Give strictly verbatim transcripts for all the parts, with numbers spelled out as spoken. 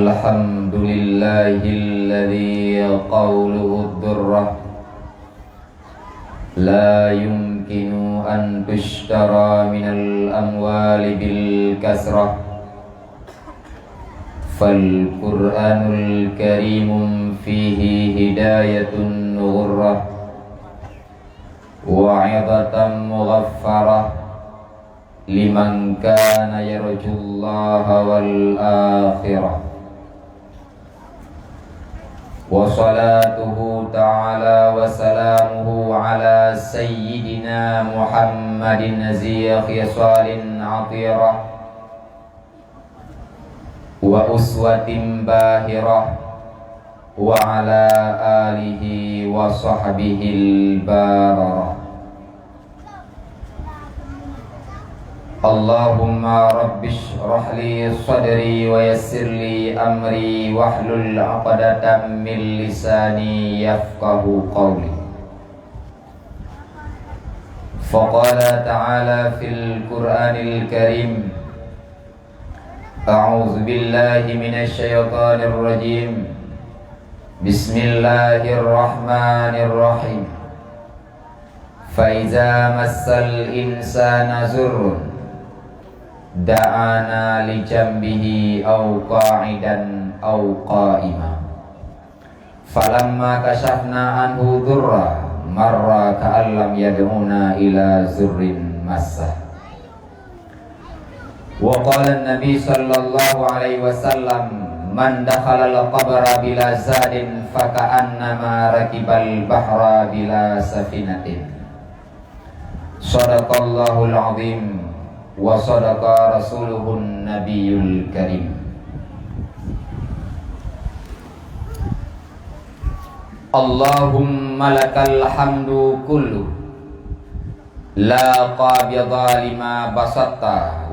الحمد لله الذي قوله الدرة لا يمكن أن تشترى من الأموال بالكثرة، فالقرآن الكريم فيه هداية غرة، وعظة مغفرة، لمن كان يرجو الله والآخرة. وصلاته تعالى وسلامه على سيدنا محمد ذي خصال عطيرة وأسوة باهرة وعلى آله وصحبه البررة. اللهم رب اشرح لي صدري ويسر لي أمري واحلل عقدة من لساني يفقه قولي. فقال تعالى في القرآن الكريم: أعوذ بالله من الشيطان الرجيم. بسم الله الرحمن الرحيم. فإذا مس الإنسان ضر دعانا لجنبه أو قاعدا أو قائما. فلما كشفنا عنه ضره مر كأن لم يدعنا إلى ضر مسه. وقال النبي صلى الله عليه وسلم: من دخل القبر بلا زاد فكأنما ركب البحر بلا سفينة. صدق الله العظيم وصدق رسوله النبي الكريم. اللهم لك الحمد كله، لا قابض لما بسطت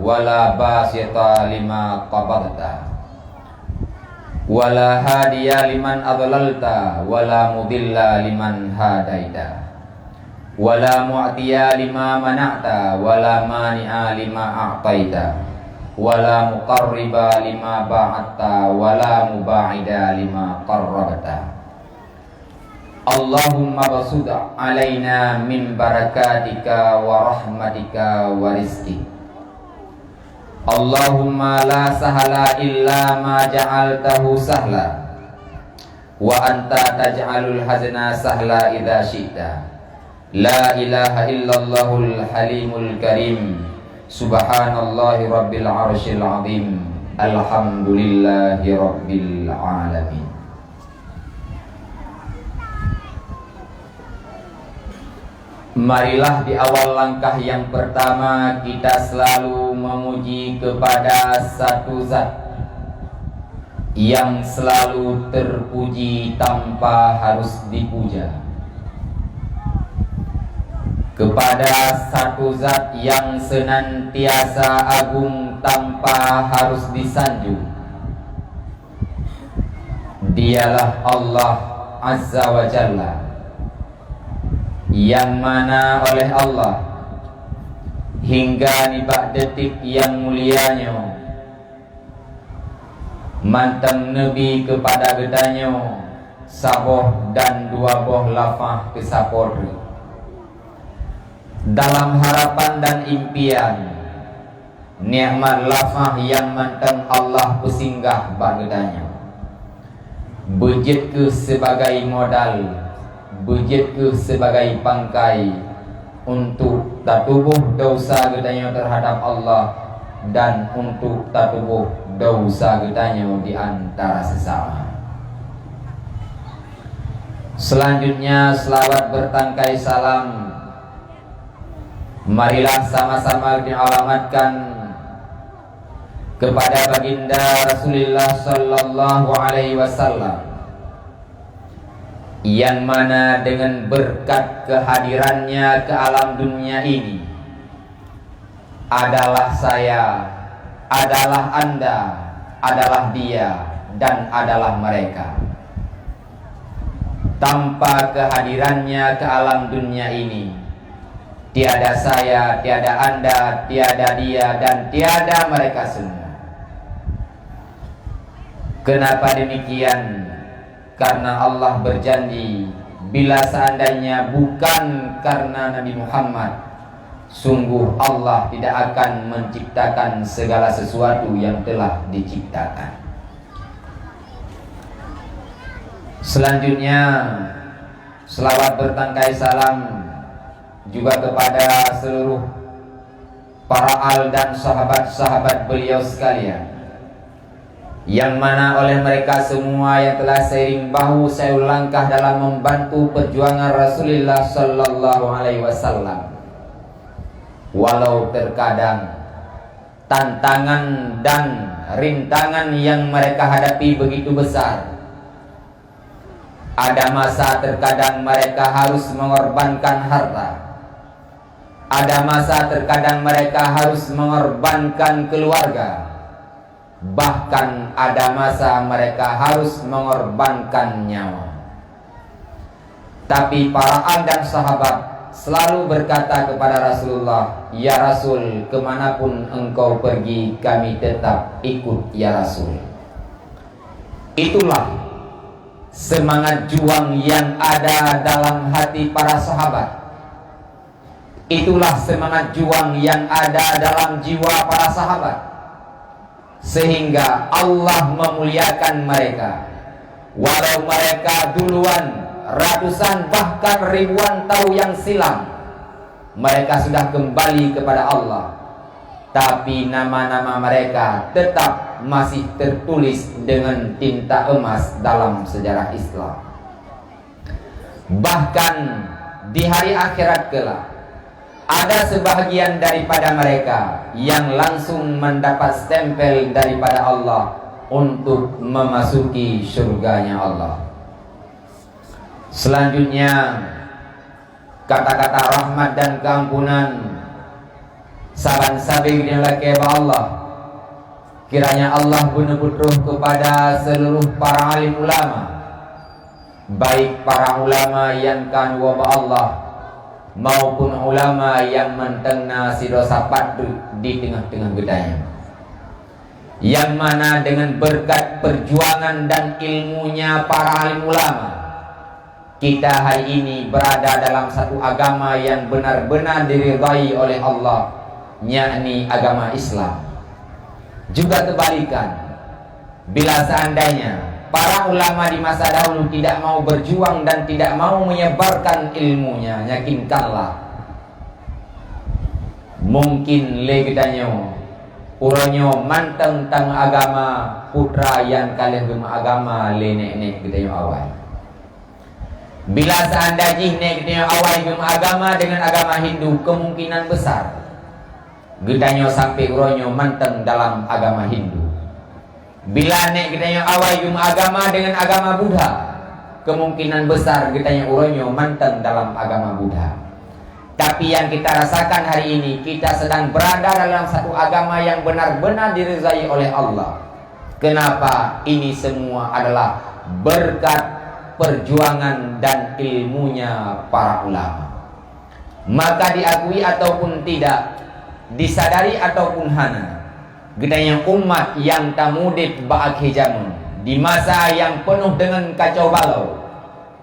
ولا باسط لما قبضت، ولا هادي لمن أضللت ولا مضل لمن هديت، ولا معطي لما منعت ولا مانع لما أعطيت، ولا مقرب لما بعدت ولا مباعد لما قربت. اللهم ابسط علينا من بركاتك ورحمتك ورزقك. اللهم لا سهل إلا ما جعلته سهلا، وأنت تجعل الحزن سهلا إذا شئت. لا إله إلا الله الحليم الكريم. سبحان الله رب العرش العظيم. الحمد لله رب العالمين. Marilah di awal langkah yang pertama kita selalu memuji kepada satu zat yang selalu terpuji tanpa harus dipuja, kepada satu zat yang senantiasa agung tanpa harus disanjung. Dialah Allah Azza wa Jalla, yang mana oleh Allah hingga nibak detik yang mulia nyoe mantong neubi keupada geutanyoe saboh dan dua boh lafah keusapo treuk. Dalam harapan dan impian, nikmat lafah nyang mantong Allah peusinggah bak geutanyoe. Beujeuet kheueh sibagai modal, beujeuet kheueh sibagai pangkai untuk tatuboh desya geutanyoe teuhadap Allah dan untuk tatuboh desya geutanyoe di antara sesama. Selanjutnya, selawat bertangkai salam marilah sama-sama dialamatkan kepada Baginda Rasulullah sallallahu alaihi wasallam, yang mana dengan berkat kehadirannya ke alam dunia ini, adalah saya, adalah Anda, adalah dia, dan adalah mereka. Tanpa kehadirannya ke alam dunia ini, tiada saya, tiada Anda, tiada dia, dan tiada mereka semua. Kenapa demikian? Karena Allah berjanji, bila seandainya bukan karena Nabi Muhammad, sungguh Allah tidak akan menciptakan segala sesuatu yang telah diciptakan. Selanjutnya, selawat bertangkai salam juga kepada seluruh para al dan sahabat-sahabat beliau sekalian, yang mana oleh mereka semua yang telah seiring bahu seiring langkah dalam membantu perjuangan Rasulullah sallallahu alaihi wasallam. Walau terkadang tantangan dan rintangan yang mereka hadapi begitu besar, ada masa terkadang mereka harus mengorbankan harta. Ada masa terkadang mereka harus mengorbankan keluarga. Bahkan ada masa mereka harus mengorbankan nyawa. Tapi para al dan sahabat selalu berkata kepada Rasulullah, "Ya Rasul, kemanapun engkau pergi, kami tetap ikut, ya Rasul." Itulah semangat juang yang ada dalam hati para sahabat. Itulah semangat juang yang ada dalam jiwa para sahabat. Sehingga Allah memuliakan mereka. Walau mereka duluan ratusan bahkan ribuan tahun yang silam, mereka sudah kembali kepada Allah. Tapi nama-nama mereka tetap masih tertulis dengan tinta emas dalam sejarah Islam. Bahkan di hari akhirat kelak, ada sebahagian daripada mereka yang langsung mendapat stempel daripada Allah untuk memasuki syurganya Allah. Selanjutnya, kata-kata rahmat dan keampunan saban sabe nyang lakée bak Allah. Kiranya Allah beuneuputroh kepada seluruh para alim ulama, baik para ulama nyang ka neuwoe bak Allah maupun ulama nyang mantong na sidroe sapat duek di teungoh-teungoh geutanyoe. Nyang mana dengan berkat perjuangan dan ilmunya para alim ulama, kita hari ini berada dalam satu agama yang benar-benar diridai oleh Allah, yakni agama Islam. Juga kebalikan, bila seandainya para ulama di masa dahulu tidak mau berjuang dan tidak mau menyebarkan ilmunya, yakinkanlah, mungkin lé geutanyoe uroe nyoe mantong tameuagama, putra nyang ka lheueh geumeuagama lé nek-nek geutanyoe awai. Bila seandai jih nek geutanyoe awai geumeuagama dengan agama Hindu, kemungkinan besar geutanyoe sampai uroe nyoe mantong dalam agama Hindu. Bila nek geutanyoe awai geumeuagama dengan agama Buddha, kemungkinan besar geutanyoe uroe nyoe mantong dalam agama Buddha. Tapi yang kita rasakan hari ini, kita sedang berada dalam satu agama yang benar-benar diridai oleh Allah. Kenapa? Ini semua adalah berkat perjuangan dan ilmunya para ulama. Maka diakui ataupun tidak, disadari ataupun hana, geutanyoe umat nyang tamudeb bak akhé jameun, di masa nyang peunoh deungon kacau balau,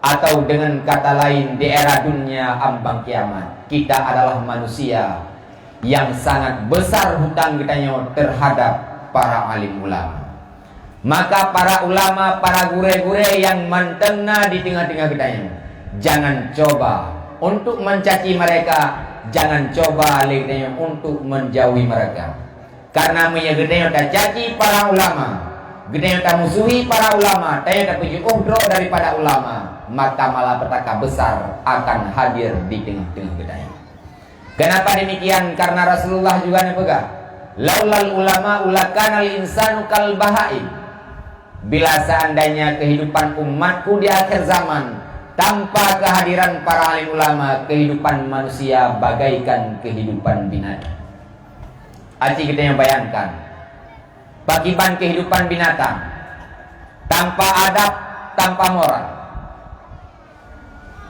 atau deungon kata lain, di era dunia ambang kiamat, kita adalah manusia nyang sangat besar hutang geutanyoe terhadap para alim ulama. Maka para ulama, para gurée-gurée nyang mantong na di teungoh-teungoh geutanyoe, jangan coba untuk mencaci mereka, jangan coba lé geutanyoe untuk menjauhi mereka. Karena meunyoe geutanyoe tacaci para ulama, geutanyoe tamusuhi para ulama, tanyoe tapeujiôh droe daripada ulama, maka malapetaka besar akan hadir di teungoh-teungoh geutanyoe. Kenapa demikian? Karena Rasulullah juga neupeugah, "Laulal ulama'u lakanal insanu kal bahaim." Bila seandainya kehidupan umatku di akhir zaman tanpa kehadiran para alim ulama, kehidupan manusia bagaikan kehidupan binatang. Aci geutanyoe bayangkan, pakiban kehidupan binatang, tanpa adab, tanpa moral.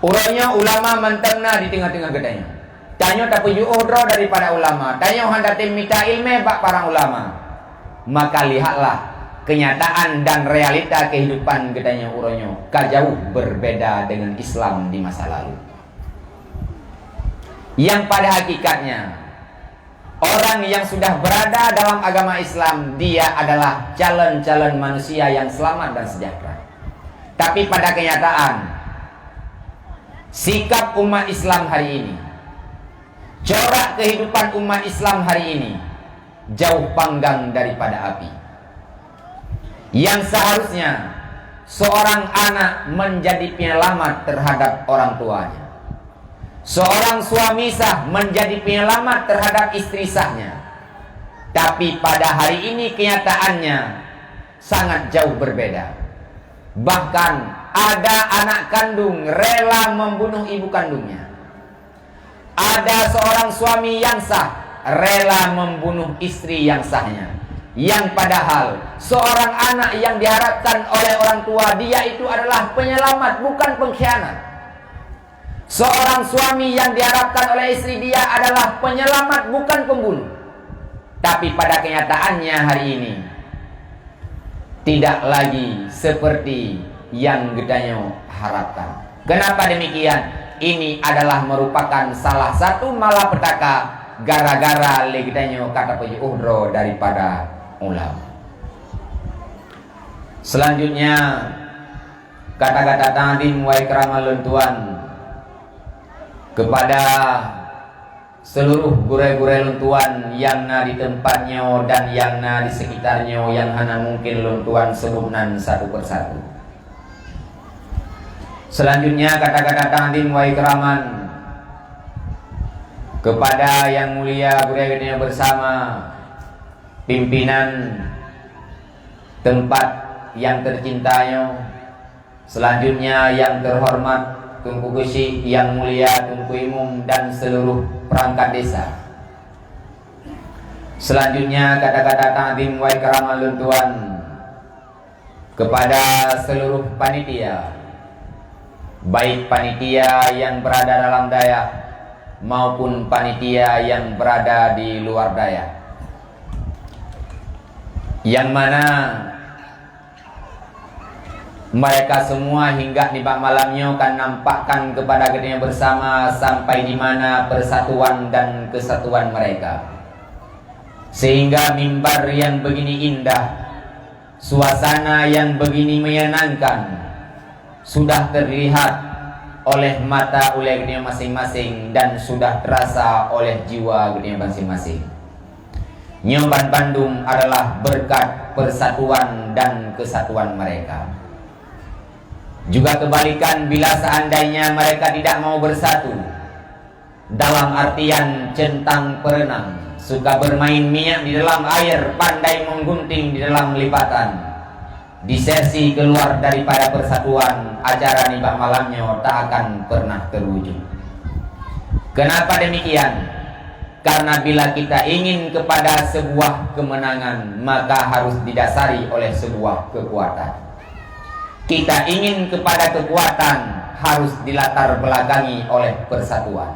Uroe nyoe ulama mantong na di teungoh-teungoh geutanyoe. Tanyoe tapeujiôh droe daripada ulama, tanyoe hana tem mita iéleumé bak para ulama. Maka lihatlah, Kenyataan dan realita kehidupan geutanyoe uroe nyoe ka jauh berbeda dengan Islam di masa lalu. Yang pada hakikatnya, orang yang sudah berada dalam agama Islam, dia adalah calon-calon manusia yang selamat dan sejahtera. Tapi pada kenyataan, sikap umat Islam hari ini, corak kehidupan umat Islam hari ini, jauh panggang daripada api. Yang seharusnya seorang anak menjadi penyelamat terhadap orang tuanya. Seorang suami sah menjadi penyelamat terhadap istri sahnya. Tapi pada hari ini kenyataannya sangat jauh berbeda. Bahkan ada anak kandung rela membunuh ibu kandungnya. Ada seorang suami yang sah rela membunuh istri yang sahnya. Yang padahal seorang anak yang diharapkan oleh orang tua dia itu adalah penyelamat, bukan pengkhianat. Seorang suami yang diharapkan oleh istri dia adalah penyelamat, bukan pembunuh. Tapi pada kenyataannya hari ini, tidak lagi seperti yang geutanyoe harapkan. Kenapa demikian? Ini adalah merupakan salah satu malapetaka gara-gara lé geutanyoe ka tapeujeuôh droe daripada ulama. Selanjutnya, kata-kata takzim wa ikraman lôn tuan kepada seluruh gurée-gurée lôn tuan nyang na di teumpat nyoe dan nyang na di sekitar nyoe nyang hana mungkin lôn tuan sebut nan satu persatu. Selanjutnya, kata-kata takzim wa ikraman kepada yang mulia gurée geutanyoe bersama, pimpinan tempat yang tercinta nyoe, selanjutnya yang terhormat Teungku Keuchik, yang mulia Teungku Imum dan seluruh perangkat desa. Selanjutnya, kata-kata takzim wa ikraman lôn tuan kepada seluruh panitia, baik panitia yang berada dalam dayah maupun panitia yang berada di luar dayah, yang mana mereka semua hingga nibak malam nyoe ka nampakkan kepada geutanyoe bersama sampai di mana persatuan dan kesatuan mereka. Sehingga mimbar yang begini indah, suasana yang begini menyenangkan sudah terlihat oleh mata ulée geutanyoe masing-masing dan sudah terasa oleh jiwa geutanyoe masing-masing. Nyoe ban bandum adalah berkat persatuan dan kesatuan mereka. Juga kebalikan, bila seandainya mereka tidak mau bersatu, dalam artian centang perenang, suka bermain minyak di dalam air, pandai menggunting di dalam lipatan, di sesi keluar daripada persatuan, acara nibak malam nyoe tak akan pernah terwujud. Kenapa demikian? Karena bila kita ingin kepada sebuah kemenangan, maka harus didasari oleh sebuah kekuatan. Kita ingin kepada kekuatan, harus dilatar belakangi oleh persatuan.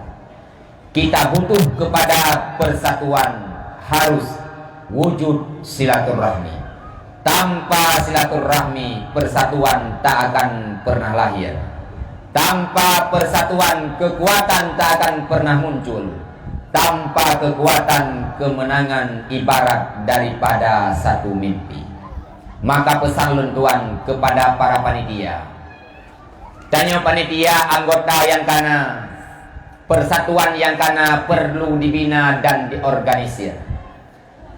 Kita butuh kepada persatuan, harus wujud silaturahmi. Tanpa silaturahmi, persatuan tak akan pernah lahir. Tanpa persatuan, kekuatan tak akan pernah muncul. Tanpa kekuatan, kemenangan ibarat daripada satu mimpi. Maka pesan lôn tuan kepada para panitia. Tanyoe panitia, anggota nyang kana, persatuan nyang kana perlu dibina dan diorganisir.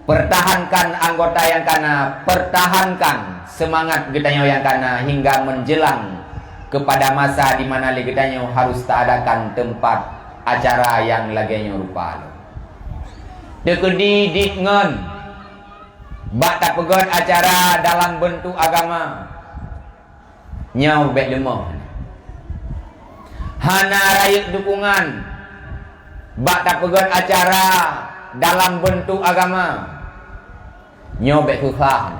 Pertahankan anggota nyang kana, pertahankan semangat geutanyoe nyang kana hingga menjelang kepada masa di mana lé geutanyoe harus taadakan teumpat acara nyang lagée nyoe rupa lom. Teukeudi dit ngon bak tapeugét acara dalam beuntuk agama, nyoe bék leumoh. Hana rayeuk dukungan bak tapeugét acara dalam beuntuk agama, nyoe bék susah.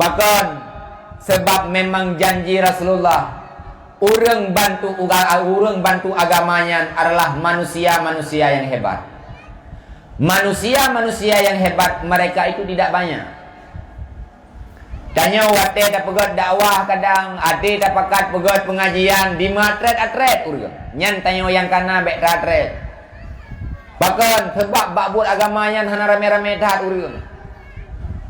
Pakon? Sebab memang janji Rasulullah, ureuëng bantu uga-, ureuëng bantu agama nyan adalah manusia-manusia nyang hebat. Manusia-manusia nyang hebat mereka itu tidak banyak. Tanyoe watée tapeugét dakwah kadang, até tapakat peugét peungajian, dimeuatrét-atrét ureuëng. Nyan tanyoe nyang kana bék ta-atrét. Pakon? Sabab bak buet agama nyan hana ramé-ramé that ureuëng.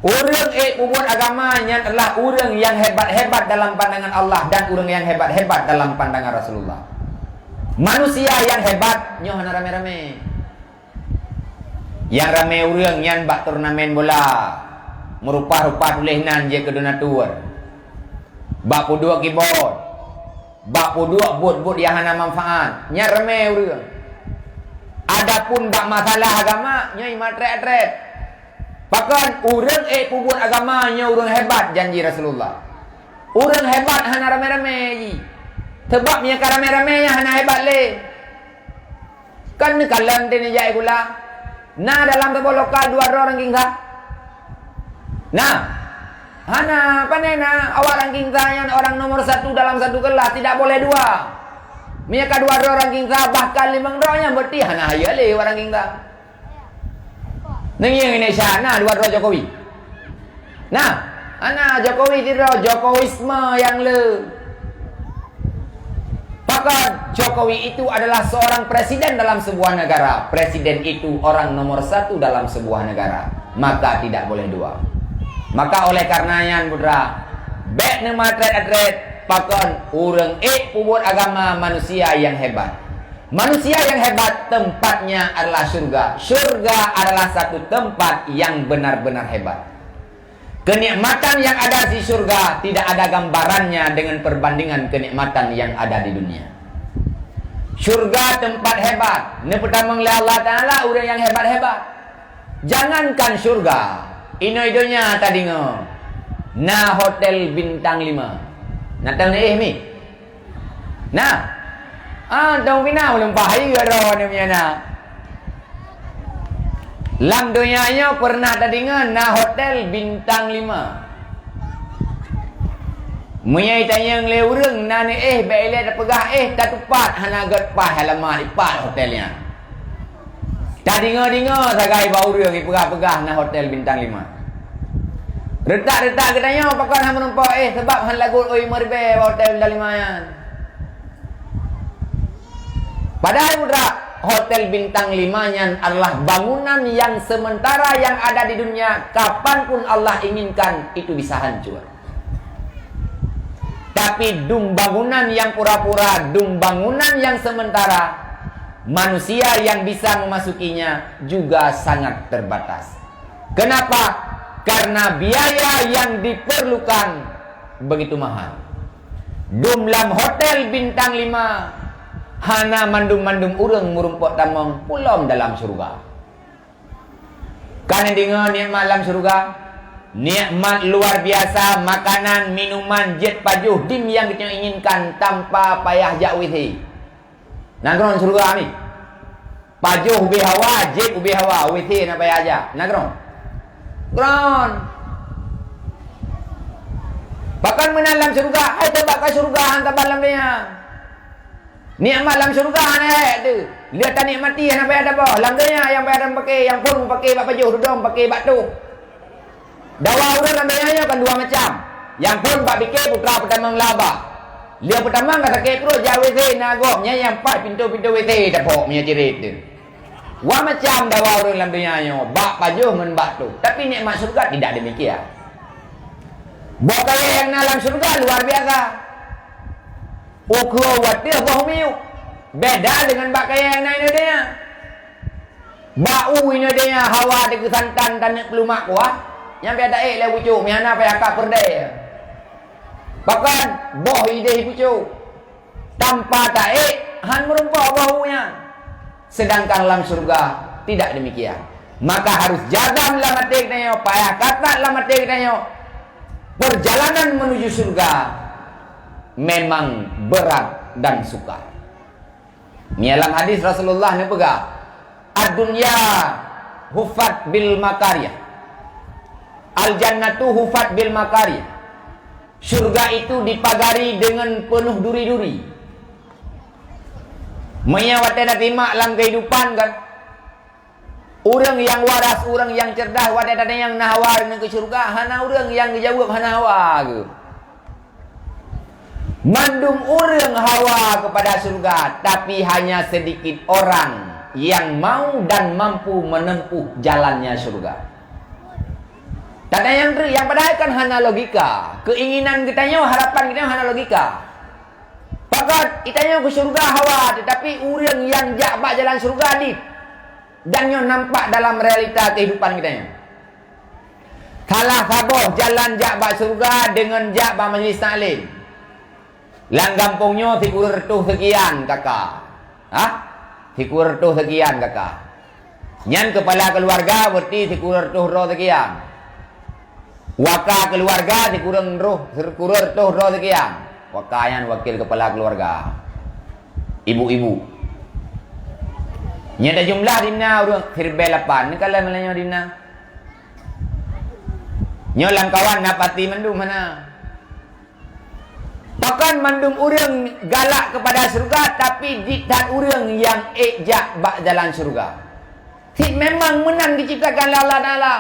Ureuëng ék peubuet agama nyan adalah ureuëng nyang hebat-hebat dalam pandangan Allah dan ureuëng nyang hebat-hebat dalam pandangan Rasulullah. Manusia nyang hebat nyoe hana ramé-ramé. Nyang ramé ureuëng nyan bak turnamen bola, meurupah-rupah tuléh nan jeuet keu donatur, bak peuduek keyboard, bak peuduek buet-buet nyang hana manfaat, nyan ramé ureuëng. Adapun bak masalah agama, nyoe imeuatrét-atrét. Pakon? Ureuëng ék peubuet agama nyoe ureuëng hebat, janji Rasulullah. Ureuëng hebat hana ramé-ramé jih. Sabab meunyo ka ramé-ramé nyan hana hebat lé. Kan neukalon teuh neujak sikula. Na dalam saboh lokal dua droe ranking sa? Na. Hana, pane na, awak ranking sa nyan orang nomor satu dalam satu kelas, tidak boleh dua. Meunyo ka dua droe ranking sa, bahkan limong droe nyan, berarti hana hayeu lé awak ranking sa. Neungieng Indonesia na dua droe Jokowi. Nah, hana Jokowi sidroe, Jokowisme nyang le. Pakon? Jokowi itu adalah seorang presiden dalam sebuah negara. Presiden itu orang nomor satu dalam sebuah negara. Maka tidak boleh dua. Maka oleh karena nyan, putra, bék neumeuatrét-atrét. Pakon? Ureuëng ék peubuet agama manusia nyang hebat. Manusia nyang hebat tempatnya adalah syurga. Syurga adalah satu tempat yang benar-benar hebat. Kenikmatan yang ada di syurga tidak ada gambarannya dengan perbandingan kenikmatan yang ada di dunia. Syurga tempat hebat. Neupeutamong lé Allah Taala ureuëng nyang hebat-hebat. Jangankan syurga, inoe donya tadeungoe na hotel bintang lima. Na teuh neuéh mi? Na. Ah, tong pina meulimpah hai garo ni punya na. Lam donya nyoe pernah tadeungoe na hotel bintang lima. Meunyoe tanyong lé ureuëng na neuéh, bék ilée tapeugah éh, tatupat hana gét paih alamat ipat hotel nyan. Tadeungoe-deungoe sagai bak ureuëng ipeugah-peugah na hotel bintang lima. Reutak-reutak geutanyoe pakon hana meurumpok éh, sabab hana lagot oi meuribée bak hotel bintang lima nyan. Padahai muda, hotel bintang lima nyan adalah bangunan yang sementara yang ada di dunia, kapanpun Allah inginkan itu bisa hancur. Tapi dum bangunan yang pura-pura, dum bangunan yang sementara, manusia yang bisa memasukinya juga sangat terbatas. Kenapa? Karena biaya yang diperlukan begitu mahal. Dum lam hotel bintang lima, hana mandum-mandum ureuëng meurumpok tamong pulom dalam syurga. Ka neudeungoe nikmat lam syurga? Nikmat luar biasa, makanan, minuman, jeuet pajoh, dim nyang geutanyoe inginkan tanpa payah jak WC. Na keudroe syurga ni. Pajoh ubé hawa, jeuet ubé hawa, WC na payah jak. Na keudroe? Keudroe. Pakon meunan lam syurga, hai teuh bak ka syurga, han saban lam donya. Nikmat lam syurga hana hék teuh. Lheueh tanikmati hana payah taboh. Lam donya nyang payah tapaké, nyang phon mupaké bak pajoh, dudoe mupaké bak toh. Dawa ureuëng lam donya nyoe kan dua macam. Nyang phon bak bike putra peutamong laba. Lheueh peutamong ka sakét pruet jak WC na gob, nyan nyang pat pintoe-pintoe WC tapok meunyoe ciret teuh. Dua macam dawa ureuëng lam donya nyoe, bak pajoh ngon bak toh. Tapi nikmat syurga tidak demikian. Boh kayèe nyang na lam syurga luar biasa. Ukeue watèe boh miyueb, beda deungon bak kayèe nyang na inoe donya. Bak u inoe donya hawa teukeue santan taneuk peulumak kuah, nyang payah taék lé pucôk, meuhana payah ka peureudèe. Pakon boh idéh pucôk, tanpa taék han meurumpok boh u nyan. Sedangkan lam syurga tidak demikian. Maka harus jazam lam até geutanyoe, payah katat lam até geutanyoe. Perjalanan menuju surga memang berat dan sukar. Nyan lam hadis Rasulullah neupeugah, "Ad-dunya hufat bil makarih. Al-jannatu hufat bil makarih." Syurga itu dipagari dengan penuh duri-duri. Meunyoe watèe na simak lam kehidupan kan, Ureuëng nyang waras, ureuëng nyang cerdas, watée tatanyong na hawa keu syeuruga, hana ureuëng nyang geujaweueb hana hawa keu. Mandum ureuëng hawa kepada syeuruga, tapi hanya sedikit orang yang mau dan mampu menempuh jalannya syeuruga. Tatanyong treuk, nyang padahai kan hana logika. Keinginan geutanyoe, harapan geutanyoe hana logika. Pakon, geutanyoe keu syeuruga hawa, tetapi ureuëng nyang jak bak jalan syeuruga dit. Dan nyoe nampak dalam realita kehidupan geutanyoe. Salah saboh jalan jak bak syeuruga deungon jak bak majlis taklim. Lam gampông nyoe sikureueng reutôh seukian K K. Hah? Sikureueng reutôh seukian K K. Nyan keupala keuluwarga, berarti sikureueng reutôh droe seukian. Waka keuluwarga sikureueng droe, sikureueng reutôh droe seukian. Waka nyan wakil keupala keuluwarga. Ibu-ibu. Nyan tajumlah dimna ureuëng siribée lapan. Nyoe ka lheueh meunyoe dimna. Nyoe lam kawan na pati mandum hana. Pakon mandum ureuëng galak kepada syeuruga, tapi dit that ureuëng nyang ék jak bak jalan syeuruga. Cit memang meunan diciptakan lé Allah Taala.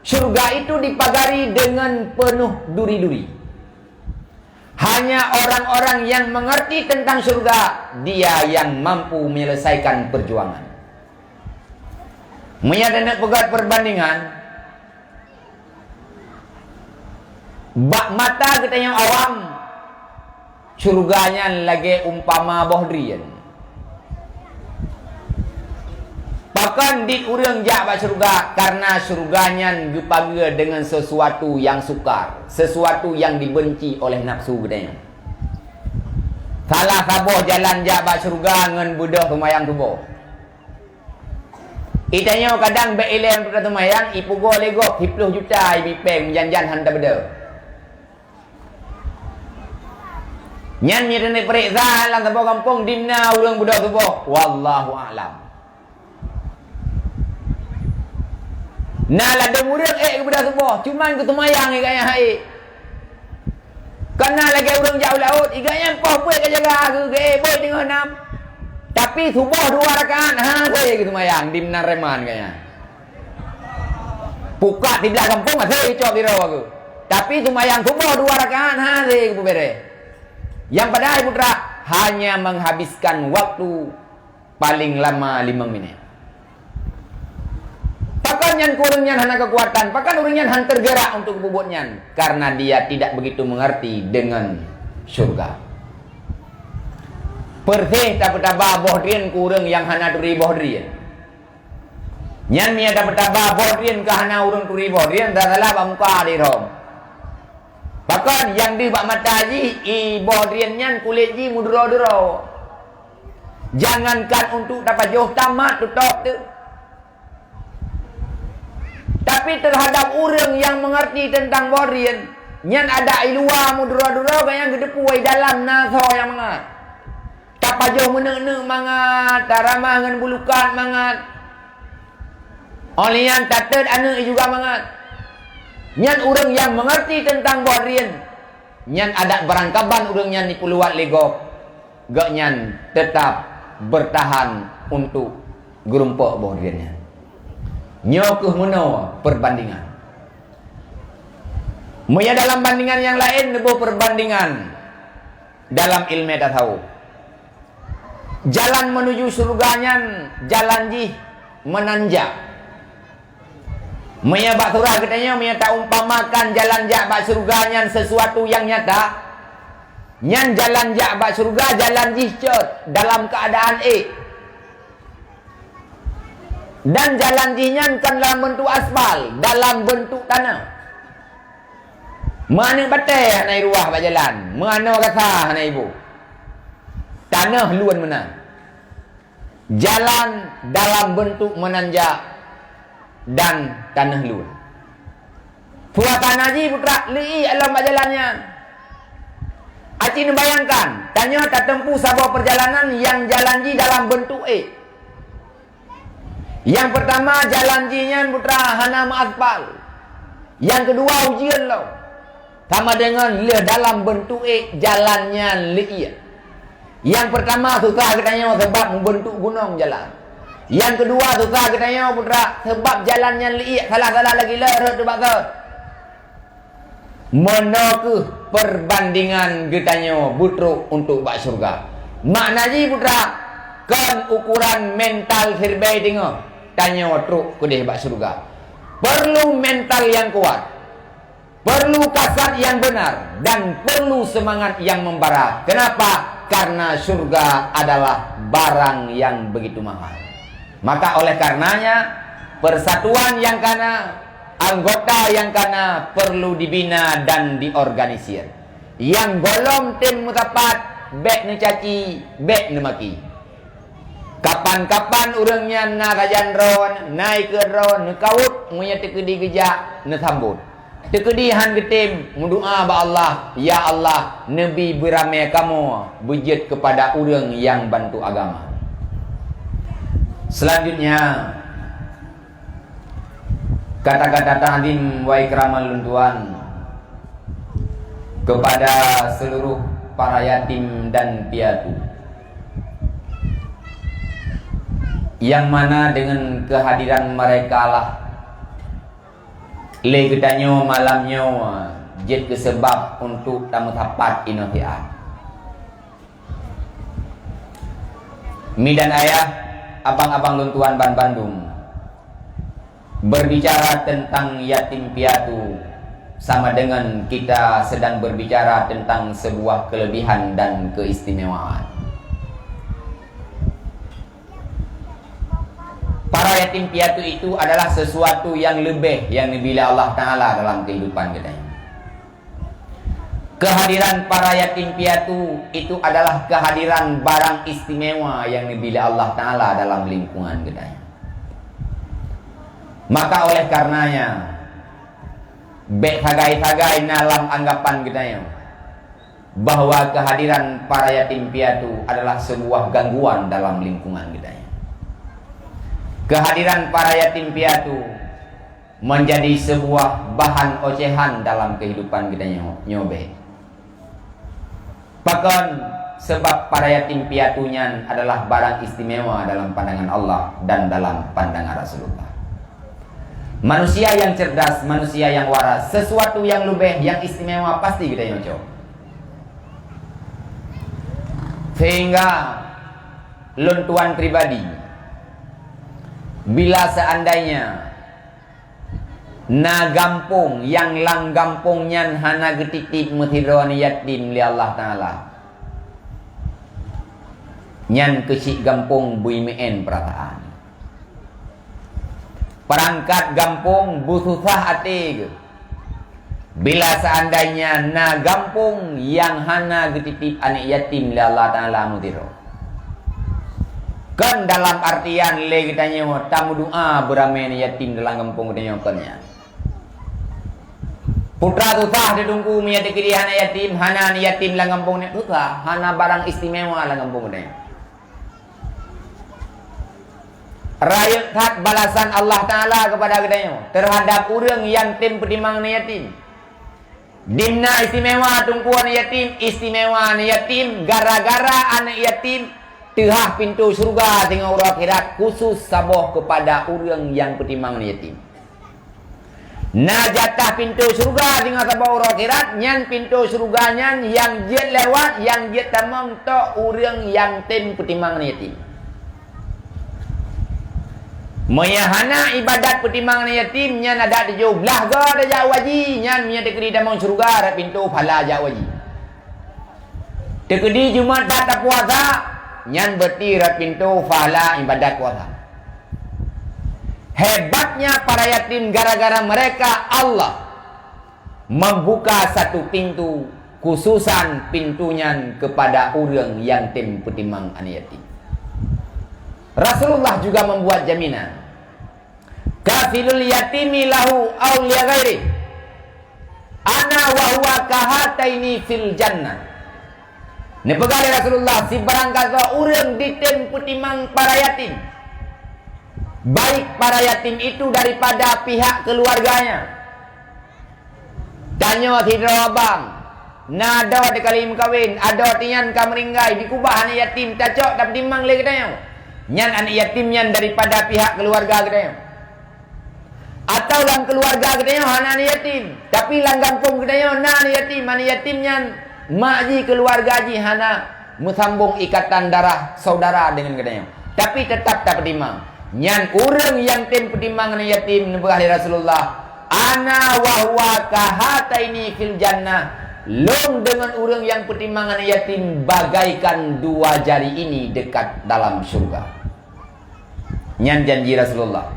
Syeuruga itu dipagari dengan penuh duri-duri. Hanya orang-orang yang mengerti tentang syeuruga, dia yang mampu menyelesaikan perjuangan. Meunyoe taneuk peugét perbandingan, bak mata geutanyoe awam, syeuruga nyan lagée umpama boh drien. Pakon dit ureuëng jak bak syeuruga? Karena syeuruga nyan geupageue deungon sesuatu yang sukar, sesuatu yang dibenci oleh nafsu geutanyoe. Salah saboh jalan jak bak syeuruga ngon beudôh seumayang suboh. Geutanyoe kadang bék ilée meututoe seumayang, ipugoe lé gob siplôh juta ibi péng, meujan-jan hana tabeudôh. Nyan meunyoe taneuk peuriksa lam saboh gampông dimna ureuëng beudôh suboh, wallahu a'lam. Na ladôm ureuëng ék geubeudôh suboh, cuman geuseumayang ié gaya hai. Kana lagée ureuëng jak u laôt, ié gaya poh peuet ka jaga geuék bôi teungoh nam. Tapi suboh dua rakaat hase geuseumayang dimna reman gaya. Pukat siblah gampông hase icok sidroe bagoe. Tapi seumayang suboh dua rakaat hase geupeubéréh. Nyang padahai putra hanya menghabiskan waktu paling lama limong minét. Pakon nyan keu ureuëng nyan hana keukuatan, pakon ureuëng nyan hana teugerak untuk peubuet nyan? Karena dia tidak begitu mengerti dengan syurga. Perséh tapeutaba boh drien keu ureuëng nyang hana turi boh drien. Nyan meunyoe tapeutaba boh drien keu hana ureuëng turi boh drien, tasalah bak muka di rhom. Pakon nyang deuh bak mata jih, i boh drien nyan kulét jih meuduro-duro. Jangankan untuk tapajoh, tamat tutôb teuh. Tapi terhadap ureuëng nyang mengerti tentang boh drien, nyan adak i luwa meuduro-duro, gobnyan geuteupeue i dalam na soe nyang mangat. Tapajoh meuneuk-neuk mangat, taramah ngon bulukat mangat. Óh lheueh nyan tatet aneuëk juga mangat. Nyan ureuëng nyang mengerti tentang boh drien. Nyan adak barangkaban ureuëng nyan jipeuluwat lé gob, gobnyan teutap beurtahan untuk geurumpok boh drien nyan. Nyoe kheueh meunoe perbandingan. Meunyoe dalam bandingan nyang laén, neuboh perbandingan dalam iéleumé tasawuf. Jalan menuju syeuruga nyan jalan jih meunanjak. Meunyoe bak surah geutanyoe, meunyoe taumpamakan jalan jak bak syeuruga nyan sesuatu nyang nyata, nyan jalan jak bak syeuruga jalan jih cot dalam keuadaan ék. Dan jalan jih nyan kon dalam beuntuk aspal, dalam beuntuk tanah. Meuaneuk batée hana iruwah bak jalan, meuanoe gasa hana iboh. Tanah lôn meunan. Jalan dalam beuntuk meunanjak dan tanah lôn. Suasana jih putra leuiek lom bak jalan nyan. Aci neubayangkan, tanyoe tatempuh saboh peurjalanan nyang jalan jih dalam beuntuk ék. Nyang peurtama, jalan jih nyan putra hana meuaspal. Nyang keudua, ujeuen lom. Sama deungon lheueh dalam beuntuk ék, jalan nyan leuiek. Nyang peurtama susah geutanyoe sabab meubeuntuk gunong jalan. Nyang keudua, susah geutanyoe, putra, sabab jalan nyan liek, salah-salah lagée le rhot teuh bak sot. Meunoe kheueh perbandingan geutanyoe beutrok untuk bak syeuruga. Makna jih, putra, kon ukuran mental siribée teungoh tanyoe trok keudeh bak syeuruga. Perlu mental nyang kuat. Perlu kasad nyang beunar dan perlu seumangat nyang membara. Kenapa? Karena syurga adalah barang nyang begitu mahal. Maka oleh karenanya, persatuan nyang kana, anggota nyang kana perlu dibina dan diorganisir. Nyang gohlom tem meusapat, bék neucaci, bék neumaki. Kapan-kapan ureuëng nyan na sajan droe, na ikeu droe, neukawöt, meunyoe teukeudi geujak, neusambot. Teukeudi han geutem, meudoá bak Allah, "Ya Allah, neubi beuramé kamoe beujeuet keupada ureuëng nyang bantu agama." Selanjutnya, kata-kata takzim wa ikraman lôn tuan kepada seluruh para yatim dan piatu, yang mana dengan kehadiran mereka lah lé geutanyoe malam nyoe jeuet keu seubab untuk tameusapat inoe siat. Mi dan ayah, abang-abang lôn tuan banbandum, berbicara tentang yatim piatu sama dengan kita sedang berbicara tentang sebuah kelebihan dan keistimewaan. Para yatim piatu itu adalah sesuatu yang lebih yang dibila Allah Ta'ala dalam kehidupan kita ini. Kehadiran para yatim piatu itu adalah kehadiran barang istimewa yang dibila Allah Ta'ala dalam lingkungan geutanyoe. Maka oleh karenanya, bék sagai-sagai na lam anggapan geutanyoe bahwa kehadiran para yatim piatu adalah sebuah gangguan dalam lingkungan geutanyoe. Kehadiran para yatim piatu menjadi sebuah bahan ocehan dalam kehidupan geutanyoe nyoe bék. Pakon? Sebab para yatim piatu nyan adalah barang istimewa dalam pandangan Allah dan dalam pandangan Rasulullah. Manusia yang cerdas, manusia yang waras, sesuatu yang lubeh, yang istimewa pasti geutanyoe cok. Sehingga lôn tuan pribadi, bila seandainya na gampông nyang lam gampông nyan hana geutitip meusidroe yatim lé Allah Ta'ala, nyan keuchik gampông bui meu'en peurasaan. Peurangkat gampông beususah até geuh. Bila seandainya na gampông nyang hana geutitip aneuk yatim lé Allah Ta'ala meusidroe. Kon dalam artian lé geutanyoe tameudoa beuramé yatim dalam gampông geutanyoe kon nyan. Putra susah di Teungku meunyo teukeudi hana yatim, hana aneuk yatim lam gampông nyan susah, hana barang istimewa lam gampông geutanyoe. Rayeuk that balasan Allah Ta'ala keupada geutanyoe teuhadab ureuëng nyang tem peutimang aneuk yatim. Dimna istimewa Teungku aneuk yatim, istimewa aneuk yatim gara-gara aneuk yatim teuhah pintoe syeuruga singoh uroe akhirat khusus saboh keupada ureuëng nyang peutimang aneuk yatim. Na jatah pintoe syeuruga singoh saboh uroe akhirat, nyan pintoe syeuruga nyan nyang jeuet lewat, nyang jeuet tamong tok ureuëng nyang tem peutimang aneuk yatim. Meunyo hana ibadat peutimang aneuk yatim, nyan adak tujoh blaih goe tajak u haji, nyan meunyo teukeudi tamong syeuruga rot pintoe pahala jak u haji. Teukeudi Jumat that tapuasa, nyan berarti rot pintoe pahala ibadat puasa. Hebatnya para yatim gara-gara mereka Allah membuka satu pintu, khususan pintu nyan kepada ureuëng nyang tem peutimang aneuk yatim. Rasulullah juga membuat jaminan, "Kafilul yatimi lahu aw li ghairi, ana wa huwa kahataini fil jannah." Neupeugah lé Rasulullah, sibarang gasoe ureuëng ditem peutimang para yatim, baik para yatim itu daripada pihak keluarganya, tanyoe sidroe abang, na adoe teuka lheueh meukawen, adoe tinyan ka meuringgai, dikubah aneuk yatim, tacok tapeutimang lé geutanyoe. Nyan aneuk yatim nyan daripada pihak keuluwarga geutanyoe. Atawa lam keuluwarga geutanyoe hana aneuk yatim, tapi lam gampông geutanyoe na aneuk yatim. Aneuk yatim nyan mak jih, keuluwarga jih hana meusambong ikatan darah saudara deungon geutanyoe. Tapi teutap tapeutimang. Nyan ureuëng nyang tem peutimang aneuk yatim neupeugah lé Rasulullah, "Ana wa huwa kahataini fil jannah." Lôn deungon ureuëng nyang peutimang aneuk yatim bagaikan dua jari ini dekat dalam syurga. Nyan janji Rasulullah.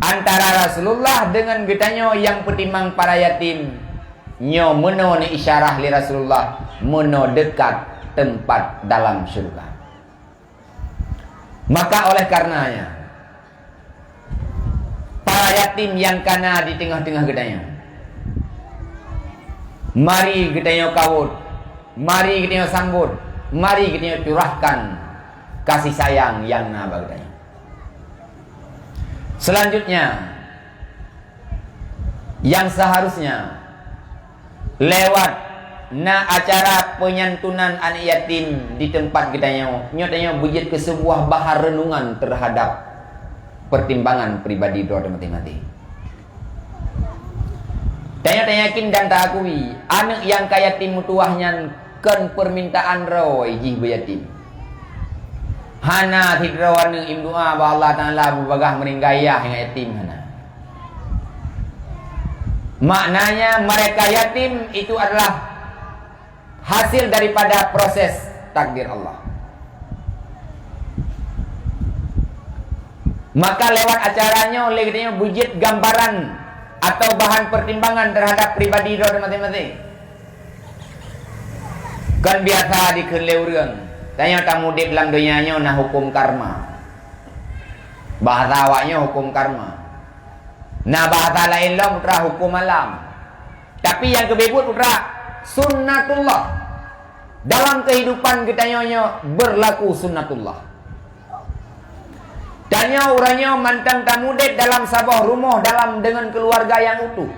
Antara Rasulullah deungon geutanyoe nyang peutimang para yatim, nyoe meunoe neuisyarah lé Rasulullah, meunoe dekat teumpat dalam syurga. Maka oleh karenanya, para yatim nyang kana di teungoh-teungoh geutanyoe, mari geutanyoe kawot, mari geutanyoe sambot, mari geutanyoe curahkan kasih sayang nyang na bak geutanyoe. Selanjutnya, nyang seharusnya lewat na acara penyantunan aneuk yatim di teumpat geutanyoe, nyoe tanyoe beujeuet keu seubuah bahan reunungan teuhadap peutimbangan pribadi droe maté-maté. Tanyoe tayakin dan taakui, aneuk nyang ka yatim meutuwah nyan kon peumintaan droe jih beuyatim. Hana sidroe aneuk imeudoa bak Allah Taala beubagaih meuninggai yah nyang yatim, hana. Maknanya, mereka yatim itu adalah hasil daripada proses takdir Allah. Maka lewat acara nyoe lé geutanyoe beujeuet gambaran atau bahan pertimbangan terhadap pribadi droe maté-maté. Kan biasa dikheun lé ureuëng, tanyoe tamudeb lam donya nyoe na huköm karma. Bahasa awak nyoe huköm karma. Na bahasa laén lom putra huköm alam. Tapi nyang keubeubeuet putra sunnatullah. Dalam kehidupan geutanyoe nyoe berlaku sunnatullah. Tanyoe uroe nyoe mantong tamudeb dalam saboh rumoh dalam deungon keuluwarga nyang utuh.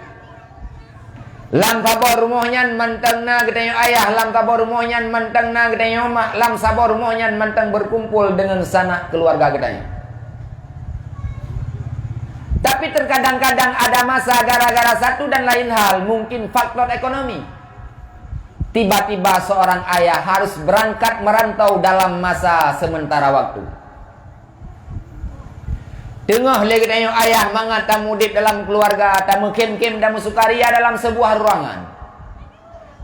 Lam saboh rumoh nyan mantong na geutanyoe ayah, lam saboh rumoh nyan mantong na geutanyoe mak, lam saboh rumoh nyan mantong berkumpul deungon sanak keuluwarga geutanyoe. Tapi terkadang-kadang ada masa gara-gara satu dan lain hal, mungkin faktor ekonomi. Tiba-tiba seorang ayah harus berangkat merantau dalam masa sementara waktu. Teungoh lé geutanyoe ayah mangat tamudeb dalam keuluwarga, tameukhém-khém, tameusukaria dalam sebuah ruangan.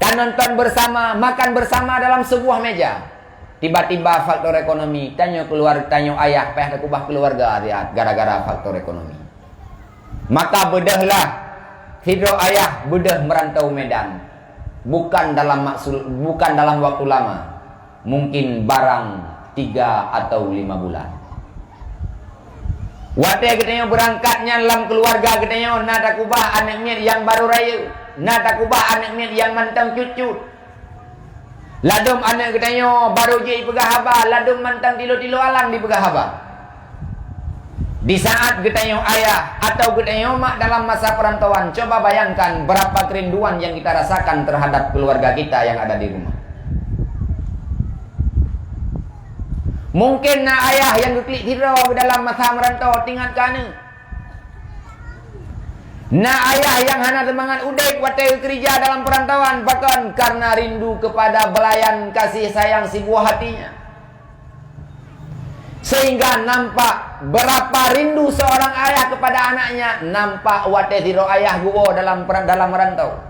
Tanonton bersama, makan bersama dalam sebuah meja. Tiba-tiba faktor ekonomi, tanyoe keuluwar-, tanyoe ayah payah takubah keuluwarga siat gara-gara faktor ekonomi. Maka beudôhlah sidroe ayah beudôh meurantau Medan. Bukan dalam maksul-, bukan dalam waktu lama. Mungkin barang tiga atau lima bulan. Watée geutanyoe beurangkat nyan lam keuluwarga geutanyoe na takubah aneuk miet nyang barô rayeuk, na takubah aneuk miet nyang mantong cut-cut. Ladôm aneuk geutanyoe barô jeuet jipeugah haba, ladôm mantong tilo-tilo alang jipeugah haba. Di saat geutanyoe ayah atau geutanyoe mak dalam masa peurantauan, coba bayangkan beurapa keurinduan nyang kita rasakan terhadap keuluwarga kita nyang ada di rumoh. Mungken na ayah nyang geuklik sidroe dalam masa meurantau teuingat keu aneuk. Na ayah nyang hana seumangat udeb watée geukeurija dalam peurantauan, pakon? Karena rindu kepada belayan kasih sayang si buah hatinya. Sehingga nampak berapa rindu seorang ayah kepada anaknya, nampak watée sidroe ayah geuwoe dalam peran-, dalam rantau.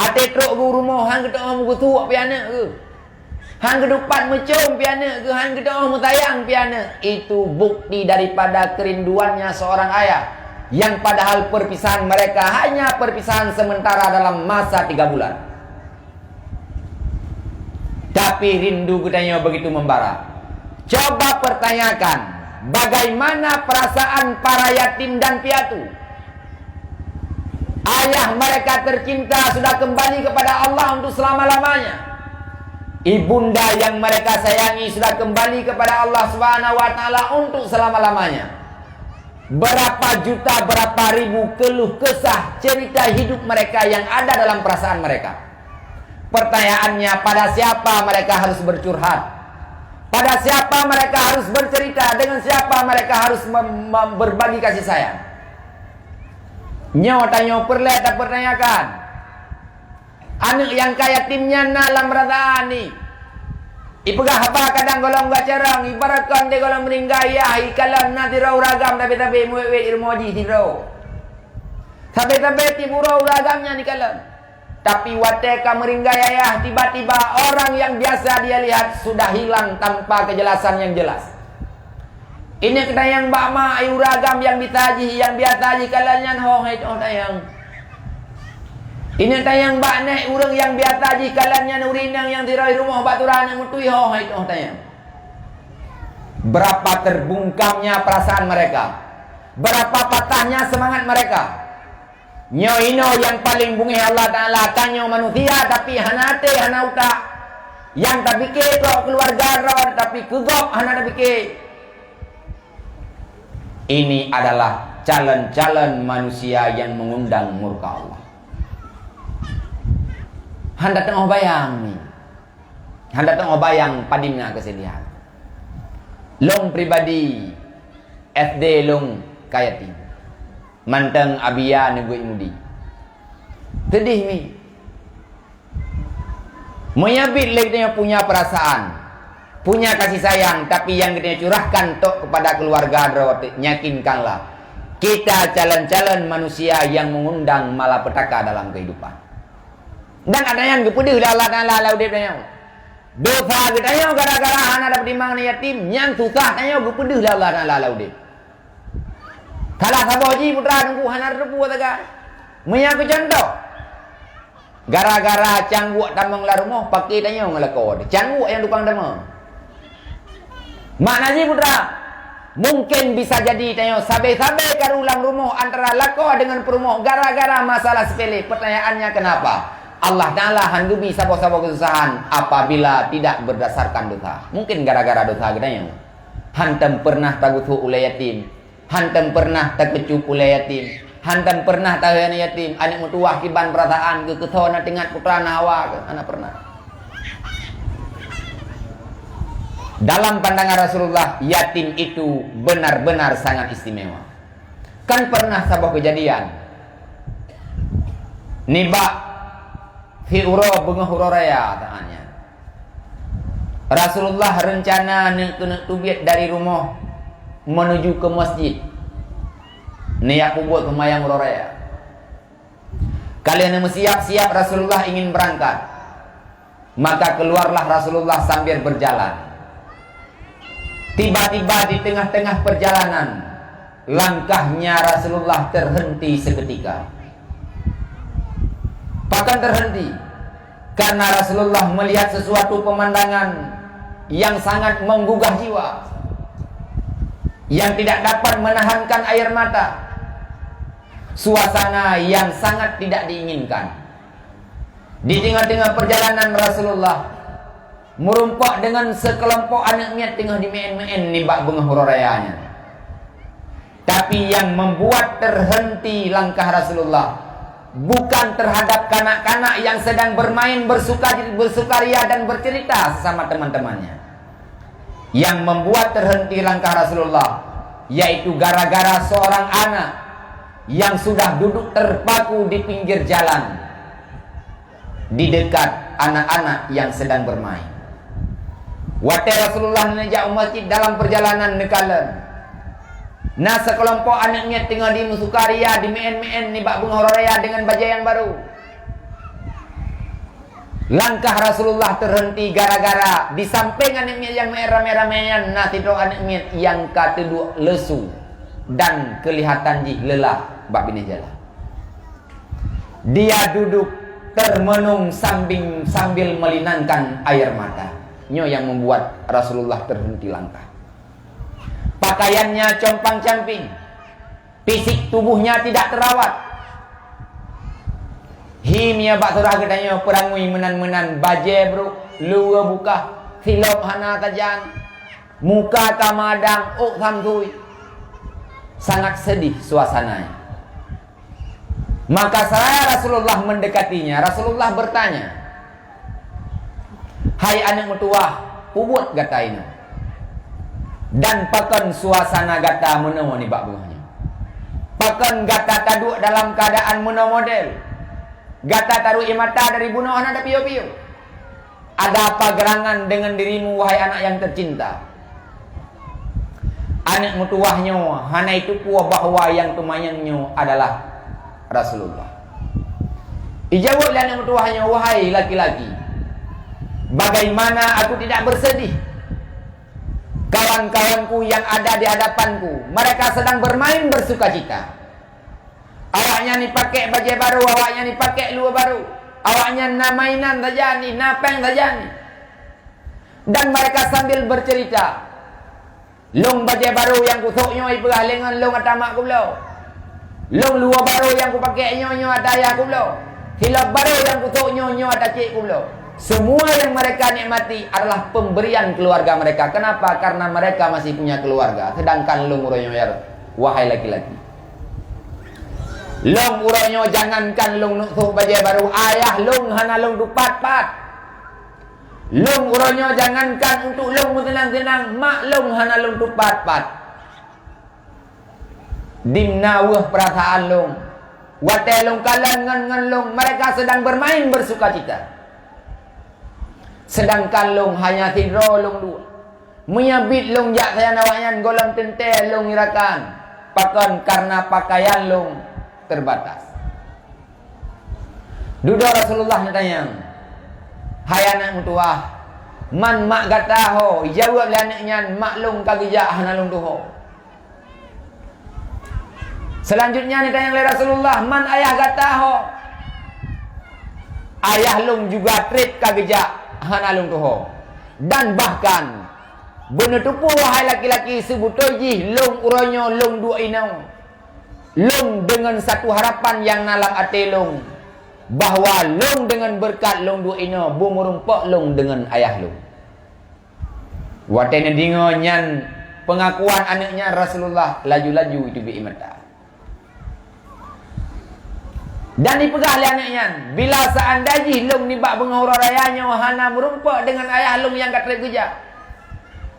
Até trok geurumoh han geuteuoh meugeusuek pih aneuk geuh. Han geudupat meucom pih aneuk geuh, han geuteuoh meusayang pih aneuk. Itu bukti daripada kerinduannya seorang ayah, yang padahal perpisahan mereka hanya perpisahan sementara dalam masa tiga bulan. Tapi rindu geutanyoe begitu membara. Coba pertanyakan, bagaimana perasaan para yatim dan piatu? Ayah mereka tercinta sudah kembali kepada Allah untuk selama-lamanya. Ibunda yang mereka sayangi sudah kembali kepada Allah Subhanahu wa Ta'ala untuk selama-lamanya. Berapa juta, berapa ribu keluh kesah cerita hidup mereka yang ada dalam perasaan mereka. Pertanyaannya, pada siapa mereka harus bercurhat? Pada siapa mereka harus bercerita, dengan siapa mereka harus mem-, mem-, berbagi kasih sayang. Nyoe tanyoe peureulée tapeurtanyakan. Aneuëk nyang ka yatim nyan na lam peurasaan ni. Ipeugah haba kadang gohlom geucarông, ibaratkan lé gohlom meuninggai yah, ikalon na sidroe ureuëng agam tabe-tabe muwét-wét i rumoh jih sidroe. Tabe-tabe tieb uroe ureuëng agam nyan ikalon. Tapi watée ka meuninggai ayah, tiba-tiba orang yang biasa dia lihat sudah hilang tanpa kejelasan yang jelas. Ingat tayang bak ma, ureuëng agam nyang biasa jih, nyang biasa jih kalon nyan ho hai toh tayang. Ingat tayang bak nék, ureuëng nyang biasa jih kalon nyan ureuëng inong nyang sidroe i rumoh bak tura aneuk meutui ho hai toh tayang. Berapa terbungkamnya perasaan mereka. Berapa patahnya semangat mereka. Nyoe inoe nyang paleng beungéh Allah Taala, tanyoe manusia tapi hana até, hana utak. Nyang tapike trok keuluwarga droe tapi keu gob hana tapike. Ini adalah calon-calon manusia yang mengundang murka Allah. Hana teungoh bayang ni. Hana teungoh bayang padum na keusedihan. Lôn pribadi, S D lôn ka yatim. Mantong Abia neubuet mudi. Teudeh mi. Meunyo biet lé geutanyoe punya perasaan, punya kasih sayang, tapi nyang geutanyoe curahkan tok kepada keluarga droe, yakinkanlah, kita calon-calon manusia yang mengundang malapetaka dalam kehidupan. Dan ada nyang geupeudeuh lé Allah Taala lam udeb tanyoe. Dosa geutanyoe gara-gara hana dapeutimang aneuk yatim, nyan susah tanyoe geupeudeuh lé Allah Taala lam udeb. Salah saboh jih putra teungku hana teupeu sagai. Meunyo keu contoh, gara-gara cangguek tamong lam rumoh, pake tanyoe ngon lakoe. Cangguek nyang tukang tamong. Makna jih putra, mungkin bisa jadi tanyoe sabe-sabe karu lam rumoh antara lakoe deungon peurumoh gara-gara masalah sepele. Pertanyaannya kenapa? Allah Taala han geubi saboh-saboh keususahan apabila tidak berdasarkan dosa. Mungkin gara-gara dosa geutanyoe. Hantom pernah tagusok ulée yatim, hantom pernah takeucup ulée yatim, hantom pernah tahe aneuk yatim, aneuk meutuwah kiban peurasaan geukeusau na teuingat putra na hawa keu, hana pernah. Dalam pandangan Rasulullah, yatim itu benar-benar sangat istimewa. Kan pernah saboh keujadian nibak siuroe beungoh uroe raya saát nyan. Rasulullah reuncana neuk keuneuk teubiet dari rumoh menuju ke masjid, neujak peubuet seumayang uroe raya. Ka lheueh neumeusiab-siab Rasulullah ingin berangkat, maka keluarlah Rasulullah sambil berjalan. Tiba-tiba di tengah-tengah perjalanan, langkahnya Rasulullah terhenti seketika. Pakon terhenti? Karena Rasulullah melihat sesuatu pemandangan yang sangat menggugah jiwa, yang tidak dapat menahankan air mata, suasana yang sangat tidak diinginkan. Di tengah-tengah perjalanan Rasulullah, meurumpok deungon seukelompok aneuk miet teungoh jimeu'én-meu'én nibak beungoh uroe raya nyan. Tapi yang membuat terhenti langkah Rasulullah bukan terhadap kanak-kanak yang sedang bermain, bersuka-, bersukaria dan bercerita sesama teman-temannya. Yang membuat terhenti langkah Rasulullah yaitu gara-gara seorang anak yang sudah duduk terpaku di pinggir jalan, di dekat anak-anak yang sedang bermain. Watée Rasulullah neujak u masjid dalam perjalanan neukalon, na seukelompok aneuk miet teungoh jimeusukaria, jimeu'én-meu'én nibak beungoh uroe raya deungon bajée nyang barô. Langkah Rasulullah terhenti gara-gara di sampéng aneuk miet nyang meu'én ramé-ramé nyan na sidroe aneuk miet nyang ka teuduek lesu dan keulihatan jih leulah bak binéh jalan. Dia duduk termenung sambil, sambil melinangkan air mata. Nyoe nyang membuat Rasulullah terhenti langkah. Pakaiannya compang-camping, fisik tubuhnya tidak terawat. Hi, meunyo bak surah geutanyoe peurangui meunan-meunan, bajée brok, luweue bukah, silop hana tajan, muka ka madang, ôk samsui. Sangat sedih suasana. Maka seraya Rasulullah mendekatinya, Rasulullah bertanya, "Hai aneuk meutuwah, peue buet gata inoe?" Dan pakon suasana gata meunoe nibak beungoh nyoe? Pakon gata taduek dalam keuadaan meunoe model? Gata taruek ie mata dari bunoe hana tapiôh-piôh. Ada apa gerangan dengan dirimu, wahai anak yang tercinta? Aneuk meutuwah nyoe hana jiteupeue bahwa nyang teumanyong nyoe adalah Rasulullah. Ijaweueb lé aneuk meutuwah nyoe, "Wahai laki-laki, bagaimana aku tidak bersedih? Kawan-kawanku yang ada di hadapanku, mereka sedang bermain bersukacita. Awaknyan jipakèk bajèe barô, awaknyan jipakèk luwa barô. Awaknyan na mainan sajan, na péng sajan." Dan mereka sambil bercerita, "Lôn bajèe barô nyang kusôk nyoe jipeugah lé ngon lôn ata mak kubloe. Lôn luwa barô nyang kupakèk nyoe, nyoe ata ayah kubloe. Silop barô nyang kusôk nyoe, nyoe ata cék kubloe." Semua yang mereka nikmati adalah pemberian keluarga mereka. Kenapa? Karena mereka masih punya keluarga. Sedangkan lôn uroe nyoe, ya, wahai laki-laki, lôn uroe nyoe jangankan lôn neuk sôk bajèe barô, ayah lôn hana lôn tupat-pat. Lôn uroe nyoe jangankan untuk lôn meuseunang-seunang, mak lôn hana lôn tupat-pat. Dimna weueh peurasaan lôn watèe lôn kalon ngon, ngon lôn, mereka sedang bermain bersukacita. Sedangkan lôn hanya sidroe lôn duek. Meunyo bit lôn jak sajan awaknyan gohlom teuntèe lôn irakan. Pakon? Karena pakaian lôn terbatas. Dudoe Rasulullah neutanyong, "Hai aneuk meutuwah, man mak gata ho?" Ijaweueb lé aneuk nyan, "Mak lôn ka geujak, hana lôn tuho." Selanjutnya neutanyong lé Rasulullah, "Man ayah gata ho?" "Ayah lôn juga trép ka geujak, hana lôn tuho. Dan bahkan, beuneuteupeue, wahai laki-laki, seubeutôi jih lôn uroe nyoe lôn duek inoe lôn deungon satu harapan nyang na lam até lôn, bahwa lôn deungon beureukat lôn duek inoe beumeurumpok lôn deungon ayah lôn." Watèe neudeungö nyan peungakuan aneuk nyan, Rasulullah laju-laju jiteubiet ie mata. Dan jipeugah lé aneuk nyan, "Bila seandai jih lôn nibak beungoh uroe raya nyoe hana meurumpok deungon ayah lôn nyang ka trép geujak,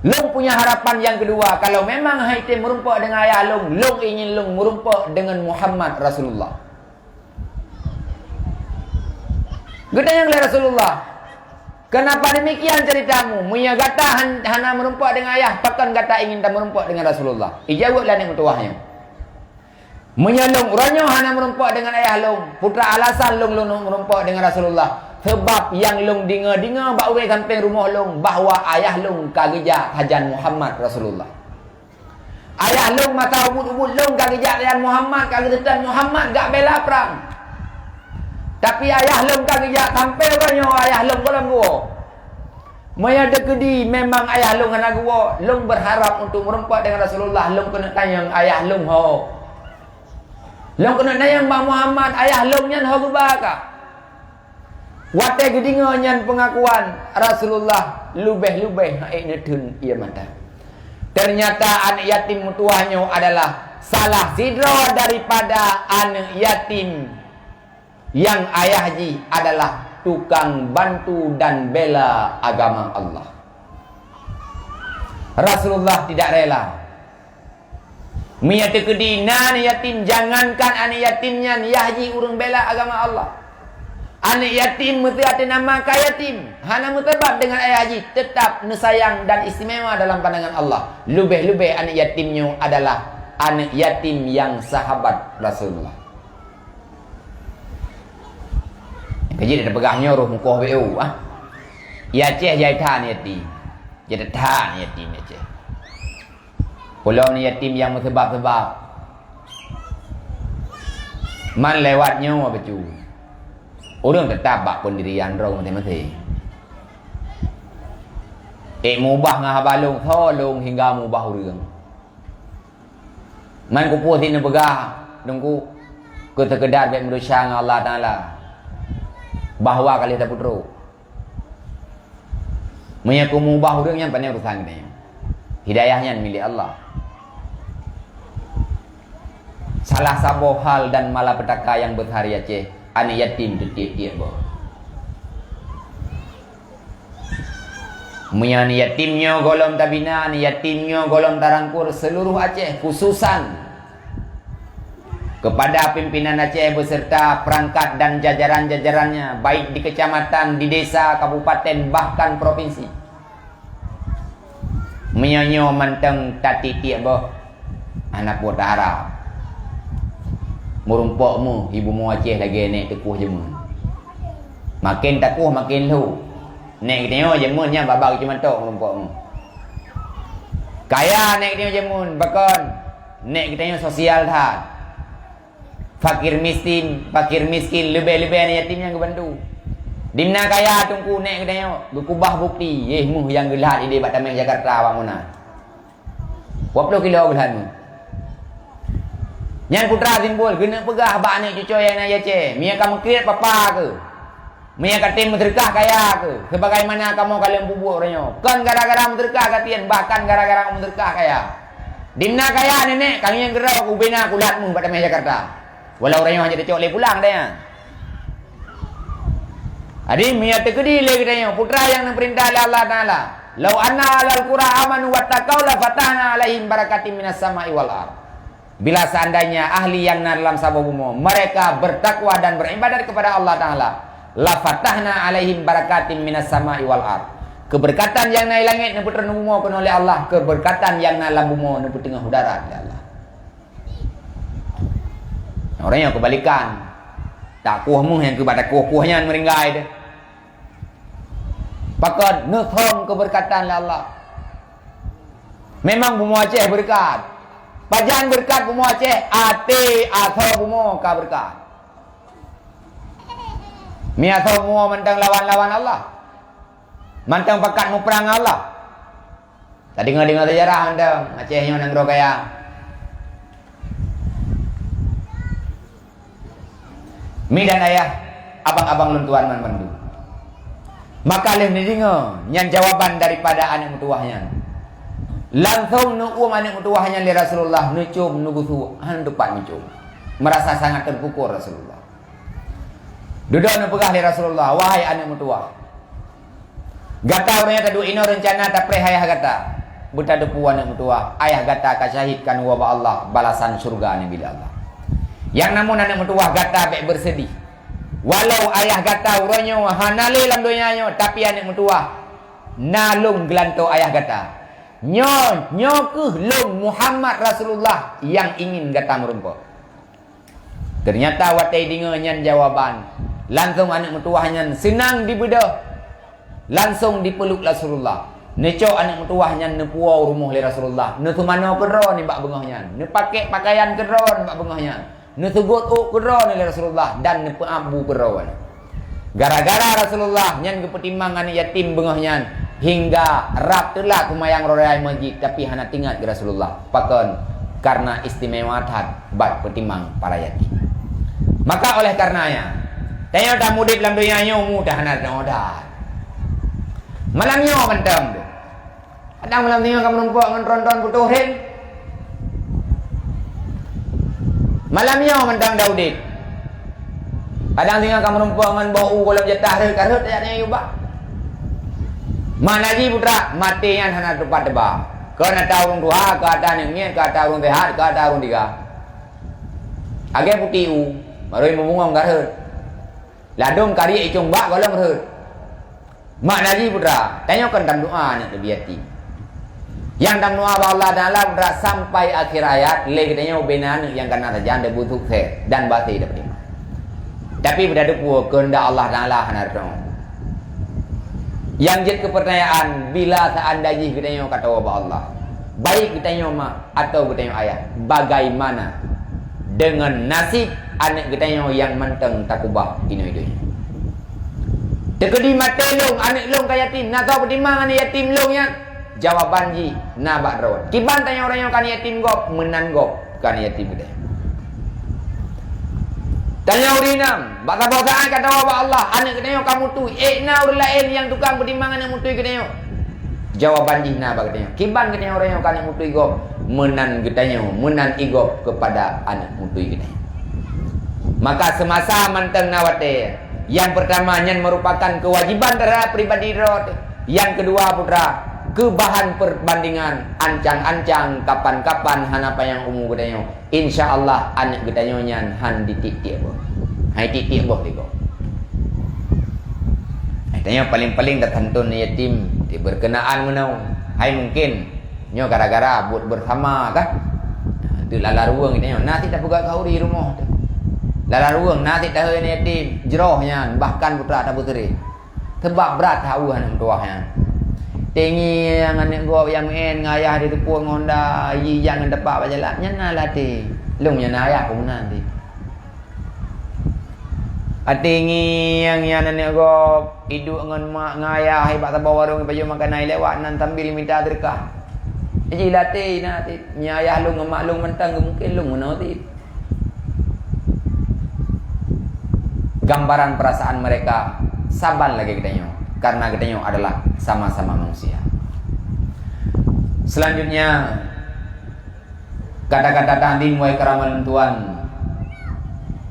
lôn punya harapan nyang keudua, kalau memang han jitem meurumpok deungon ayah lôn, lôn ingin lôn meurumpok deungon Muhammad Rasulullah." Geutanyong lé Rasulullah, "Kenapa demikian ceritamu? Meunyo gata han-, hana meurumpok deungon ayah, pakon gata ingin tameurumpok deungon Rasulullah?" Ijaweueb lé aneuk meutuwah nyoe, "Meunyo lôn uroe nyoe hana meurumpok deungon ayah lôn, peue teuma alasan lôn, lôn meurumpok deungon Rasulullah? Sabab nyang lôn deungö-deungö bak ureueng sampéng rumoh lôn bahwa ayah lôn ka geujak sajan Muhammad Rasulullah. Ayah lôn masa ubit-ubit lôn ka geujak sajan Muhammad, ka geuseutôt Muhammad jak bela prang. Tapi ayah lôn ka geujak, sampoe uroe nyoe ayah lôn gohlom geuwoe. Meunyo teukeudi memang ayah lôn hana geuwoe, lôn beurharap untuk meurumpok deungon Rasulullah, lôn keuneuk tanyong ayah lôn ho. Lôn keuneuk tanyong bak Muhammad, ayah lôn nyan ho geuba ka?" Watèe geudeungö nyan peungakuan Rasulullah, leubeh-leubeh han ék neutheun ie mata. Ternyata aneuk yatim meutuwah nyoe adalah salah sidroe daripada aneuk yatim nyang ayah jih adalah tukang bantu dan bela agama Allah. Rasulullah tidak rela. Meunyo teukeudi na aneuk yatim, jangankan aneuk yatim nyan yah jih ureueng bela agama Allah. Aneuk yatim meuseuti nama ka yatim, hana meusabab deungon ayah jih, teutap neusayang dan istimewa dalam pandangan Allah. Leubeh-leubeh aneuk yatim nyoe adalah aneuk yatim nyang sahabat Rasulullah. Ka jeuet tapeugah nyoe roh mukoh beu, ah. Di Aceh jai that yatim. Jai that yatim di Aceh. Peulom yatim nyang meusabab-sabab. Man lewat nyoe bacut. Ureueng teutap bak peundirian droe maséng-maséng. Ék meubah ngon haba lôn, soe lôn hingga meubah ureueng. Man kupeue sit neupeugah, Teungku, keu seukeudar bèk meudesya ngon Allah Taala, bahwa ka lheueh tapeutrok. Meunyoe keu meubah ureueng nyan, pane urusan geutanyoe. Hidayah nyan milék Allah. Salah saboh hal dan malapetaka nyang beusa di Aceh, aneuk yatim teutiek-tiek boh. Meunyoe aneuk yatim nyoe gohlom tabina, aneuk yatim nyoe gohlom tarangkul seluruh Aceh, khususan kepada pimpinan Aceh beserta perangkat dan jajaran-jajarannya, baik di kecamatan, di desa, kabupaten, bahkan provinsi. Meunyoe nyoe mantong tatitiek boh, hana peue taharap. Meurumpok meuh ibu mo Aceh lagèe nèk teukoh jameun. Maken takoh maken lhô. Nèk geutanyoe jameun nyan babah geuceumantok meurumpok meuh. Kaya nèk geutanyoe jameun, pakon? Nèk geutanyoe sosial that. Fakir miskin, fakir miskin, leubeh-leubeh aneuk yatim nyang geubantu. Dimna kaya teungku nèk geutanyoe, geukubah bukti, yeh meuh nyang geulhat idéh bak taméh Jakarta bak meunan. Dua ploh kilo geulhat meuh. Nyan putra simbol, geuneuk peugah bak aneuk cucoe nyang na Aceh, meunyo ka meukriet papa keuh. Meunyo ka tem meuseudeukah kaya keuh, sebagaimana kamoe ka lheueh peubuet uroe nyoe. Kon gara-gara meuseudeukah gasien, bahkan gara-gara meuseudeukah kaya. Dimna kaya nenek, ka ngieng keudroe ubena kulat meuh bak taméh Jakarta. Walau uroe nyoe hana tacok lé pulang deh nyan. Jadi, meunyo teukeudi lé geutanyoe, putra nyang neupeurintah lé Allah Taala, "Lau anna ahlal qura amanu wattaqau la fatahna alaihim barakatim minas sama'i wal ard." Bila seandainya ahli yang na dalam saboh bumoe, mereka bertakwa dan beribadat kepada Allah Taala, la fatahna alaihim barakatim minas sama'i wal ard. Keberkatan yang na di langét neupeutron bumoe keunoe lé Allah, keberkatan yang na lam bumoe neupeuteungoh u darat lé Allah. Ureuëng nyang keubalikan, takoh meuh nyang keuba takoh-koh nyan meureugai deh. Pakon neuthom keberkatan lé Allah. Memang bumoe Aceh beureukat. Pajan beureukat bumoe Aceh, até asoe bumoe ka beureukat. Mi asoe bumoe mantong lawan-lawan Allah. Mantong pakat muprang Allah. Tadeungoe-deungoe seujarah mantong, Aceh nyoe nanggroe kaya. Mi dan ayah, abang-abang lôn tuan banmandum. Maka lheueh neudeungoe nyan jawaban daripada aneuk meutuwah nyan. Langsong neuuem aneuk meutuwah nyan lé Rasulullah, neucom, neugusu, hana teupat meucom. Merasa sangat terpukul Rasulullah. Dudoe neupeugah lé Rasulullah, "Wahai aneuk meutuwah, gata ureuëng nyang taduek inoe reuncana tapreh ayah gata. Beutadeupu aneuk meutuwah, ayah gata ka syahid ka neuwoe bak Allah, balasan syeuruga neubri lé Allah. Nyang namun aneuk meutuwah gata bék beuseudih. Walau ayah gata uroe nyoe hana lé lam donya nyoe, tapi aneuk meutuwah na lôn geulantoe ayah gata. Nyoe, nyoe kheueh lôn Muhammad Rasulullah nyang ingin gata meurumpok." Teunyata watée deungoe nyan jawaban, langsong aneuk meutuwah nyan seunang dibeudôh, langsong dipeuluk Rasulullah. Neucok aneuk meutuwah nyan neupuwoe u rumoh lé Rasulullah, neuseumanoe keudroe nibak beungoh nyan, neupakék peukayan keudroe nibak beungoh nyan, neuseugot ôk keudroe lé Rasulullah dan neupeuab bu keudroe. Gara-gara Rasulullah nyan geupeutimang aneuk yatim beungoh nyan, hingga rab teulat seumayang rot raya masjid, tapi hana teuingat keu Rasulullah. Pakon? Karena istimewa that bak peutimang para yatim. Maka oleh karenanya, tanyoe tameudeb lam donya nyoe mudah hana teunoe that. Malam nyoe mantong tu. Kadang malam singoh ka meurumpok ngon tron-tron putôh rem. Malam nyoe mantong taudeb. Kadang singoh ka meurumpok ngon boh u gohlom jatah rhot, ka rhot tajak nyan yue bah. Mak na jih putra, maté nyan hana teupat teuba. Keu ata ureuëng tuha, keu ata aneuk miet, keu ata ureuëng seuhat, keu ata ureuëng tiga. Agée puti u, barô meubungong ka rhot. Ladôm kariek icong bak gohlom rhot. Mak na jih putra, tanyoe kon tameudoa aneuk teubiet yatim. Nyang tameudoa bak Allah Taala putra sampai akhir hayat, lé geutanyoe bina aneuk nyang kana sajan dan beusukses dan bahse dapeutimang. Tapi beutadeupu keuheundak Allah Taala hana teurimong. Nyang jeuet keu peurtanyaan, bila seandai jih geutanyoe ka tawoe bak Allah, baik geutanyoe mak atau geutanyoe ayah, bagaimana deungon nasib aneuk geutanyoe nyang mantong takubah inoe donya? Teukeudi maté lôn, aneuk lôn ka yatim, na soe peutimang aneuk yatim lôn nyan? Jawaban jih na bak droe. Kiban tanyoe uroe nyoe ka aneuk yatim gob, meunan gob ka aneuk yatim geutanyoe. Tanyoe ureuëng inong, bak saboh saát ka tawoe bak Allah, aneuk geutanyoe ka mutui, ék na ureuëng laén nyang tukang peutimang aneuk mutui geutanyoe? Jawaban jih na bak geutanyoe. Kiban geutanyoe uroe nyoe ka aneuk mutui gob, meunan geutanyoe, meunan igob keupada aneuk mutui geutanyoe. Maka seumasa mantong na watée, nyang peurtama nyan meurupakan keuwajéban teuhadap pribadi droe teuh. Nyang keudua, putra, keu bahan peubandingan, ancang-ancang, kapan-kapan hana panyang umu geutanyoe, insya Allah aneuk geutanyoe nyan han ditiek-tiek boh. Hai tiek-tiek boh lé gob. Hai tanyoe paleng-paleng tatanton yatim, di berkenaan meunoe. Hai mungkin nyoe gara-gara buet beusama kah? Nah, tu lala ruweueng tanyoe. Na cit tapeugah khauri rumoh tu. Lala ruweueng na cit tahe yatim, jroh nyan, bahkan putra tabeuteureh. Sabab brat that ueh aneuk meutuwah nyan. Teungieng aneuk gob nyang meu'en ngon ayah di teupue ngon honda, jijak ngon tepak bak jalan, nyan na lam até. Lôn nyan na ayah keu meunan cit. Até ngieng nyan aneuk gob, iduek ngon mak ngon ayah, bak saboh warong ipajoh makanan ilewat nan sambil mita seudeukah. Jih lam até na cit, nyan ayah lôn ngon mak lôn mantong, mungken lôn meunoe cit. Gambaran perasaan mereka saban lagée geutanyoe, karena geutanyoe adalah sama-sama manusia. Selanjutnya, kata-kata takdim, wahai keuraman lôn tuan,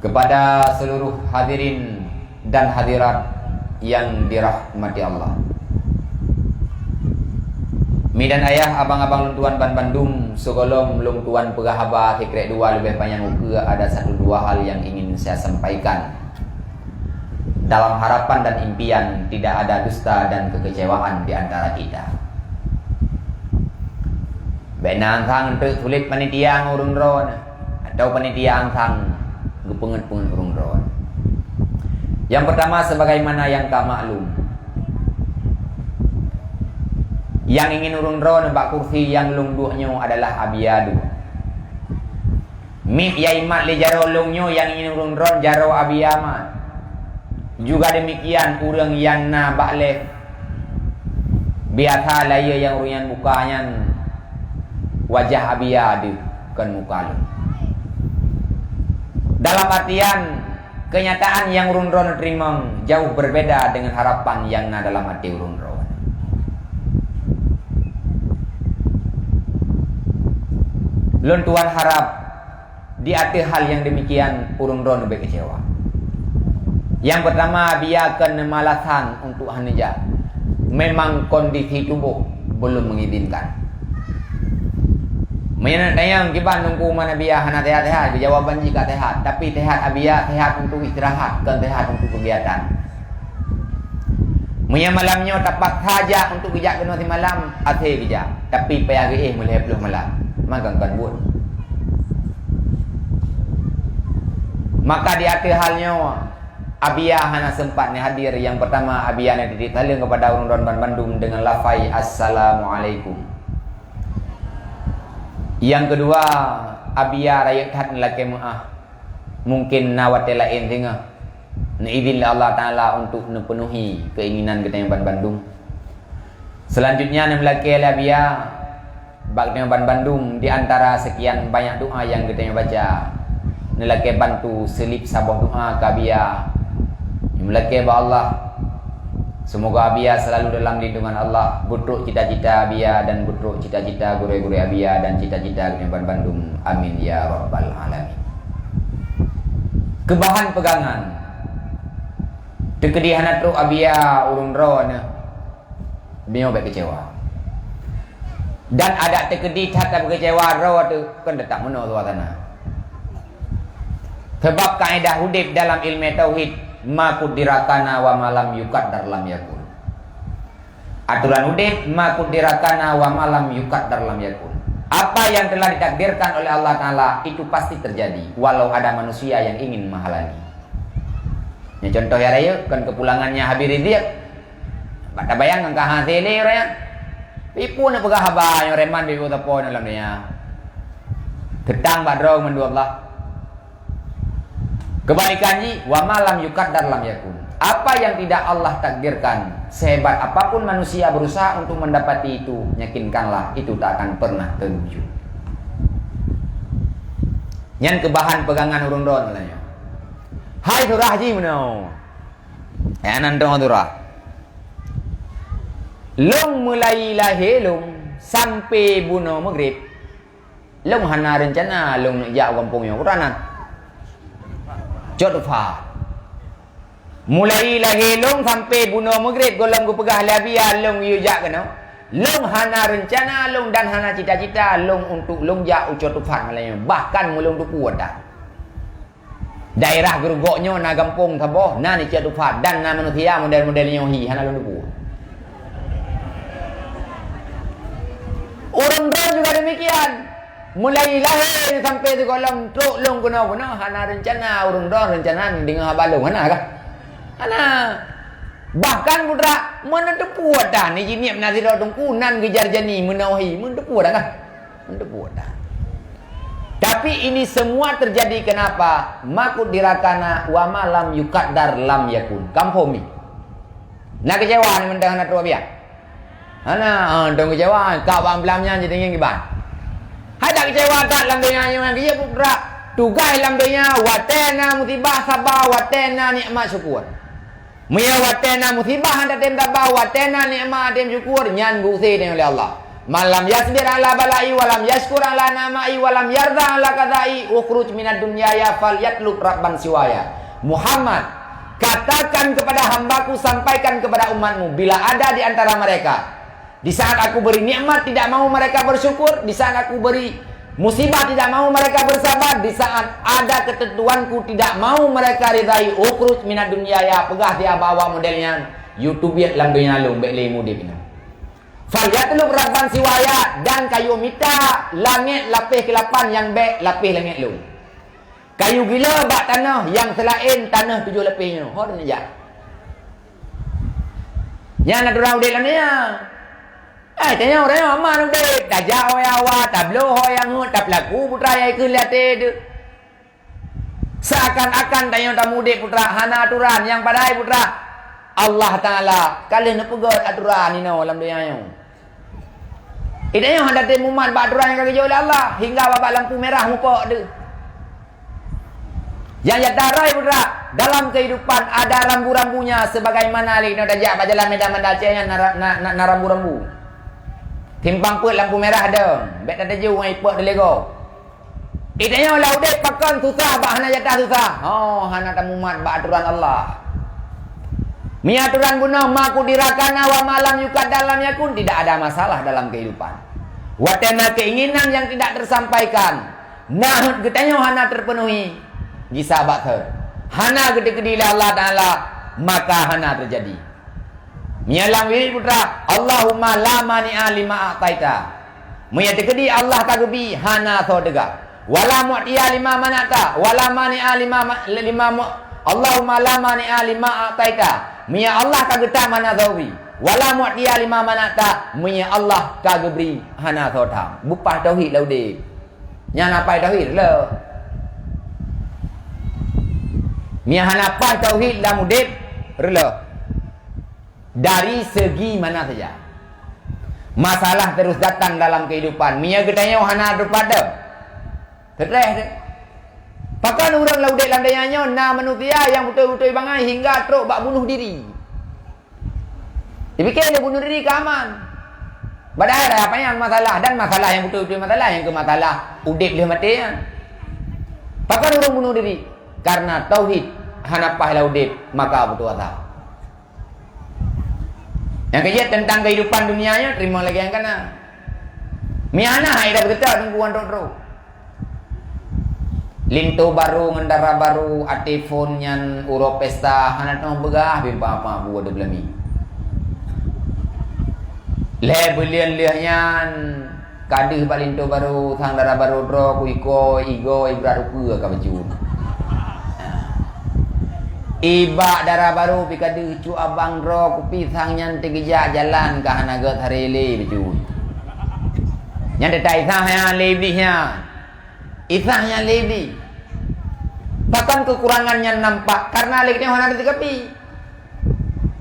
kepada seluruh hadirin dan hadirat yang dirahmati Allah. Mi dan ayah, abang-abang lôn tuan ban bandum, sigohlom lôn tuan peugah haba sikrék dua leubeh panyang ukeue, ada satu dua hal yang ingin saya sampaikan. Dalam harapan dan impian, tidak ada dusta dan kekecewaan di antara kita. Bék na ansang teuk sulet panitia ngon ureuëng droeneuh, atau panitia ansang geupeunget-peunget ureuëng droeneuh. Yang pertama, sebagaimana yang ka maklum, nyang ingin ureuëng droeneuh bak kursi nyang lôn duek nyoe adalah Abiya duek. Miet nyang imat lé jaroe lôn nyoe nyang ingin ureuëng droeneuh jaroe Abiya mat. Juga demikian ureuëng nyang na bak lhèe biasa layée nyang ureuëng nyan buka nyan wajah Abiya deuh kon muka lôn. Dalam artian, kenyataan nyang ureuëng droeneuh teurimong jauh berbeda dengan harapan nyang na dalam até ureuëng droeneuh. Lôn tuan harab di ateueh hal nyang demikian ureuëng droeneuh bék keucewa. Nyang peurtama, Abiya kon neumalasan untuk hana jak. Memang kondisi tuboh belum mengizinkan. Meunyoe neutanyong kiban Teungku Umar Abiya hana sehat-sehat, jawaban jih ka sehat. Tapi sehat Abiya, sehat untuk istirahat, kon sehat untuk kegiatan. Meunyoe malam nyoe tapaksa jak untuk geujak keunoe simalam, asé geujak. Tapi payah geuéh meulhèe ploh malam. Maka kon buet. Maka di ateueh hal nyoe, Abiya hana sempat neuhadir. Nyang peurtama, Abiya neutitip saleuem kepada ureuëng droen banbandum dengan lafai, "Assalamualaikum." Nyang keudua, Abiya rayeuk that neulakée meuáh. Mungkin na watée laén singoh neuidhin lé Allah Taala untuk neupeunuhi keuinginan geutanyoe banbandum. Selanjutnya, neumeulakée lé Abiya bak geutanyoe banbandum di antara sekian banyak doa nyang geutanyoe baca, neulakée bantu seulib saboh doa keu Abiya. Neumeulakée bak Allah, semoga Abiya selalu dalam lindungan Allah, beutrok cita-cita Abiya dan beutrok cita-cita gurée-gurée Abiya dan cita-cita geutanyoe banbandum. Amin ya rabbal alamin. Keu bahan peugangan, teukeudi hana trok Abiya ureuëng droeneuh, meunyoe bék keucewa. Dan adak teukeudi that tabeukeucewa droe teuh, kon teutap meunoe suasana. Sabab kaedah udeb dalam ilmu tauhid, "Ma quddira kana wa ma lam yuqaddar lam yakun." Aturan udeb, "Ma quddira kana wa ma lam yuqaddar lam yakun." Apa yang telah ditakdirkan oleh Allah Taala itu pasti terjadi, walau ada manusia yang ingin menghalangi. Nyoe contoh nyang rayeuk, kon keupulangan nyan Habib Rizik. Bak tabayang ngon ka hase lé ureuëng nyan. Ipeue na peugah haba nyoe reman bibu teupon lam dunia. Teutang bak droe mandua Allah. Kebalikan jih, "Wa ma lam yuqaddar lam yakun." Apa yang tidak Allah takdirkan, sehebat apapun manusia berusaha untuk mendapati itu, yakinkanlah itu tak akan pernah terwujud. Nyan keu bahan peugangan ureuëng droen nyoe. Hai surah jih meunoe. Eh, nan dong surah. Lôn mulai lahé lôn sampai bunoe maghrib, lôn hana reuncana lôn neuk jak u gampông nyoe. Keureuna cot fa. Mulai lahé lôn sampai bunoe meugreb gohlom geupeugah lé Abi, ya lôn yue jak keunoe. Lôn hana reuncana lôn dan hana cita-cita lôn untuk lôn jak u Chatuphant malam nyoe. Bahkan meulôn teupeu ata. Daerah Geurugok nyoe na gampông saboh, na di Chatuphant dan na manusia model-model nyoe hi hana lôn teupeu. Ureuëng droe juga demikian. Mulai lahé sampai sigohlom trok lôn keunoe-keunoe hana reuncana ureuëng droe reuncana deungoe haba lôn, hana kah? Hana. Bahkan putra meuneuteupeue dah ni jinieb na sidroe teungku nan geujar jani meunoe hi, meuneuteupeue dah kah? Meuneuteupeue dah. Tapi ini semua terjadi kenapa? Makut dirakana wa malam yukaddar lam yakun. Kampomi. Na kecewa ni mantong hana trok biak. Hana, ah, dong kecewa, ka bak malam nyan jadi ngieng kiban. Hai tak kecewa that lam donya nyoe ngon keu putra. Tugaih lam donya, watée na musibah saba, watée na nikmat syukur. Meunyoe watée na musibah hana tem saba, watée na nikmat tem syukur, nyan geuusé tanyoe lé Allah. Man lam yasbir ala balai wa lam yashkur ala na'mai wa lam yarda ala kadai ukhruj minad dunya ya fal yatlub rabban siwaya. Muhammad, katakan kepada hambaku, sampaikan kepada umatmu, bila ada di antara mereka, di saat aku beri nikmat tidak mau mereka bersyukur, di saat aku beri musibah tidak mau mereka bersabar, di saat ada ketentuanku tidak mau mereka ridai, ukhruj minad dunya ya, peugah dia bawa model nyan, yue teubiet lam donya lôn bék lé mudeb inoe. Falyatlub rabban siwaya, dan kayue mita langét lapéh keulapan nyang bék lapéh langét lôn. Kayue gila bak tanoh nyang seulaén tanoh tujoh lapéh nyoe. Ho neujak. Nyan atoran udeb lam donya. Eh, tanyoe, tanyoe aman udeb. Tajak ho nyang awai, tabloe ho nyang heuet, tapeulaku putra nyang ikheun lé até teuh. Seakan-akan tanyoe tamudeb putra hana atoran nyang padahai putra. Allah Taala ka lheueh neupeugét atoran inoe lam donya nyoe. Di tanyoe hana tem mumat bak atoran nyang ka geujok lé Allah, hingga babah lampu merah mupok deuh. Nyang nyata rhoi putra, dalam kehidupan ada rambu-rambunya sebagaimana lé inoe tajak bak jalan Medan Banda Aceh nyan na, na, na, na rambu-rambu. Simpang peuet lampu merah dong, bék tateuju ngon ipok teuligo. Di tanyoe lam udeb pakon susah bak hana nyata susah. Oh, hana tamumat bak atoran Allah. Meunyoe atoran bunoe ma qudira kana wa ma lam yuqaddar lam yakun, tidak ada masalah dalam kehidupan. Watée na keinginan yang tidak tersampaikan, na heuet geutanyoe hana terpenuhi, gisa bak thon. Hana geuteukeudi lé Allah Taala, maka hana terjadi. Meunyoe lam wirid putra, Allahumma la mani'a lima a'taita. Meunyoe teukeudi Allah ka geubi, hana soe teuga. Wala mu'tiya lima mana'ta, wala mani'a lima ma-, lima mu-, Allahumma la mani'a lima a'taita. Meunyoe Allah ka geutam, hana soe bri. Wala mu'tiya lima mana'ta, meunyoe Allah ka geubri, hana soe tham. Beupah tauhid lam udeb. Nyan hana paih tauhid reuloh. Meunyoe hana paih tauhid lam udeb reuloh. Dari segi mana saja. Masalah terus datang dalam kehidupan. Meunyoe geutanyoe hana teupadam. Stress deh. Pakon ureuëng lam udeb lam donya nyoe na manusia nyang beutôi-beutôi bangai hingga trok bak bunuh diri. Dipike lé bunuh diri ka aman. Padahai apa nyang masalah dan masalah nyang beutôi-beutôi masalah nyang keu masalah udeb lheueh maté nyan. Pakon ureuëng bunuh diri? Karena tauhid hana paih lam udeb maka beutôi asa. Nyang keujeuet teuntang kehidupan dunia nyoe, teurimong lagée nyang kana. Meunyoe hana hai dah beutôi teungku ngon trok-trok. Linto barô ngon dara barô, até phon nyan uroe pesta, hana teupeugah bimpa apa buah dua belas mi. Lhée buleuen lheueh nyan, ka deuh bak linto barô, sang dara barô droe, ku iko, igo, ibrat ukeue ka bacut. Ibak dara barô pi ka deuh cu abang droe, kupi sang nyan teugeujak jalan ka hana gét hari lé bacut. Nyan teutai sang nyan lé iblih nyan. Isah nyang lé iblih. Pakon keukurangan nyan nampak? Karena lé geutanyoe hana teukapi.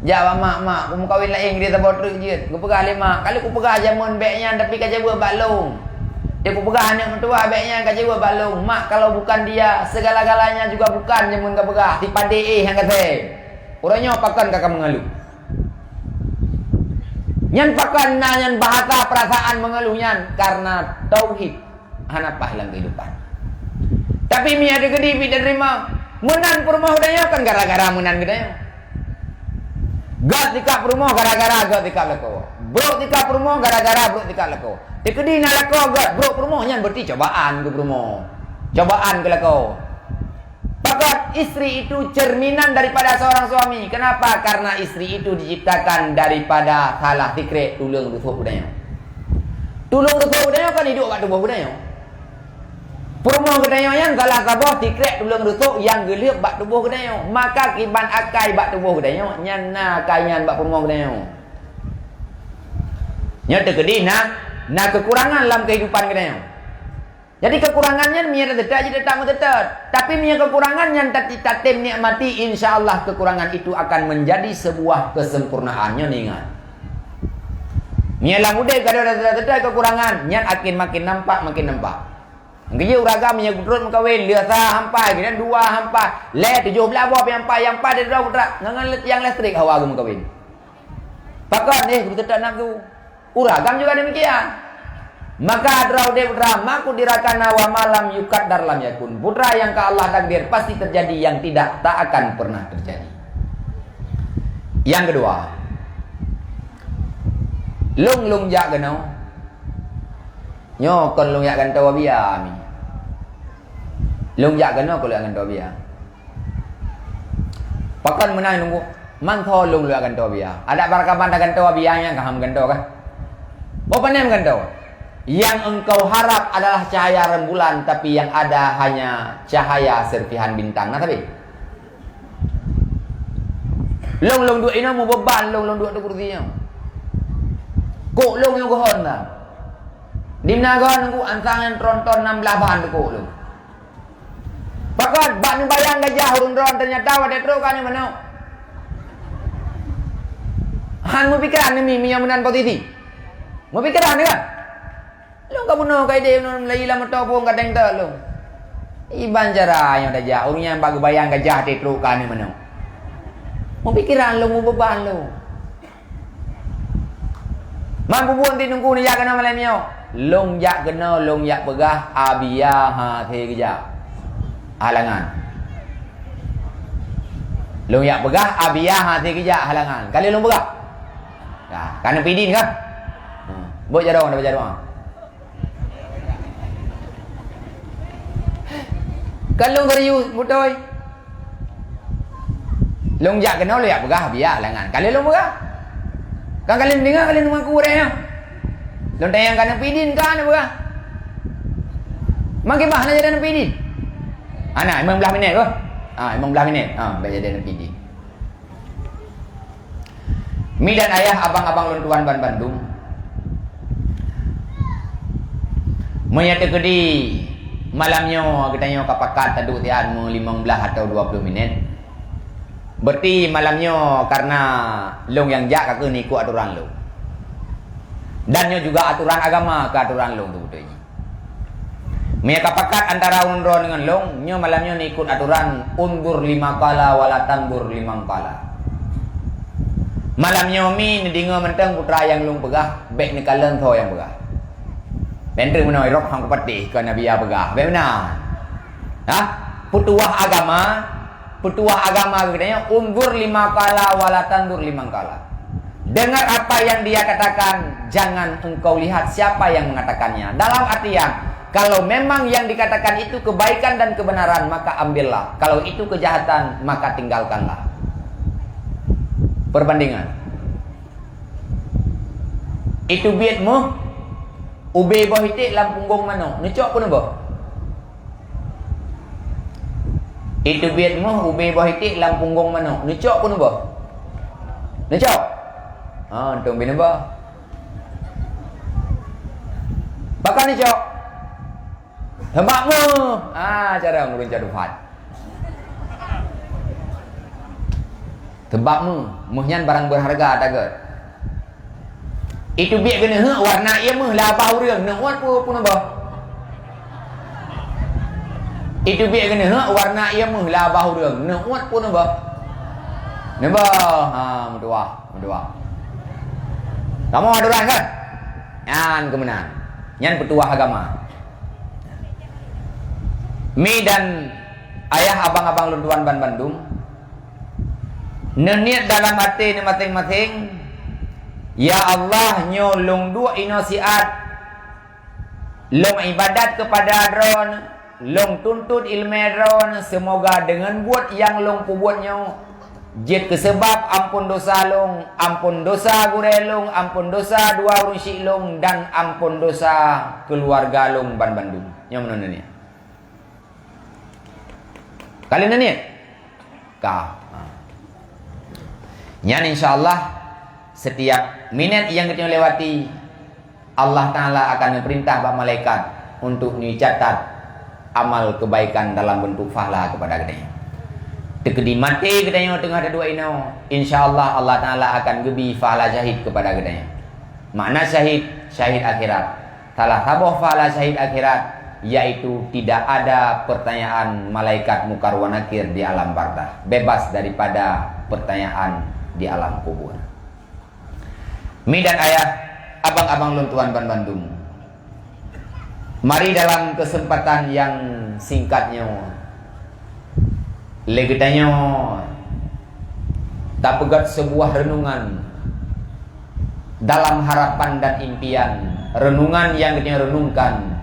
Jak bak mak, "Mak, kumeukawen laén geude saboh treuk jeuet." Geupeugah lé mak, "Ka lheueh kupeugah jameun bék nyan, tapi ka jaweueb bak lôn." Dia kupeugah aneuk meutuwah bék nyan, ka jaweueb bak lôn. "Mak, kalau bukan dia, segala-galanya juga bukan," jameun ka peugah. Sipadé éh nyang ka sém. Uroe nyoe pakon ka ka meungeuluh. Nyan pakon na nyan bahasa perasaan meungeuluh nyan? Karena tauhid. Hana paih lam kehidupan. Tapi meunyoe teukeudi pih teurimong, meunan peurumoh geutanyoe kan gara-gara meunan geutanyoe. Gét sikap peurumoh gara-gara gét sikap lakoe. Brok sikap peurumoh gara-gara brok sikap lakoe. Teukeudi na lakoe gét brok peurumoh, nyan berarti cobaan keu peurumoh. Cobaan keu lakoe. Pakon, istri itu cerminan daripada seorang suami. Kenapa? Karena istri itu diciptakan daripada salah sikrek tuleueng rusok geutanyoe. Tuleueng rusok geutanyoe kan hidup bak tuboh geutanyoe. Peurumoh geutanyoe nyan salah saboh sikrek tuleueng rusok nyang geulheueb bak tuboh geutanyoe. Maka kiban akai bak tuboh geutanyoe, nyan na akai nyan bak peurumoh geutanyoe. Nyoe teukeudi na, na keukurangan lam keuhidupan geutanyoe. Jadi keukurangan nyan meunyo tateutot, jeuet tateutot. Tapi meunyo keukurangan nyan tat-, tatem nikmati, insya Allah keukurangan itu akan menjadi sebuah kesempurnaan. Nyoe ingat. Meunyo lam udeb ka ada tateutot keukurangan, nyan akin makin nampak, makin nampak. Geujeuet ureueng agam nyang geutrok meukawen, lheueh sa hampai, kemudian dua hampai, lheueh tujoh blaih boh pih hampai, nyang hampai di droe putra, ngon, ngon nyang listrik hawa geumeukawen. Pakon, eh, beuteutak nafsu. Ureueng agam juga demikian. Maka droe udeb putra, ma qudira kana wa ma lam yuqaddar lam yakun. Putra yang ka Allah takdir pasti terjadi, yang tidak tak akan pernah terjadi. Yang kedua, lôn, lôn jak keunoe. Nyoe kon lôn jak gantoe Abiya mi. Lôn jak keunoe kon lôn jak gantoe Abiya. Pakon meunan nunggu, man tho lôn lôn jak gantoe Abiya. Adak barakaban tagantoe Abiya nyang ka ham gantoe kah? Oh, panem gantoe. Yang engkau harap adalah cahaya rembulan, tapi yang ada hanya cahaya serpihan bintang. Nah, tapi lôn, lôn duek inoe meubeban lôn, lôn duek di kursi nyoe. Kok lôn nyang geuhon na. Di meunan geuhon nunggu ansang nyan tronton nam blaih ban di kok lôn. Pakon, bak neubayang gajah ureueng droe, ternyata watèe trok ka aneuk manok. Han meupikeran neumi meunyoe meunan posisi. Meupikeran kan? Lôn ka bunoe ka idéh ngon lagi lam moto phôn ka teng teuk lôn. Iban cara nyoe tajak, ureueng nyan bak geubayang gajah watèe trok ka aneuk manok. Meupikeran lôn, meubeban lôn. Man bubuet di teungku neujak keunoe malam nyoe. Lôn jak keunoe, lôn jak peugah Abiya hase geujak. Halangan. Lôn jak peugah Abiya hase geujak halangan. Ka lheueh lôn peugah. Ka, ka neupidin ka? Hmm. Buet jaroe, buet jaroe. Kan lôn serius, beutôi. Lôn jak keunoe, lôn jak peugah, Abiya halangan. Ka lheueh lôn peugah. Kan ka lheueh neudeungoe, ka lheueh neumeukawen nyoe. Lôn tanyong ka neupidin, ka neupeugah. Makin bah na jadi neupidin. Hana, limong blaih minèt beuh. Ha, limong blaih minèt. Ha, bèk jadi neupidin. Mi dan ayah, abang-abang lôn tuan ban bandum. Meunyo teukeudi malam nyoe geutanyoe ka pakat taduek siat meulimong blaih atau dua puluh minèt, berarti malam nyoe kareuna lôn nyang jak ka keuh neuikot atoran lôn. Dan nyoe juga atoran agama keu atoran lôn teubeutôi jih. Meunyo ka pakat antara ureueng droe ngon lôn, nyoe malam nyoe neuikot atoran, unzur liman qala wa la tanzur liman qala. Malam nyoe mi neudeungoe mantong putra nyang lôn peugah, bèk neukalon soe nyang peugah. Bèk treuk meunoe rot han kupatéh kon Abiya peugah, bèk meunan. Hah? Peutuah agama, Peutuah agama geutanyoe, "Unzur liman qala wa la tanzur liman qala." Dengar apa yang dia katakan, jangan engkau lihat siapa yang mengatakannya. Dalam artian, kalau memang yang dikatakan itu kebaikan dan kebenaran, maka ambillah. Kalau itu kejahatan, maka tinggalkanlah. Perbandingan. Itu biet meuh, ubé boh iték lam punggong manok. Neucok pun boh. Itu biet meuh ubé boh iték lam punggong manok. Neucok pun boh. Neucok. Ha, untung bin boh. Pakon neucok. Sebab meuh. Ha, cara ngurun cadupat. Sebab meuh, meuh nyan barang berharga tagot. Itu biet keuneuk warna ié meuh labah ureueng, neuot pun pun boh. Itu biet keuneuk warna ié meuh labah ureueng, neuot pun boh. Neuboh, ha, meutuah, meutuah. Kamu aturan kan? Nyan keumeunan. Nyan peutuah agama. Mi dan ayah abang-abang lôn tuan ban bandum, Neuniet dalam até neumaséng-maséng, "Ya Allah, nyoe lôn duek inoe siat, lôn iébadat keupada Droeneuh, lôn tuntot iéleumé Droeneuh, seumoga deungon buet nyang lôn peubuet nyoe, jeuet keu seubab amphon desya lôn, amphon desya gurée lôn, amphon desya dua ureuëng syiek lôn, dan amphon desya keuluwarga lôn banmandum." Nyoe meunan neuniet. Ka lheueh neuniet? Ka. Ha. Nyan, insya Allah, setiap minét nyang geutanyoe lewati, Allah Ta'ala akan geupeurintah bak malaikat untuk neucatat amal kebaikan dalam bentuk pahala keupada geutanyoe. Teukeudi maté geutanyoe teungoh taduek inoe, insya Allah, Allah Ta'ala akan geubri pahala syahid keupada geutanyoe. Makna syahid, syahid akhirat. Salah saboh pahala syahid akhirat, yaitu tidak ada pertanyaan malaikat Mungkar wa Nakir di alam barzakh, bebas daripada pertanyaan di alam kubur. Mi dan ayah, abang-abang lôn tuan banmandum, mari dalam kesempatan yang singkat nyoe, lé geutanyoe tapeugét seubuah reunungan dalam harapan dan impian. Reunungan nyang geutanyoe reunungkan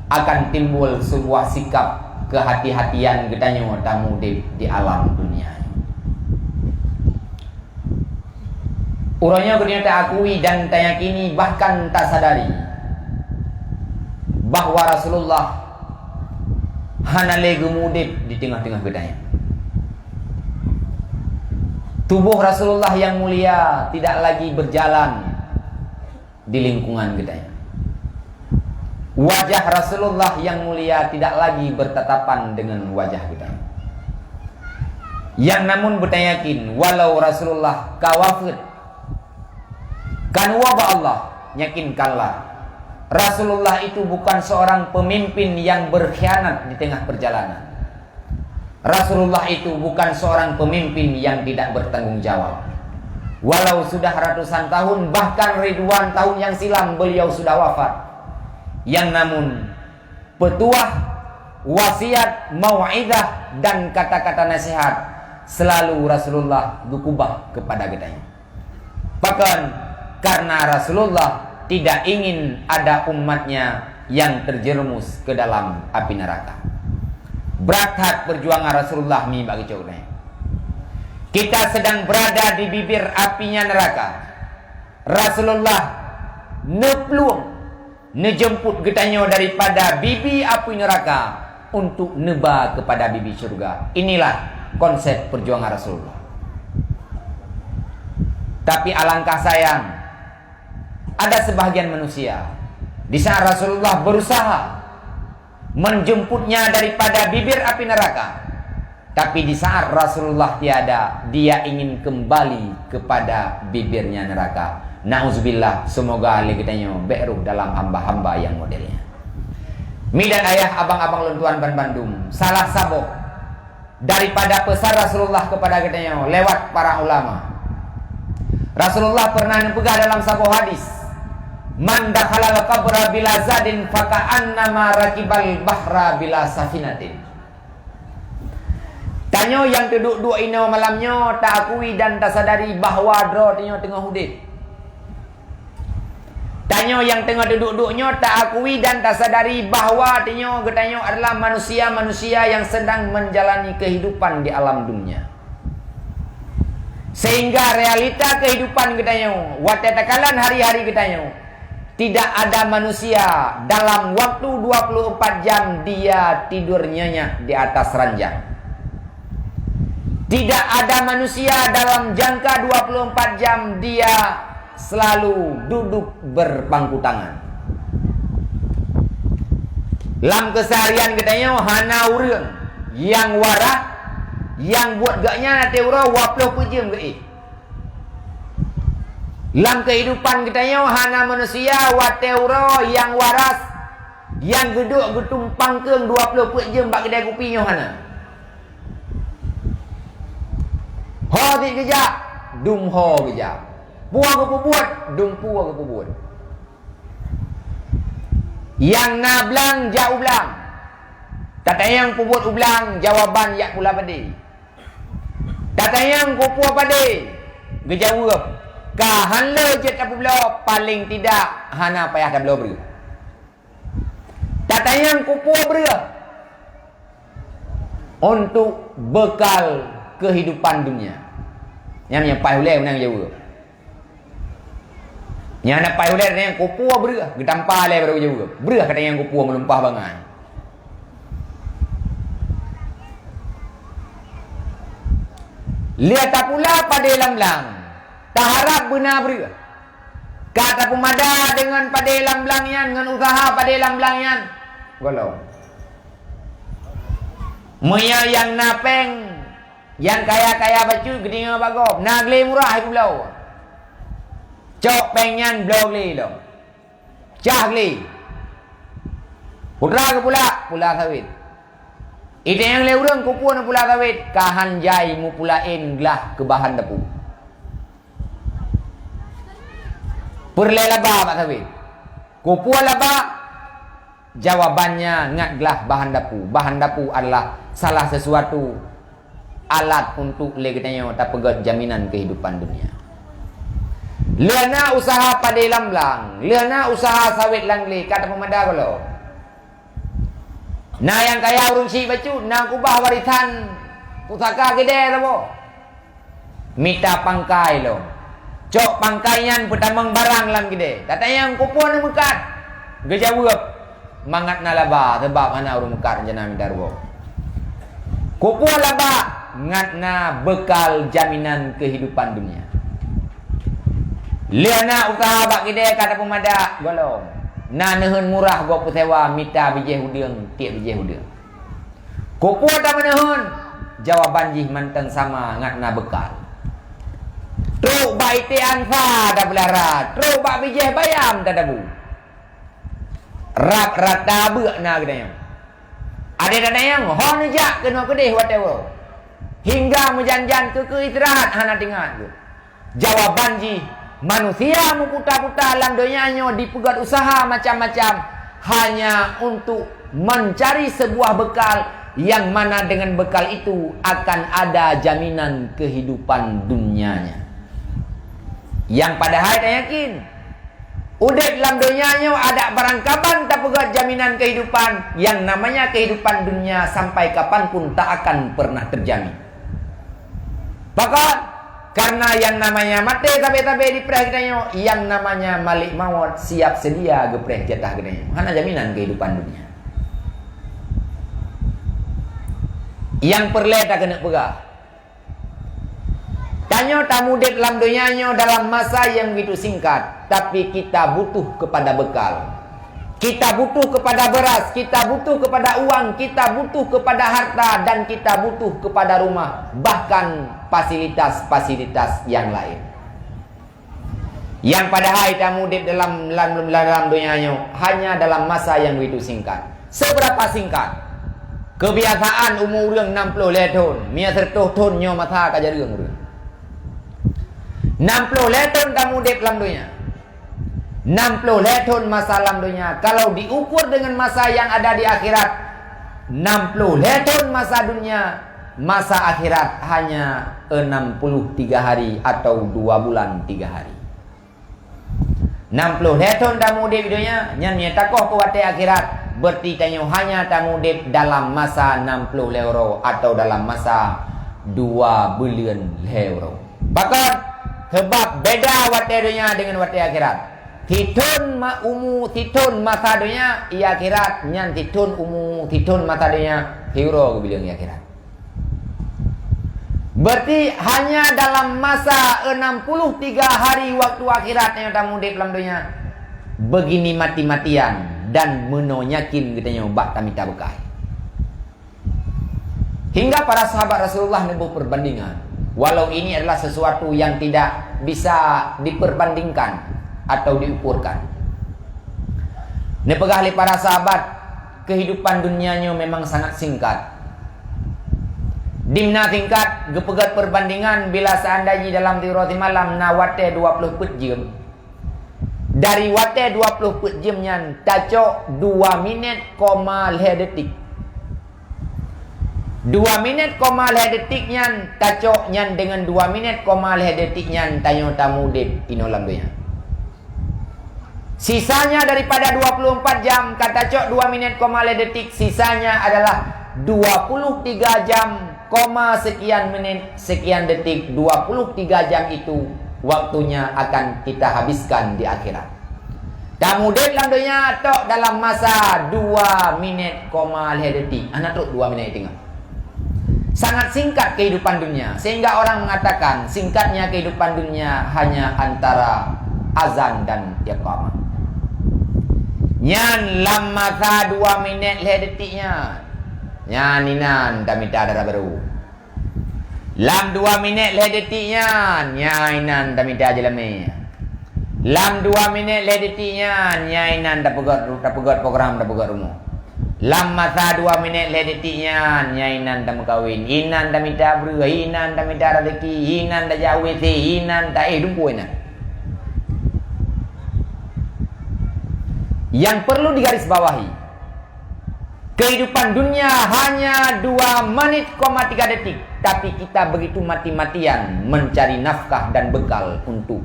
akan timbul seubuah sikap keuhati-hatian geutanyoe tamuudeb di alam dunia. Uroe nyoe geutanyoe taakui dan tayakini, bahkan tasadari bahwa Rasulullah hana lé geumuudeb di teungoh-teungoh geutanyoe. Tuboh Rasulullah nyang mulia tidak lagi berjalan di lingkungan geutanyoe. Wajah Rasulullah nyang mulia tidak lagi bertatapan dengan wajah geutanyoe. Nyang namun beutayakin, walau Rasulullah ka wafeuet, ka neuwoe bak Allah, yakinkanlah, Rasulullah itu bukan seorang pemimpin yang berkhianat di tengah perjalanan. Rasulullah itu bukan seorang pemimpin yang tidak bertanggung jawab. Walau sudah ratusan tahun, bahkan ribuan tahun yang silam beliau sudah wafat, nyang namun peutuah, wasiat, mau'izah, dan kata-kata nasihat selalu Rasulullah geukubah keupada geutanyoe. Pakon? Karena Rasulullah tidak ingin ada umatnya yang terjerumus ke dalam api neraka. Brat that perjuangan Rasulullah mi bak geucok nyoe. Kita sedang berada di bibir apinya neraka. Rasulullah neuplueng, neujeumput geutanyoe daripada bibi apui neuraka untuk neuba keupada bibi syeuruga. Inilah konsep peujuangan Rasulullah. Tapi alangkah sayang, ada sebahagian manusia, di saat Rasulullah berusaha menjemputnya daripada bibir api neraka, tapi di saat Rasulullah tiada, dia ingin kembali kepada bibirnya neraka. Nauzubillah, semoga lé geutanyoe bék rôh dalam hamba-hamba nyang modelnya. Mi dan ayah, abang-abang lôn tuan banmandum, salah saboh daripada pesan Rasulullah kepada geutanyoe lewat para ulama. Rasulullah pernah neupeugah dalam saboh hadis, "Man dakhalal qabra bila zadin faka'annama rakibal bahra bila safinatin." Tanyoe nyang teuduek-duek inoe malam nyoe taakui dan tasadari bahwa droe tanyoe teungoh udeb. Tanyoe nyang teungoh teuduek-duek nyoe taakui dan tasadari bahwa tanyoe geutanyoe adalah manusia-manusia nyang sedang menjalani kehidupan di alam dunia. Sehingga realita kehidupan geutanyoe, watée takalon hari-hari geutanyoe, tidak ada manusia dalam waktu dua puluh empat jam dia tidur nyenyak di atas ranjang. Tidak ada manusia dalam jangka dua puluh empat jam dia selalu duduk berpangku tangan. Lam keuseuharian geutanyoe hana ureuëng nyang waras, nyang buet geuhnyan até uroe dua ploh peuet jeuem geuéh. Lam keuhidupan geutanyoe hana manusia watée uroe nyang waras, nyang geuduek geutumpang keueng dua ploh peuet jeuem bak keudai kupi nyoe hana. Ho cit geujak, dum ho geujak. Peue geupeubuet, dum peue geupeubuet. Nyang na blang jak u blang. Tatanyong peubuet u blang, jawaban jak pula padé. Tatanyong kupeue padé? Geujaweueb, ka hán le jeuet tapeubloe, paleng tidak hana payah tabloe breueh. Tatanyong kupeue breueh? Untuk bekal kehidupan dunia. Nyang, nyang paih ulée meunan geujaweueb. Nyang na paih ulée nyang kupeue breueh, geutampa lé baru geujaweueb. Breueh ka tatanyong kupeue meulumpah bangai. Lheueh tapula padé lam blang, taharab beuna breueh. Ka tapeumada deungon padé lam blang nyan, ngon useuha padé lam blang nyan. Gohlom. Meunyoe nyang na péng, nyang kaya-kaya bacut geudeungoe bak gob, na glé murah ipeubloe. Cok péng nyan bloe glé lom. Cah glé. Putra geupula, pula sawét. Itanyong lé ureuëng kupeue neupula sawét, ka hán jai meupula én glah keu bahan dapu. Peureulée laba bak sawét. Kupeue laba? Jawabannya ngat glah bahan dapu. Bahan dapu adalah salah sesuatu alat untuk lé geutanyoe tapeugét jaminan kehidupan dunia. Lheueh na useuha padé lam blang, lheueh na useuha sawét lam glé, ka tapeumada gohlom. Na nyang kaya ureuëng syiek bacut, na keubah warisan pusaka keudée saboh. Mita pangkai lom. Cok pangkai nyan peutamong barang lam keudée. Tatanyong kupeue neumeukat? Geujaweueb, mangat na laba, sabab hana ureuëng meukat rencana mita rugoe. Kupeue laba? Ngat na bekal jaminan kehidupan dunia. Lheueh na useuha bak keudée ka tapeumada gohlom. Na neuheun murah gob peusewa, mita bijéh udeueng, tiek bijéh udeueng. Kupeue tameuneun? Jawaban jih mantong sama, ngat na bekal. Trok bak iték ansa tabeulara, trok bak bijéh bayam tadabu. Rab rata beuk na geutanyoe. Adak geutanyoe ho neujak keunoe keudeh watée uroe. Hingga meujan-jan keu istirahat hana teuingat geuh. Jawaban jih, manusia meuputa-puta lam donya nyoe dipeugét useuha macam-macam hanya untuk mencari sebuah bekal yang mana dengan bekal itu akan ada jaminan kehidupan dunianya. Nyang padahai tayakin, udeb lam donya nyoe adak barangkaban tapeugét jaminan kehidupan, yang namanya kehidupan dunia sampai kapanpun tak akan pernah terjamin. Pakon? Karena yang namanya maté sabe-sabe dipreh geutanyoe, yang namanya Malik Mawöt siap seudia geupreh jatah geutanyoe. Hana jaminan kehidupan dunia. Nyang peureulée takeuneuk peugah, tanyoe tamudeb lam donya nyoe dalam masa yang begitu singkat, tapi kita butuh kepada bekal. Kita butuh kepada beras, kita butuh kepada uang, kita butuh kepada harta, dan kita butuh kepada rumah, bahkan fasilitas-fasilitas yang lain. Nyang padahai tamudeb dalam, lam, lam, dalam donya nyoe hanya dalam masa yang begitu singkat. Seberapa singkat? Kebiasaan umu ureuëng enam puluh lhée thon, mia seratus thon nyoe masa ka jareueng ureuëng. Enam puluh lhée thon tamudeb lam donya. Enam puluh lhée thon masa lam donya, kalau diukur dengan masa yang ada di akhirat, enam puluh lhée thon masa dunia, masa akhirat hanya enam puluh tiga hari atau dua bulan tiga hari. Enam puluh lhée thon tamudeb di donya, nyan meunyoe takoh keu watée akhirat, berarti tanyoe hanya tamudeb dalam masa enam puluh lhée uroe atau dalam masa dua buleuen lhée uroe. Pakon? Sabab beda watée donya deungon watée akhirat. Sithon ma-, umu sithon masa donya, i akhirat nyan sithon umu sithon masa donya, siuroe geubileueng i akhirat. Berarti hanya dalam masa enam puluh tiga hari waktu akhirat nyang tamudeb lam donya, begini mati-matian dan meunoe yakin geutanyoe bak tamita beukai. Hingga para sahabat Rasulullah neuboh perbandingan, walau ini adalah sesuatu yang tidak bisa diperbandingkan atau diukurkan. Neupeugah lé para sahabat, kehidupan dunia nyoe memang sangat singkat. Dimna singkat, geupeugét perbandingan bila seandai jih dalam tiroe simalam na watée dua puluh peuet jeuem. Dari watée dua puluh peuet jeuem nyan tacok dua minét koma lhée detik. Dua minét koma lhée detik nyan tacok nyan deungon dua minét koma lhée detik nyan tanyoe tamudeb inoe lam donya. Sisanya daripada dua puluh empat jam ka tacok dua minét koma lhée detik, sisanya adalah dua puluh tiga jam koma sekian menit sekian detik. Dua puluh tiga jam itu waktunya akan kita habiskan di akhirat. Tamudeb lam donya tok dalam masa dua minét koma lhée detik. Hana trok dua minét teungoh. Sangat singkat kehidupan dunia, sehingga orang mengatakan singkatnya kehidupan dunia hanya antara azan dan iqamah. Nyan lam masa dua minét lhée detik nyan. Nyan inan tamita dara barô. Lam dua minét lhée detik nyan, nyan inan tamita jeulamé. Lam dua minét lhée detik nyan, nyan inan tapeugét, tapeugét program, tapeugét rumoh. Lam masa dua minét lhée detik nyan, nyan inan tameukawen, inan tamita breueh, inan tamita raseuki, inan tajak U W C, inan taéh dumpue inan. Yang perlu digarisbawahi, kehidupan dunia hanya dua menit koma tiga detik, tapi kita begitu mati-matian mencari nafkah dan bekal untuk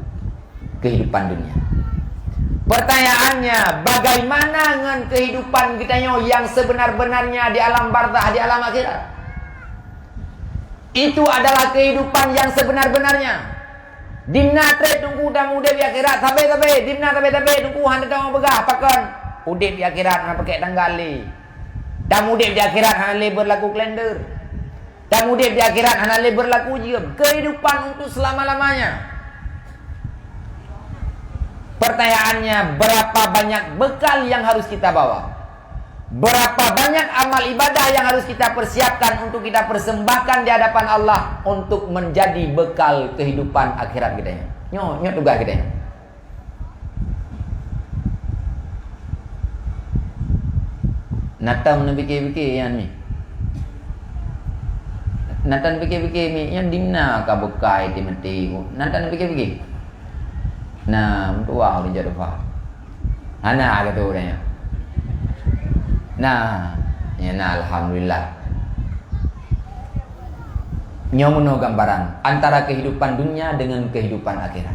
kehidupan dunia. Pertanyaannya, bagaimana ngon kehidupan geutanyoe yang sebenar-benarnya di alam barzakh, di alam akhirat? Itu adalah kehidupan yang sebenar-benarnya. Dimna treb Teungku tamudeb di akhirat, sabe-sabe, dimna sabe-sabe Teungku hana teupeugah pakon udeb di akhirat hana pakèk tanggal lé. Tamudeb di akhirat hana lé beurlaku kalender. Tamudeb di akhirat hana lé beurlaku jeuem. Kehidupan untuk selama-lamanya. Pertanyaannya, berapa banyak bekal yang harus kita bawa? Berapa banyak amal ibadah yang harus kita persiapkan untuk kita persembahkan di hadapan Allah untuk menjadi bekal kehidupan akhirat kita? Nyoe, nyoe tugas kita. Natan neupike-pike nyan mi. Natan pike-pike mi, nyan dimna ka beukai ti meuti. Natan pike-pike. Nah, meutuah ulun jak dupa. Hana ka tu dah nyan. Nah, ya nah, alhamdulillah. Nyoe meunoe gambaran antara kehidupan dunia dengan kehidupan akhirat.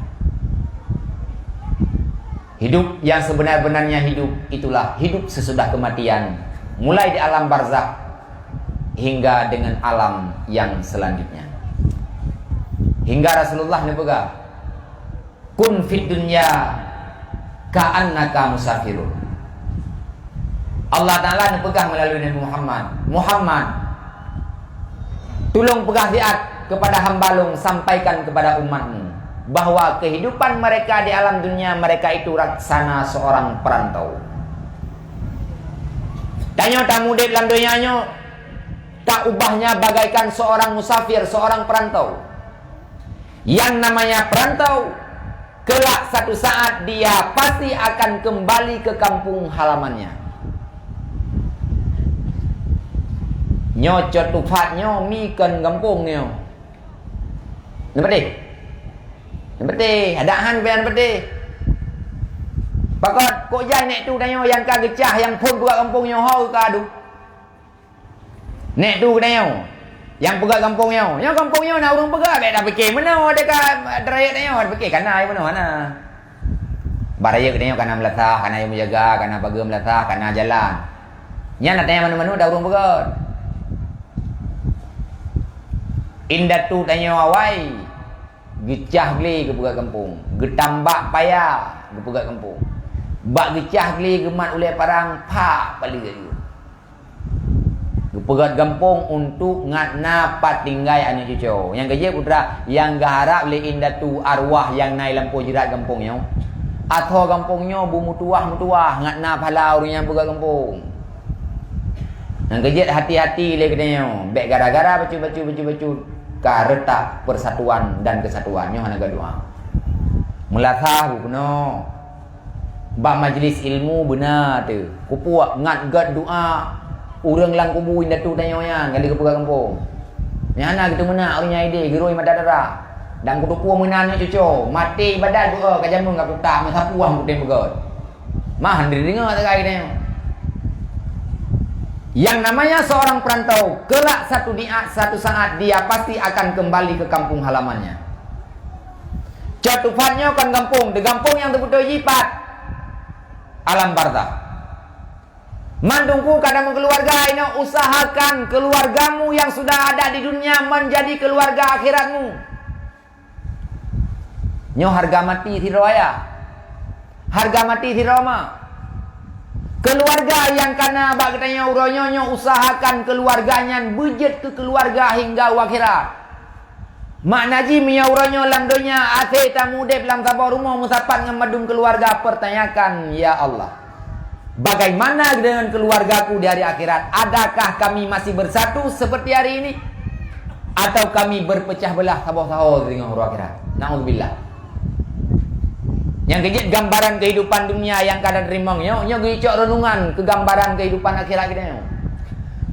Hidup yang sebenar-benarnya hidup itulah hidup sesudah kematian, mulai di alam barzakh hingga dengan alam yang selanjutnya. Hingga Rasulullah neupeugah, "Kun fid dunya ka'annaka musafirun." Allah Ta'ala neupeugah melalui Nabi Muhammad, "Muhammad, tulông peugah siat kepada hamba lôn, sampaikan kepada umatmu, bahwa kehidupan mereka di alam dunia mereka itu laksana seorang perantau." Tanyoe tamudeb lam donya nyoe, taubahnya bagaikan seorang musafir, seorang perantau. Yang namanya perantau, kelak satu saat dia pasti akan kembali ke kampung halamannya. Nyoe cot tupat nyoe mi kon gampông nyoe. Neupeudeh? Neupeudeh, adak han pian neupeudeh. Pakon, kok jai nèk tu tanyoe nyang ka geucah nyang phon buka gampông nyoe ho ka adu. Nèk tu geutanyoe, nyang peugöt gampông nyoe. Nyoe gampông nyoe na ureueng peugöt, bèk tapike meunoe teuka rayeuk tanyoe, tapike kana meunoe na. Bak rayeuk tanyoe kana meulasah, kana meujaga, kana pageue meulasah, kana jalan. Nyan na tanyoe manoe-manoe na ureueng peugöt. Indatu tanyoe awai, geucah glé geupeugöt gampông, geutambak paya geupeugöt gampông. Bak geucah glé geumat ulèe parang, phak pali geuh. Geupeugöt gampông untuk ngat na pat tinggai aneuk cucoe. Nyang keujeuet putra, nyang geuharap lé indatu arwah nyang na i lampôh jeurat gampông nyoe, asoe gampông nyoe beumeutuwah-meutuwah ngat na pahala ureueng nyang peugöt gampông. Nyang keujeuet hati-hati lé geutanyoe, bèk gara-gara bacut-bacut, bacut-bacut ka reutak persatuan dan kesatuan nyoe hana geudoa. Meulasah beupunoe. Bak majlis ilmu beuna teuh. Kupuak ngat gèt doa ureueng lam kubu indatu tanyoe nyan ka lheueh geupeugah gampông. Nyan na geuteumeunak ureueng nyan idéh geurôi mata darah. Dan kuteupue meunan nyoe cucoe, maté ibadat geuh ka jameun ka kutak meusapeue han kutem beugöt. Mah han deungoe sagai tanyoe. Yang namanya seorang perantau, kelak satu niat, satu saat dia pasti akan kembali ke kampung halamannya. Cot tupat nyoe kon gampông, di gampông nyang teubeutôi jipat alam barzah. Man Teungku ka tamong keuluwarga, inoe usahakan keuluwargamu nyang sudah ada di dunia menjadi keuluwarga akhiratmu. Nyoe hareuga maté sidroe ayah. Hareuga maté sidroe ma. Keuluwarga nyang ka na bak geutanyoe uroe nyoe, nyoe usahakan keuluwarga nyan beujeuet keu keuluwarga hingga u akhirat. Makna jih, meunyoe uroe nyoe lam donya, asai tameuudeb lam saboh rumoh meusapat ngon mandum keuluwarga, pertanyakan, "Ya Allah, bagaimana dengan keluargaku di hari akhirat? Adakah kami masih bersatu seperti hari ini? Atau kami berpecah belah saboh saho singoh uroe akhirat?" Naudzubillah. Nyang keujeuet gambaran kehidupan dunia nyang ka teurimong nyoe, nyoe geucok renungan keu gambaran kehidupan akhirat geutanyoe.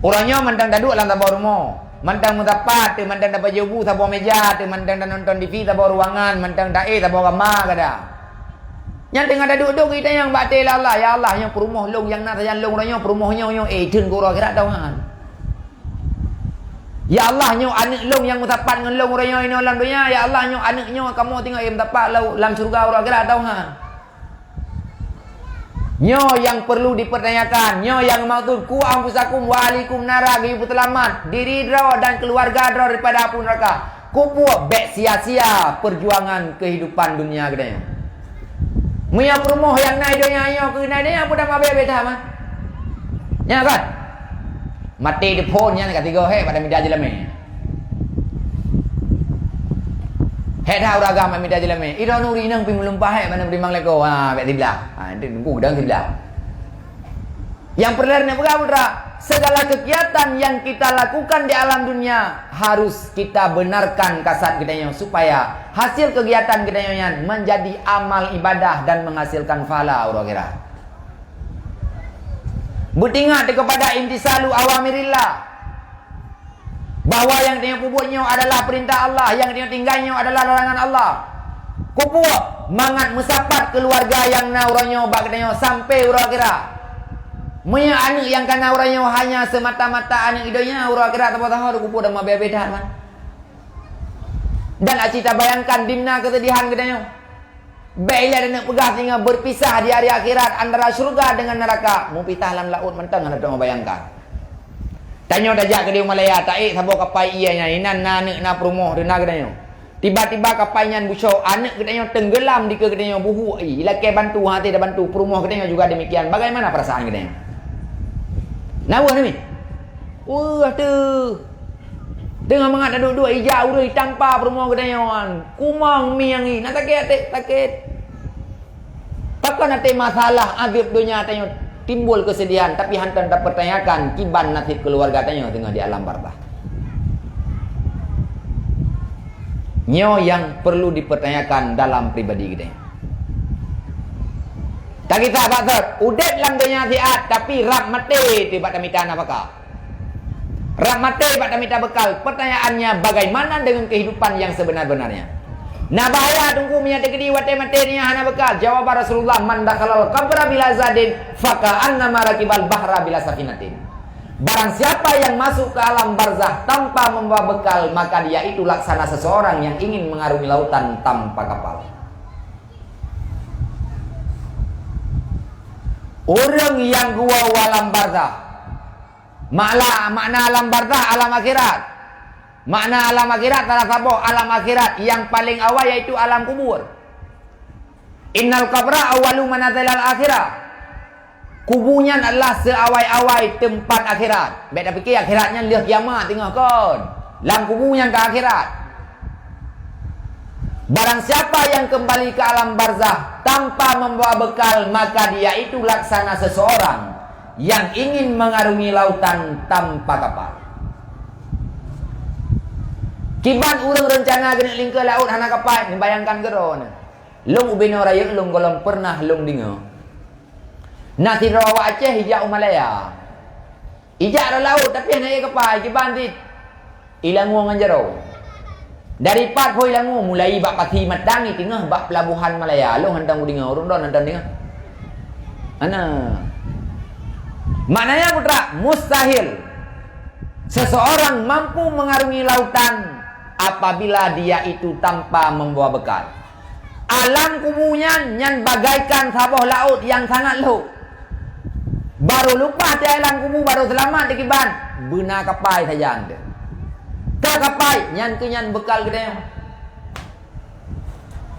Uroe nyoe mantong taduek lam saboh rumoh, mantong meusapat, teuh mantong tapajoh bu saboh meja, teuh mantong tanonton T V saboh ruangan, mantong taéh saboh kama gada. Nyan teungoh taduek-duek geutanyoe bak até lé Allah, "Ya Allah, nyoe peurumoh lôn nyang na sajan lôn uroe nyoe, peurumoh nyoe, nyoe, eh, theun keu uroe akhirat teuh nyan. Ya Allah, nyoe aneuk lôn nyang meusapat ngon lôn uroe nyoe inoe lam donya, ya Allah, nyoe aneuk nyoe kamoe teungoh, eh, meusapat lam, lam syeuruga uroe akhirat teuh nyan." Nyoe nyang perlu dipertanyakan, nyoe nyang maksud, "Ku anfusakum wa ahlikum nara," geuyue peuseulamat diri droe dan keuluwarga droe daripada apui neuraka. Keupeue bék sia-sia peujuangan keuhidupan dunia geutanyoe. Meunyoe peurumoh nyang na i donya nyoe keuh na i donya, peue teuma bék-bék that, man? Nyan kan? Maté diphon nyan ka tiga hék pada mida jeulamé. Hék that ureueng agam pada mida jeulamé. Idroeneuh ureueng inong pih meulumpah hék pada beurimong leko. Ha, bék siblah. Ha, itu nunggu gedang siblah. Yang perlu ni peugah putra, segala kegiatan yang kita lakukan di alam dunia harus kita benarkan kasat geutanyoe supaya hasil kegiatan geutanyoe nyan menjadi amal ibadah dan menghasilkan pahala uroe akhirat. Beutingat kepada imtisalu awamirillah. Bahwa nyang tanyoe peubuet nyoe adalah peurintah Allah, nyang tanyoe tinggai nyoe adalah larangan Allah. Keupeue? Mangat meusapat keuluwarga nyang na uroe nyoe bak geutanyoe sampai uroe akhirat. Meunyoe aneuk nyang ka na uroe nyoe hanya seumata-mata aneuk i donya, uroe akhirat saboh saho, keupeue teuma bék-bék that, man? Dan aci tabayangkan dimna keusedihan geutanyoe. Bék ilée taneuk peugah singoh beupisah di hari akhirat antara syeuruga deungon neuraka, meupisah lam laôt mantong hana teuma bayangkan. Tanyoe tajak keudéh u Malaya, taék saboh kapai ié nyan, inan na aneuk na peurumoh, deuna geutanyoe. Tiba-tiba kapai nyan bucok, aneuk geutanyoe teunggeulam dikeue geutanyoe buhuk ié, ilakée bantu, hana tabantu, peurumoh geutanyoe juga demikian. Bagaimana perasaan geutanyoe? Na weueh nami? Weueh teuh! Teungoh mangat taduek-duek ija ureuëng itampa peurumoh geutanyoe nyan. Kumong mieng ié, na sakét até, sakét. Pakon até masalah azeueb donya tanyoe timbul keusedihan, tapi hántom tapeurtanyakan kiban naseb keuluwarga tanyoe teungoh di alam barzah. Nyoe nyang perlu dipertanyakan dalam pribadi geutanyoe. Takisah bak sot, udeb lam donya siat, tapi rab maté teuh bak tamita nafakah. Rab maté bak tamita beukal. Pertanyaannya, bagaimana dengan kehidupan yang sebenar-benarnya? Na bahaya Teungku meunyoe teukeudi watée maté nyan hana beukal. Jawaban Rasulullah, "Man dakhalal qabra bila zadin, faka'annama rakibal bahra bila safinatin." Barang siapa yang masuk ke alam barzah tanpa membawa bekal, maka dia itu laksana seseorang yang ingin mengarungi lautan tanpa kapal. Ureuëng nyang geuwoe u alam barzah, makna, makna alam barzah, alam akhirat. Makna alam akhirat salah saboh alam akhirat nyang paleng awai yaitu alam kubur. Innal qabra awwalu manazilil akhirah. Kubu nyan adalah seuawai-awai teumpat akhirat. Bék tapike akhirat nyan lheueh kiamat teungoh kon. Lam kubu nyan ka akhirat. Barang siapa yang kembali ke alam barzah tanpa membawa bekal, maka dia itu laksana seseorang yang ingin mengarungi lautan tanpa kapal. Kiban ureuëng reuncana geuneuk lingka laôt hana kapai, neubayangkan keudroe neuh. Lôn ubé nyoe rayeuk lôn gohlom peureunah lôn deungoe. Na sidroe awak Aceh ijak u Malaya. Ijak rot laôt, tapi hana ék kapai, kiban cit. Ilangue ngon jaroe. Dari pat phon ilangue, mulai bak Pasi Matang, iteungoh bak peulabohan Malaya. Lôn hantom kudeungoe, ureuëng droen hantom deungoe. Hana. Maknanya putra, mustahil seseorang mampu mengarungi lautan apabila dia itu tanpa membawa bekal. Alam kubu nyan, nyan bagaikan saboh laôt nyang sangat lhok. Barô leupah di alam kubu, barô seulamat dikiban, beuna kapai sajan teuh. Ka kapai, nyan keuh nyan bekal geutanyoe.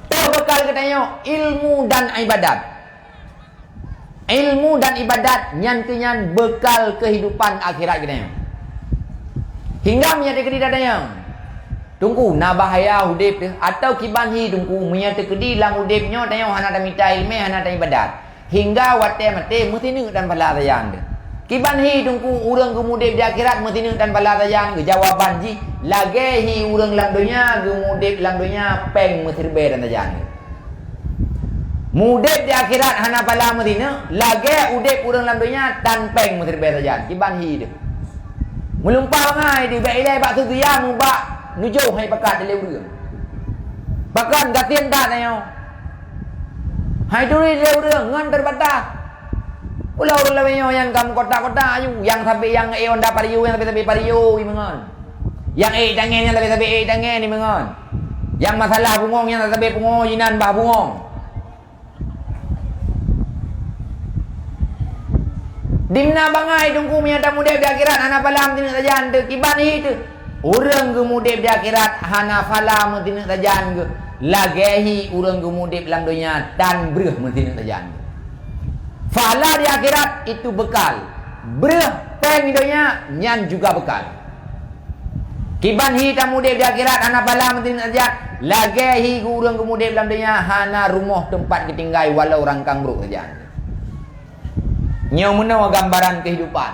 Toh bekal geutanyoe, ilmu dan ibadat. Ilmu dan ibadat nyan keuh nyan bekal kehidupan akhirat geutanyoe. Hingga meunyoe teukeudi tatanyong, "Teungku, na bahaya udeb teuh?" Atawa kiban hi, "Teungku, meunyoe teukeudi lam udeb nyoe tanyoe hana tamita iéleumé, hana taibadat, hingga watée maté meusineuk dan phala sajan teuh?" Kiban hi, "Teungku, ureuëng geumudeb di akhirat meusineuk dan phala sajan?" Jawaban jih, lagée hi ureuëng lam donya geumudeb lam donya péng meusireubée dan sajan teuh. Mudeb di akhirat hana phala meusineuk, lagée udeb ureuëng lam donya tan péng meusireubée sajan. Kiban hi teuh. Meulumpah bangai teuh, bék ilée bak seutia mubak nujoh hai pakat lé ureuëng. Pakon gasien that tanyoe. Hai turi lé ureuëng ngon teubatas. Ulah ureuëng lawét nyoe nyang ka meukotak-kotak aju, nyang sabe nyang ék Honda Vario, nyang sabe-sabe Vario, imeungon. Nyang ék tangen, nyang sabe-sabe ék tangen, imeungon. Nyang masalah bungong, nyang sabe pungo, jinan bah bungong. Dimna bangai Teungku meunyoe tamudeb di akhirat hana phala meusineuk sajan teuh, kiban hi teuh. Ureuëng geumudeb di akhirat hana phala meusineuk sajan geuh, lagée hi ureuëng geumudeb lam donya tan breueh meusineuk sajan geuh. Phala di akhirat itu bekal. Breueh péng di donya nyan juga bekal. Kiban hi tamudeb di akhirat hana phala meusineuk sajan, lagée hi ureuëng geumudeb lam donya hana rumoh teumpat geutinggai walau rangkang brok sajan. Nyoe meunoe gambaran kehidupan.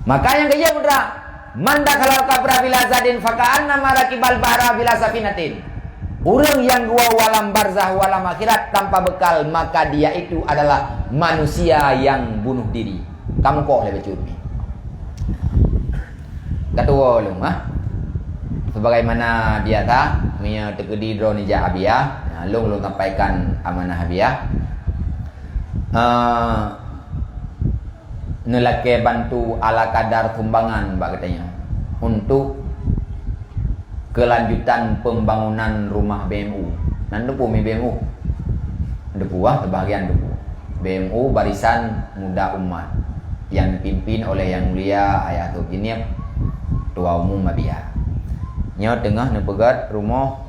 Maka nyang keujeuet putra, "Man dakhalal qabra bila zadin faka'annama rakibal bahra bila safinatin." Ureuëng nyang geuwoe u alam barzah, u alam akhirat tanpa bekal, maka dia itu adalah manusia yang bunuh diri. Kamoe koh lé bacut mi. Katuwoe lôn, ha? Sebagaimana biasa, meunyoe teukeudi droeneuh jak hadiah, nah, lôn, lôn sampaikan amanah hadiah. Eh, neulakée bantu ala kadar sumbangan bak geutanyoe untuk kelanjutan pembangunan rumah B M U. Nan teupeue mi B M U? Teupeue, ah, sebahagian teupeue. B M U Barisan Muda Umat yang dipimpin oleh Yang Mulia Ayah Yusuf Jeunieb, Ketua Umum Mabia. Nyoe teungoh neupeugét rumoh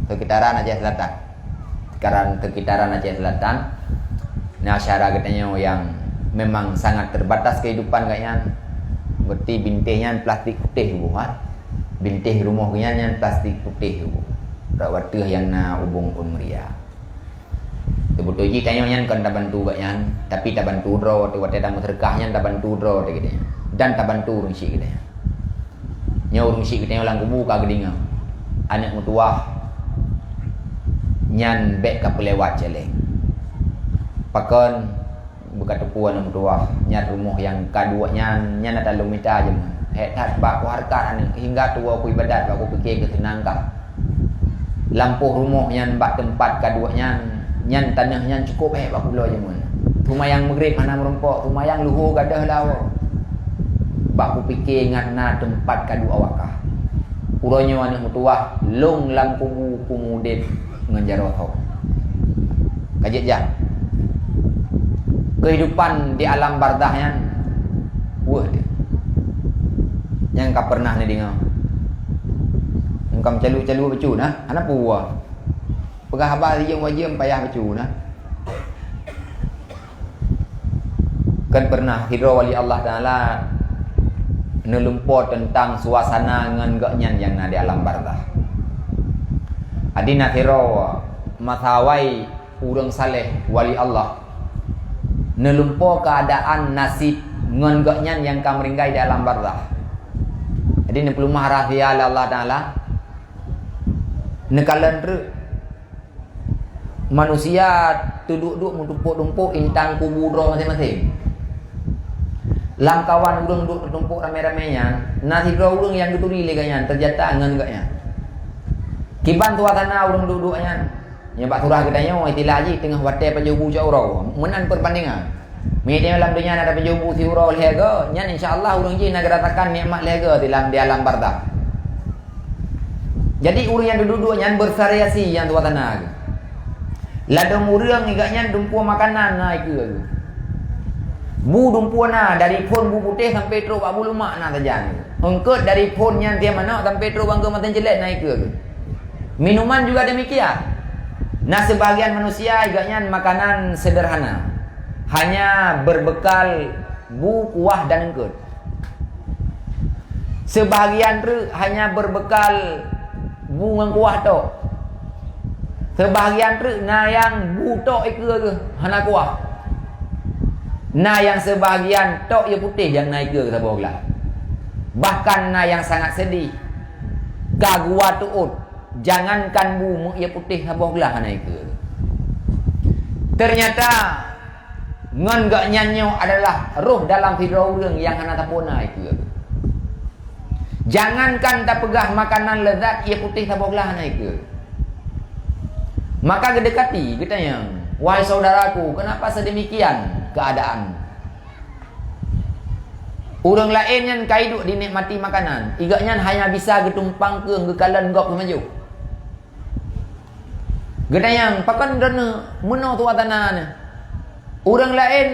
sekitaran Aceh Selatan. Sekarang sekitaran Aceh Selatan, na syedara geutanyoe nyang memang sangat terbatas kehidupan gobnyan. Berarti bintéh nyan plastik putéh buhan. Bintéh rumoh gobnyan nyan plastik putéh bu. Rot watée nyang na ubong phon meuria. Teubeutôi jih tanyoe nyan kon tabantu gobnyan, tapi tabantu droe, watée-watée tameuseudeukah nyan tabantu droe teuh geutanyoe. Dan tabantu ureuëng syik geutanyoe. Nyoe ureuëng syik geutanyoe lam kubu ka geudeungoe. Aneuëk meutuwah nyan bék ka peulewat céléng. Pakon beuka teupeue aneuëk meutuwah, nyan rumoh nyang ka duek nyan, nyan ata lôn mita jameun. Hék that bak kuhareukat aneuëk hingga tuwoe kuibadat bak kupike keu seunang kah. Lampôh rumoh nyan bak teumpat ka duek nyan, nyan tanoh nyan cukôp hék bak kulo jameun. Seumayang Maghrib hana meurumpok, seumayang Luhô gadôh lawoe. Bak kupike ngat na teumpat ka duek awak kah. Uroe nyoe aneuëk meutuwah lôn lam kubu kumudeb ngon jaroe tho. Ka jeuet jak. Kehidupan di alam barzah nyan weueh teuh. Nyang ka pernah neudeungoe. Nyang ka meucalu-calu bacut na, hana peue. Peugah haba sijeuem-wajeuem payah bacut na. Kan pernah sidroe wali Allah Taala neulumpo teuntang suasana ngon gobnyan nyang na di alam barzah. Adi na sidroe masa awai ureuëng saleh wali Allah neulumpo keuadaan nasib ngon gobnyan nyang ka meureuggay di alam barzah. Jadi neupeuleumah rahsia lé Allah Taala, neukalon treuk. Manusia teuduek-duek meutumpôk-tumpôk intang kubu droe maséng-maséng. Lamkawan ureuëng duek teutumpôk ramé-ramé nyan, na sidroe ureuëng nyang geuturi lé gobnyan, teujata ngon gobnyan. Kiban suasana ureuëng duek-duek nyan, nyang bak surah geutanyoe istilah jih teungoh watée pajoh bu cot uroe, meunan peubandingan. Meunyoe lam donya na tapeujeuet bu siuroe lhèe go, nyan insya Allah ureueng jih na geurasakan nikmat lhèe go di lam, di alam barzakh. Jadi ureueng nyang duduek nyan bervariasi nyang tuan tana. Ladôm ureueng i gobnyan dumpeue makanan na ikeue. Bu dumpeue na, dari phon bu putéh sampai trok bak bu lumak na sajan. Eungkôt dari phon nyan tieb manok sampai trok bak eungkôt masen ceulet na ikeue. Minuman juga demikian. Na sebahagian manusia i gobnyan makanan sederhana, hanya berbekal bu, kuah dan eungkôt. Sebahagian treuk hanya berbekal bu ngon kuah tok. Sebahagian treuk na nyang bu tok ikeue geuh hana kuah. Na nyang sebahagian tok ie putéh nyang na ikeue saboh glah. Bahkan na nyang sangat sedih. Ka geuwa teuôt, jangankan bu meu ie putéh saboh glah hana ikeue. Ternyata ngon gobnyan nyoe adalah roh dalam sidroe ureueng nyang hana sapeue na ikeue. Jangankan tapeugah makanan lezat, ie putéh saboh glah hana ikeue. Maka geudekati, geutanyong, "Wahai saudaraku, kenapa sedemikian keadaan?" Ureueng laén nyan ka iduek dinikmati makanan, i gobnyan hanya bisa geutumpang keueng geukalon gob keumajoh. Geutanyong, "Pakon droeneuh meunoe suasana neuh? Ureueng laén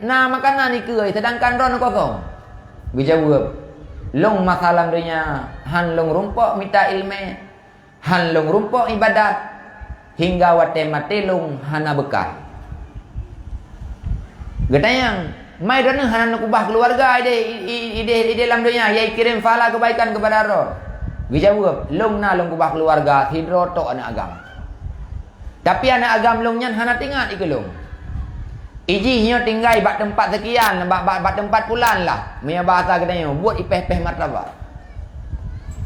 na makanan ikeue, seudangkan droeneuh kosong." Geujaweueb, "Lôn masa lam donya hán lôn rumpok mita iéleumé, hán lôn rumpok iébadat, hingga watée maté lôn hana beukah." Geutanyong, "Mai droeneuh hana neukubah keuluwarga idéh, i-, i-, idéh, idéh lam donya, nyang ikirém pahala keubaikan keupada droe?" Geujaweueb, "Lôn na lôn kubah keuluwarga, sidroe tok aneuëk agam. Tapi aneuëk agam lôn nyan hana teuingat ikeue lôn. Ijih nyoe tinggai bak teumpat seukian, bak, bak, bak teumpat pulan lah, meunyoe bahasa geutanyoe, buet ipéh-péh martabat.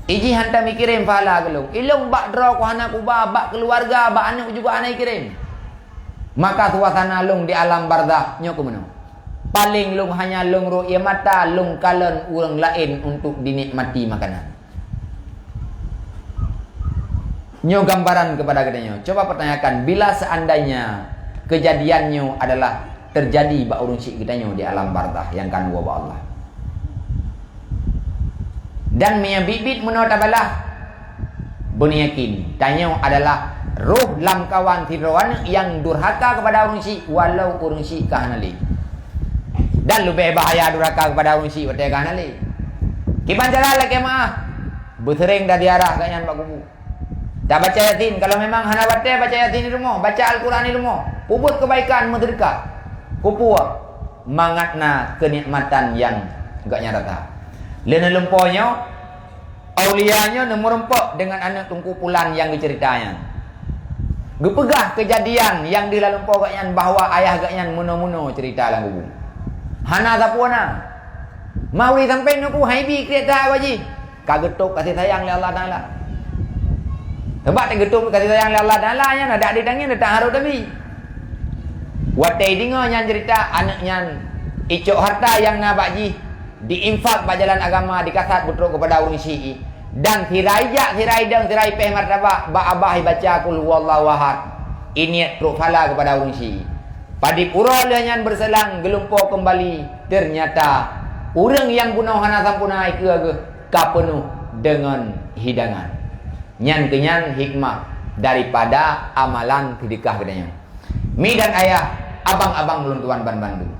Ijih hantom ikirém pahala keu lôn. Ilôn bak droe ku hana kuba, bak keuluwarga, bak aneuëk juga hana ikirém. Maka suasana lôn di alam barzakh nyoe keuh meunoe. Paléng lôn hanya lôn rot ie mata, lôn kalon ureuëng laén untuk dinikmati makanan." Nyoe gambaran keupada geutanyoe. Coba pertanyakan, bila seandainya kejadian nyoe adalah terjadi bak ureuëng syiek geutanyoe di alam barzakh nyang ka neuwoe bak Allah. Dan meunyoe biet-biet meunoe tabalah, beuneuyakin, tanyoe adalah roh lamkawan sidroe aneuëk nyang durhaka keupada ureuëng syiek, walau ureuëng syiek ka hana lé. Dan leubeh bahaya durhaka keupada ureuëng syiek watée ka hana lé. Kiban cara lakée meuáh, beuseuréng taziarah gobnyan bak kubu. Tabaca Yasin, kalau memang hana watée baca Yasin di rumoh, baca Al-Quran di rumoh, peubuet keubaikan, meuseudeukah, kupuwoe, mangat na keunikmatan nyang gobnyan rasa. Lé neulumpoe nyoe, aulia nyoe neumeurumpok deungon aneuëk Teungku Pulan nyang geuceurita nyan. Geupeugah keujadian nyang di lalumpoe gobnyan bahwa ayah gobnyan meunoe-meunoe ceurita lam kubu. Hana sapeue na. Mawi sampai nuku haibi kriet that awak jih. Ka geutôb kasih sayang lé Allah Taala. Sabab teugeutôb kasih sayang lé Allah Taala nyan, adak di tangieng teutap harôh tabi. Watée deungoe nyan ceurita, aneuëk nyan icok harta nyang na bak jih, diinfak bak jalan agama, dikasat beutrok keupada ureuëng syiek, dan sirai jak, sirai dong, sirai péh martabak, bak abah ibaca Qul Huwallahu Ahad, iniet trok phala keupada ureuëng syiek. Padub uroe lheueh nyan beuseulang geulumpoe keumbali, teunyata ureuëng nyang bunoe hana sampoereuna ikeue geuh ka peunoh deungon hidangan. Nyan keunyan hikmah daripada amalan seudeukah geutanyoe. Mi dan ayah, abang-abang lôn tuan banmandum.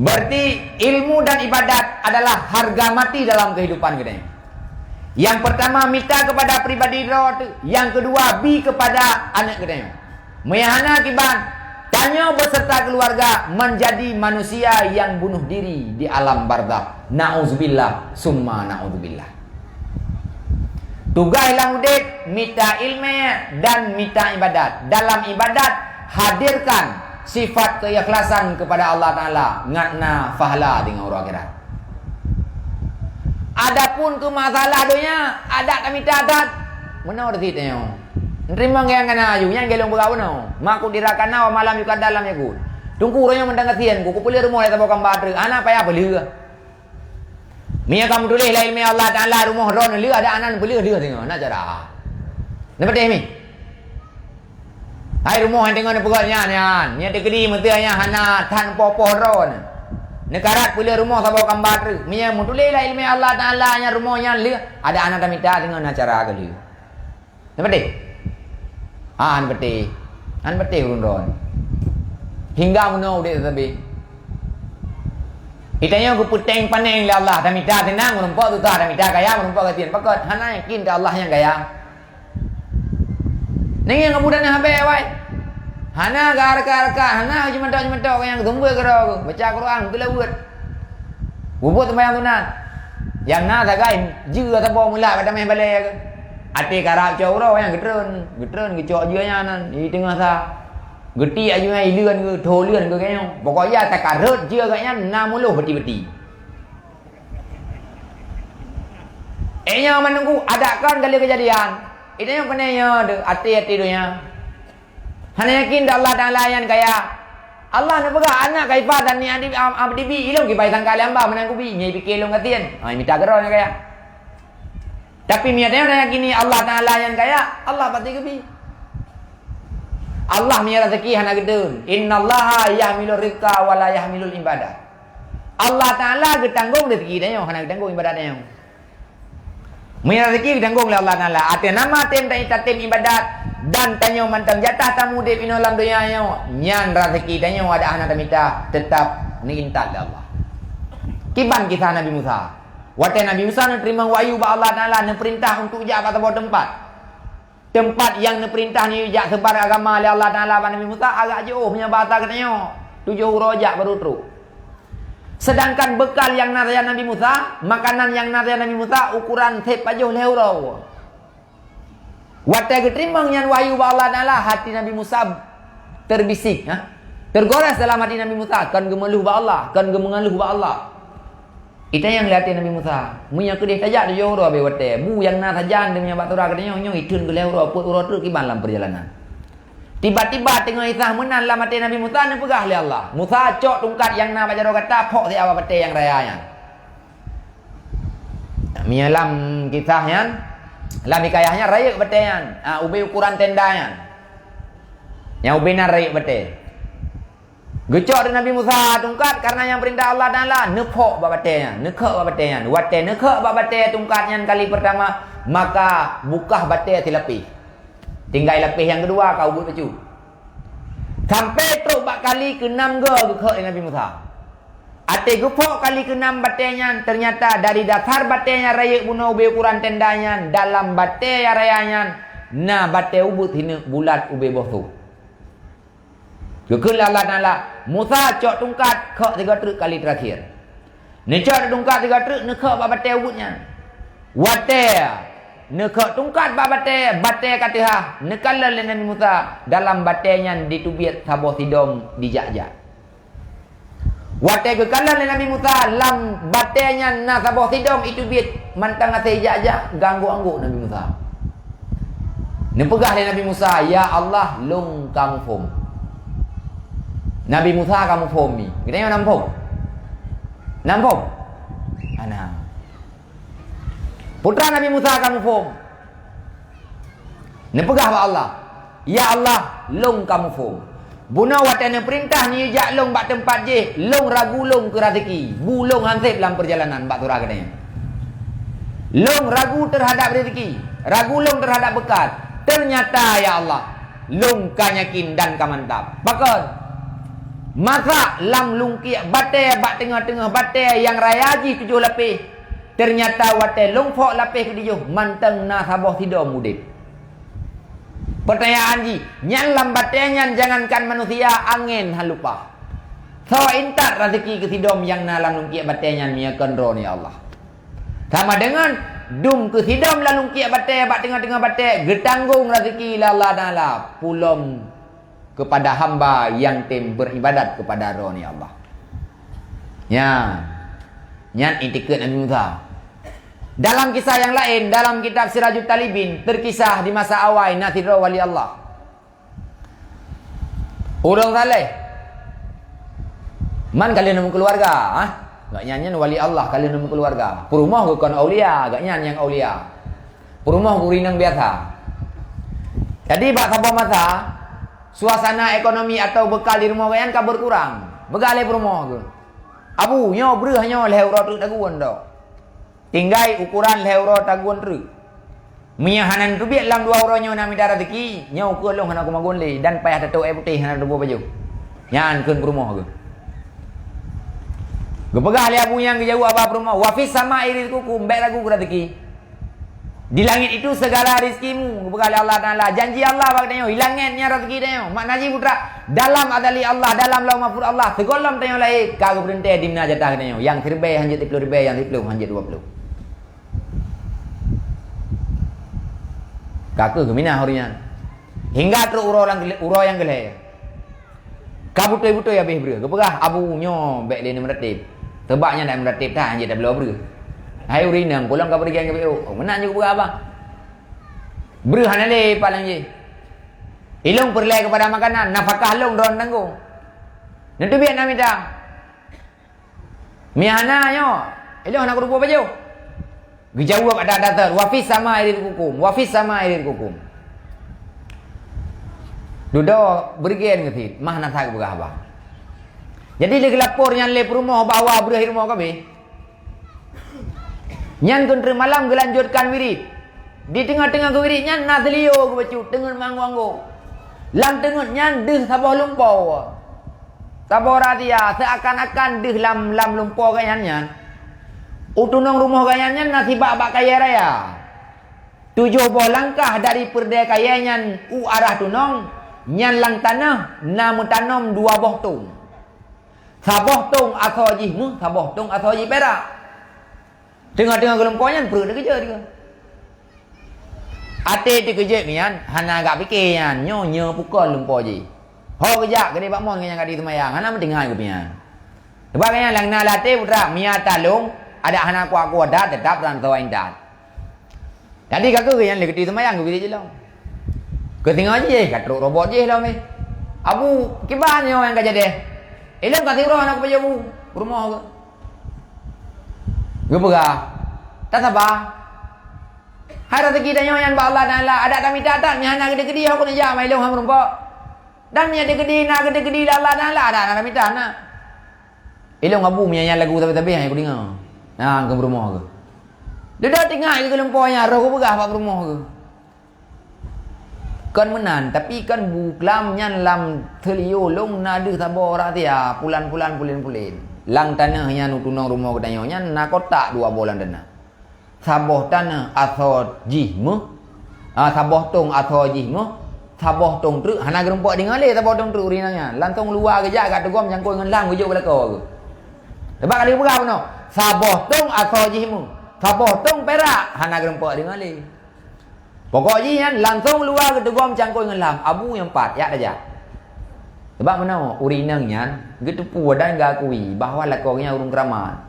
Berarti ilmu dan ibadat adalah harga mati dalam kehidupan geutanyoe. Nyang pertama mita keupada pribadi droe teuh, nyang keudua bi keupada aneuëk geutanyoe. Meunyo hana kiban, tanyoe beserta keuluwarga manjadi manusia nyang bunoh diri di alam barzakh. Nauzubillah, summa nauzubillah. Tugaih lam udeb, mita iéleumé dan mita ibadat. Dalam ibadat, hadirkan sifat keikhlasan keupada Allah Taala, ngat na pahla deungon uroe akhirat. Adapun keu masalah donya, adak tamita that. Meunoe teuh tanyoe. Neuteurimong nyang kana aju, nyan geuh lôn peugah bunoe. Ma qudira kana wa ma lam yuqaddar lam yakun. Teungku, uroe nyoe mantong gasien ku, kupeuleueh rumoh lé saboh kamba treuk, hana payah peuleueh. Meunyo ka meutuléh lam iéleumé Allah Taala rumoh droeneuh lheueh, adak hana peuleueh-leueh singoh, na cara. Neupeudeh mi? Hai rumoh nyang teungoh neupeugah nyan, nyan, nyan teukeudi meuseuh nyan hana that poh-poh droe nyan. Neukarat peuleueh rumoh saboh kamba treuk. Meunyoe meutuléh lam ileumèe Allah Taala nyan rumoh nyan lheueh, adak hana tamita deungon acara keu lheueh. Neupatéh? Ah, neupatéh. Neupatéh ureueng droe. Hingga meunoe udép sabe. Geutanyoe geupeuteng paneng lé Allah, tamita seunang meurumpok susah, tamita kaya meurumpok gasien. Pakon? Hana yakin keu Allah nyang kaya. Nyan nyang Abu Dana habéh, wai. Hana geuhareukat-hareukat, hana jimeuntok-jimeuntok nyang sumber keudroe geuh. Baca Quran, beutôi laweuet. Peubuet seumayang sunat. Nyang na sagai jeuet saboh meulat bak tameh balèe geuh. Até karab cok uroe nyang geutreun, geutreun geucok jeuet nyan nan, di teungoh sa. Geutiek jeuet nyan ileuen geuh, tho leuen geuh keu nyoe. Pokok jih takarot jeuet geuh nyan na muloh beuti-beuti. Eh, nyoe meununggu adak kon kali keujadian. Geutanyoe keuneuk nyoe deuh, até-até donya. Hana yakin dah Allah Taala nyan kaya. Allah neupeugah, "Ana kaifa zanni abdi, am-, abdi bi, ilôn kiban sangka lé hamba meunan kubi, nyan pike lôn gasien." Ha, mita keudroe nyan kaya. Tapi meunyoe tanyoe yakini Allah Taala nyan kaya, Allah pasti geubi. Allah meunyoe raseuki hana geudeun. "Innallaha yahmilu rizqa wa la yahmilul ibadah." Allah Taala geutanggong raseuki tanyoe, hana geutanggong ibadat tanyoe. Meunyoe raseuki geutanggong lé Allah Taala, ateueh nama tem ta-, tatem ibadat dan tanyoe mantong jatah tamuudép inoe lam donya nyoe, nyan raseuki tanyoe adak hana tamita, teutap neuintat lé Allah. Kiban kisah Nabi Musa. Watée Nabi Musa neuteurimong wahyu bak Allah Taala, neupeurintah untuk jak bak saboh teumpat. Teumpat nyang neupeurintah neujak seubar agama lé Allah Taala bak Nabi Musa agak jiôh meunyoe basa geutanyoe, tujoh uroe jak baru trok. Sedangkan beukal nyang na sajan Nabi Musa, makanan nyang na sajan Nabi Musa, ukoran sép pajoh lhée uroe. Watée geuteurimong nyan wahyu bak Allah Taala, hati Nabi Musa terbisik, ha? Tergores dalam hati Nabi Musa, kon geumeuluh bak Allah, kon geumeungeuluh bak Allah. Itanyong lé até Nabi Musa, "Meunyoe keudeh tajak tujoh uroe abéh watée, bu nyang na sajan teuh meunyoe bak atra geutanyoe, nyoe itheun keu lhée uroe, peuet uroe treuk kiban lam peurjalanan." Tiba-tiba teungoh isah meunan lam até Nabi Musa, neupeugah lé Allah, "Musa, cok tungkat nyang na bak jaroe gata, phok siat bak batée nyang raya nyan." Meunyoe lam kisah nyan, lam hikayah nyan rayeuk batée nyan, ah, ubé ukoran tenda nyan. Nyang ubé nyan rayeuk batée. Geucok lé Nabi Musa tungkat, kareuna nyang peurintah Allah Taala, neuphok bak batée nyan, neukhok bak batée nyan. Watée neukhok bak batée tungkat nyan kali peurtama, maka bukah batée silapéh. Tinggai lapéh nyang keudua ka ubit bacut. Sampoe trok bak kali keunam goe geukhok lé Nabi Musa. Watée geuphok kali keunam batée nyan, teunyata dari dasar batée nyang rayeuk bunoe ubé ukoran tenda nyan, dalam batée nyang raya nyan na batée ubit hineuk bulat ubé boh sôk. Geukheun lé Allah Taala, "Musa, cok tungkat, khok sigoe treuk kali teurakhir." Neucok tungkat sigoe treuk, neukhok bak batée ubit nyan. Watée neukhok tungkat bak batée, batée ka teuhah, neukalon lé Nabi Musa, dalam batée nyan jiteubiet saboh sidom jijak-jak. Watée geukalon lé Nabi Musa, lam batée nyan na saboh sidom jiteubiet mantong hase jijak-jak, geuanggok-anggok Nabi Musa. Neupeugah lé Nabi Musa, "Ya Allah, lôn ka muphom." Nabi Musa ka muphom mi. Geutanyoe na muphom? Na muphom? Hana. Putra Nabi Musa ka muphom. Neupeugah bak Allah, "Ya Allah, lôn ka muphom. Bunoe watée neupeurintah neujak lôn bak teumpat jih, lôn ragu lôn keu raseuki, bu lôn han sép lam peurjalanan bak atra geutanyoe. Lôn ragu teuhadab raseuki, ragu lôn teuhadab beukal. Teunyata, ya Allah, lôn ka yakin dan ka mantap." Pakon? Masak lam lungkiek batée bak teungoh-teungoh batée nyang raya jih tujoh lapéh. Teunyata watée lôn phok lapéh keudijôh mantong na saboh sidom udeb. Peutanyaan jih, nyan lam batée nyan jangankan manusia, angén han lumpah. Soe intat raseuki keu sidom nyang na lam lungkiek batée nyan meunyoe kon Droeneuh, ya Allah. Sama deungon dum keu sidom lam lungkiek batée bak teungoh-teungoh batée geutanggong raseuki lé Allah Taala, pulom kepada hamba nyang tem beuribadat kepada Droeneuh, ya Allah. Nyan, nyan itikeuet Nabi Musa. Dalam kisah nyang laén, dalam kitab Sirajut Talibin, teukisah di masa awai na sidroe wali Allah. Ureuëng saleh. Man ka lheueh neumeu keuluwarga, ah. Gobnyan nyan wali Allah ka lheueh neumeu keuluwarga. Peurumoh geuh kon aulia, gobnyan nyang aulia. Peurumoh geuh ureuëng nyang biasa. Jadi bak saboh masa, Suasana ekonomi atau beukal di rumoh gobnyan ka berkurang. Peugah lé peurumoh geuh, "Abu, nyoe breueh nyoe lhèe uroe treuk tagun dok. Tinggai ukoran lhèe uroe tagun treuk. Meunyoe hana neuteubiet lam dua uroe nyoe na mita raseuki, nyoe ukeue lôn hana kumagun lé dan payah tatôk èk putéh hana teuboh pajoh." Nyan kheun peurumoh geuh. Geupeugah lé abu nyan, geujaweueb bak peurumoh, "Wa fis sama'i rizqukum, bèk ragu keu raseuki. Di langét itu segala rezekimu," geupeugah lé Allah Taala. Janji Allah bak geutanyoe, di langét nyan raseuki tanyoe. Makna jih putra, dalam azali Allah, dalam Lauh Mahfuz Allah, sigohlom tanyoe lahé, ka geupeurintèe dimna jatah geutanyoe. Nyang siribèe hanjeuet siploh ribèe, nyang siploh hanjeuet dua ploh. Ka kheueh geuminah ureueng nyan. Hingga trok uroe nyang geulhèe, uroe nyang geulhèe. Ka beutôi-beutôi habéh breueh. Geupeugah, "Abu, nyoe bèk lé neumeuratéb. Teubak nyan dak meuratéb that, hanjeuet tabloe breueh." "Hai ureueng inong, peue lôn ka peureugi ngon B O?" "Oh, meunan jeuet," geupeugah abah. "Breueh hana lé paléng jih. Ilôn peureulèe keupada makanan, nafakah lôn droeneuh tanggong. Neuteubiet na mita." "Meuhana nyoe, ilôn hana kuteupeu pajoh." Geujaweueb adat-adat, "Wa fis sama'i rizqukum, wa fis sama'i rizqukum." Dudoe beureugen geuh cit, mah na that geupeugah haba. Jadi lheueh geulapor nyan lé peurumoh bahwa breueh rumoh ka habéh. Nyan keuneuk malam geulanjutkan wirid. Di teungoh-teungoh geuwirid nyan na seulio geubacut teungeut meuanggô-anggô. Lam teungeut nyan deuh saboh lumpoe. Saboh rahasia, seuakan-akan deuh lam, lam lumpoe gobnyan nyan. U tunong rumoh gobnyan nyan na sibak bak kayèe raya. Tujoh boh langkah dari peureudèe kayèe nyan u arah tunong, nyan lam tanoh na meutanom dua boh tong. Saboh tong asoe jih méuh, saboh tong asoe jih pirak. Teungoh-teungoh geulumpoe nyan, pruet teukeujot geuh. Até teukeujot nyan, hana geupike nyan, nyoe, nyoe pakon lumpoe jih. Ho geujak keudeh bak mon ngon nyang ka jiseumayang, hana meuteungai geuh nyan. Sabab nyan lam na lam até putra, meunyo talông, adak hana kuat-kuat that, teutap lam soe intat. Jadi ka kheueh nyan lé keuti seumayang geubiet jih lom. Keu singoh jih ka trok robot jih lom eh. "Abu, kiban nyoe nyang ka jadi?" "Ilôn ka sidroe aneuk kupajoh bu, peurumoh geuh." Geupeugah, "Tasaba. Hai raseuki tanyoe nyan bak Allah Taala, adak tamita that, nyan hana geude-geude ho keuneuk jak ma ilôn han meurumpok. Dan nyan geude-geude na geude-geude lé Allah Taala, adak hana tamita na." "Ilôn abu meunyan lagu sabe-sabe han kudeungoe." Nah, keu peurumoh geuh. Dudoe teuingat keu lumpoe nyan, roh geupeugah bak peurumoh geuh. Kon meunan, tapi kon bu klam nyan lam seulio lôn na deuh saboh rahasia, pulan-pulan, pulen-pulen. Lam tanoh nyan u tunong rumoh geutanyoe nyan na kotak dua boh lam tanoh. Saboh tanoh asoe jih méuh, ah, saboh tong asoe jih méuh, saboh tong treuk hana geurumpok deungon lé saboh tong treuk ureueng inong nyan. Langsong luwa geujak gak teugom cangkôi ngon lam geujok bak lakoe geuh. Sabab ka lheueh peugah bunoe, saboh tong asoe jih méuh, saboh tong pirak hana geurumpok deungon lé. Pokok jih nyan langsong luwa geuteugom cangkôi ngon lam, abu nyang pat, jak tajak. Sabab meunoe, ureueng inong nyan geuteupeue dan geuakui bahwa lakoe nyan ureueng keuramat.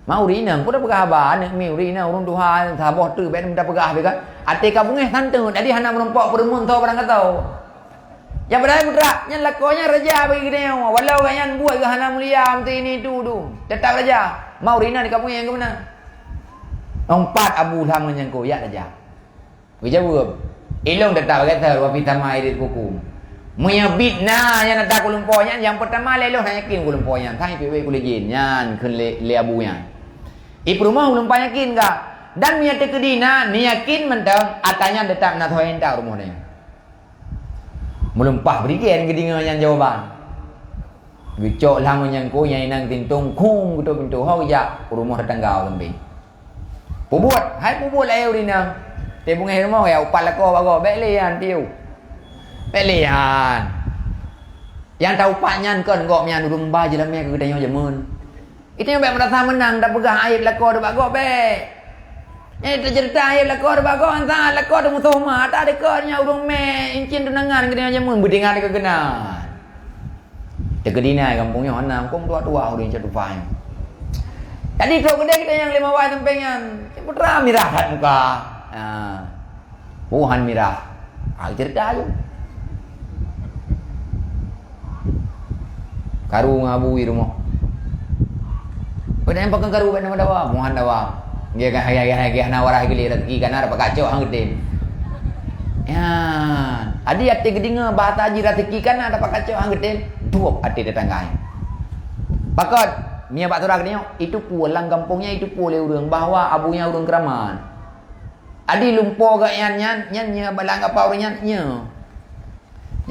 Ma ureueng inong, peue tapeugah haba, aneuk miet ureueng inong, ureueng tuha, saboh treuk bèk tapeugah pih kan. Até ka beungéh santeut, jadi hana meurumpok peureumeun soe barang ka soe. Nyang padahai mutlak, nyan lakoe nyan raja bagi geutanyoe. Walau gobnyan buet geuh hana mulia, meusti ini itu, itu. Teutap raja. Ma ureueng inong ka beungéh nyang keu meunan. Nyang pat abu lham ngon nyang ko, jak tajak. Geujaweueb, "Ilôn teutap lagèe thèe, wa fis sama'i rizqukum." Meunyoe bit na nyang ata keu lumpoe nyan, nyang peurtama lé lôn hana yakin keu lumpoe nyan, sang pih wéh keu lé jén nyan kheun lé, lé abu nyan. I peurumoh ulôn pan yakin ka. Dan meunyoe teukeudi na, neuyakin mantong ata nyan teutap na soe intat rumoh nyan. Meulumpah beurigen geudeungoe nyan jawaban. Geucok lam nyang ko nyang inong tintong, khong geutôp pintoe, ho geujak u rumoh tetangga ureueng beng. Peubuet, hai peubuet lagèe ureueng inong. Teuh beungéh rumoh ya upat lakoe bak gob, bèk lé nyan piôh. Bèk lé nyan. Nyang taupat nyan kon gob nyan ureueng ba jeulamèe keu geutanyoe jameun. Geutanyoe bèk meurasa meunang tapeugah aéb lakoe bak gob, bèk. Nyan taceurita aéb lakoe bak gob, han saat lakoe teumusoh ma, ata deukot nyan ureueng mè incin tunangan geutanyoe jameun beudingat keu keunan. Teukeudi na gampông nyoe hana, hukôm tuha-tuha ureueng cot tuha nyoe. Jadi trok keudeh geutanyoe nyang lima wai sampéng nyan, putra mirah that muka. Ha. Buhan mirah. Ha, cerita aja. Karu ngon abu i rumoh. Pada nyang pakai karu kat nama dawa, buhan dawa. Dia kan, dia, dia, dia, dia, na waras geli rezeki kan ada pakai cok hang gede. Ya, Adi até geudeungoe bahasa jih raseuki ka na, tapi ka cok han geutem, duek até teutangga nyan. Pakon, meunyoe bak saudara geutanyoe, itu pue lam gampông nyan, itu pue lé ureuëng bahwa abu nyan ureuëng keuramat. Adi lumpoe geuh nyan, nyan, nyan nyoe balang apa ureuëng nyan, nyoe.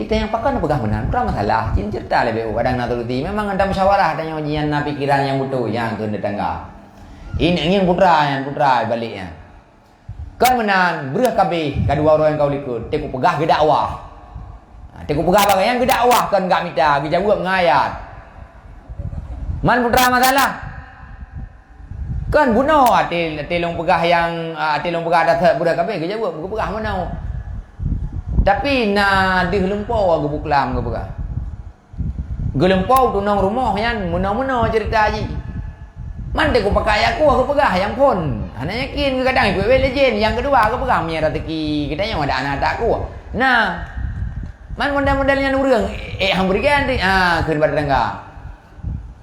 Di tanyoe pakon peugah meunan, peue masalah, cit ceurita lé beu, kadang na solusi. Memang anda musyawarah tanyoe jih nyan na pikiran nyang beutôi, nyang keu teutangga. Ini ngieng putra nyan, putra balik nyan. Kon meunan, breueh kabeh, ka dua uroe nyang ka u likot, teuk kupeugah geudakwah. Ha, teuk kupeugah bak gobnyan geudakwah kon gak mita, geujaweueb ngon ayat. Man putra masalah. Kon bunoe até, até lôn peugah nyang, até lôn peugah dasar breueh kabeh, geujaweueb, geupeugah meunoe. Tapi na deuh lumpoe geubuklam geupeugah. Geulumpoe tunong rumoh nyan meunoe-meunoe ceurita jih. Man teuk kupakai aku, aku peugah nyang phon. Hana yakin, kadang ikut weh lejen. Nyang keudua, aku peugah meunyoe raseuki geutanyoe ada aneuk ata aku. Nah, man model-model nyan ureuëng, eh, han bri kan, ah, kheun bak tetangga.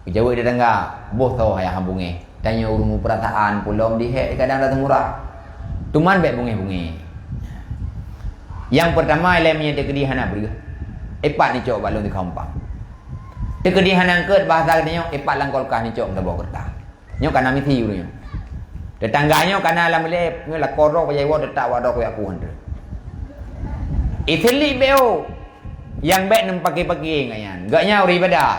Geujaweueb tetangga, boh soe nyang han beungéh. Tanyoe ureuëng peurasaan, peulom dihek kadang rasa murah. Teuma bék beungéh-beungéh. Nyang peurtama, ilée meunyoe teukeudi hana breueh, ipat nicok bak lôn di kampung. Teukeudi hana eungkot, bahasa geutanyoe, ipat lam kulkas nicok meusaboh keureutah. Nyoe kana misi ureuëng nyoe. Tetangga nyoe kana lam bilék, nyoe lakoe droe bajée woe teutak wak droe kuyak kuhan tu. Iseulik bék, nyang bék neumpaké-paké ngon nyan. Gobnyan ureuëng ibadah.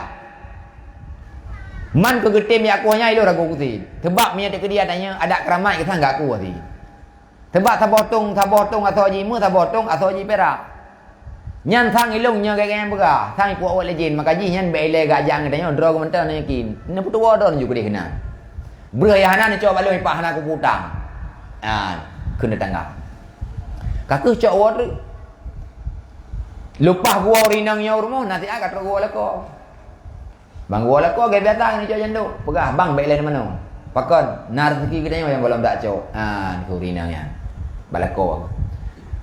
Man keu geutem jak kuah nyan ilôn ragu kusi. Sabab meunyoe teukeudi adat nyoe, adat keuramat geuh sang gak kuah si. Sabab saboh tông, saboh tông asoe jih meuh, saboh tông asoe jih pirak. Nyan sang ilôn nyoe gét-gét nyang peugah, sang ipuak wot lé jén, maka jih nyan bék ilée gak jak ngon tanyoe, droe geuh mantong na yakin. Neupeutuwoe droe neujok keudeh keunan. Breueh nyang hana neucok bak lôn ipak hana kupeue utang. Ah, kheun tetangga. Ka kheueh cok woe treuk. Leupah geuwoe ureuëng inong nyoe u rumoh, na siat ka trok geuwoe lakoe. Bang geuwoe lakoe, gét biasa ngon icok jandok. Peugah, "Bang, bék lé manoe." Pakon, na raseuki geutanyoe nyang gohlom dak cok. Ha, kheun ureuëng inong nyan. Bak lakoe.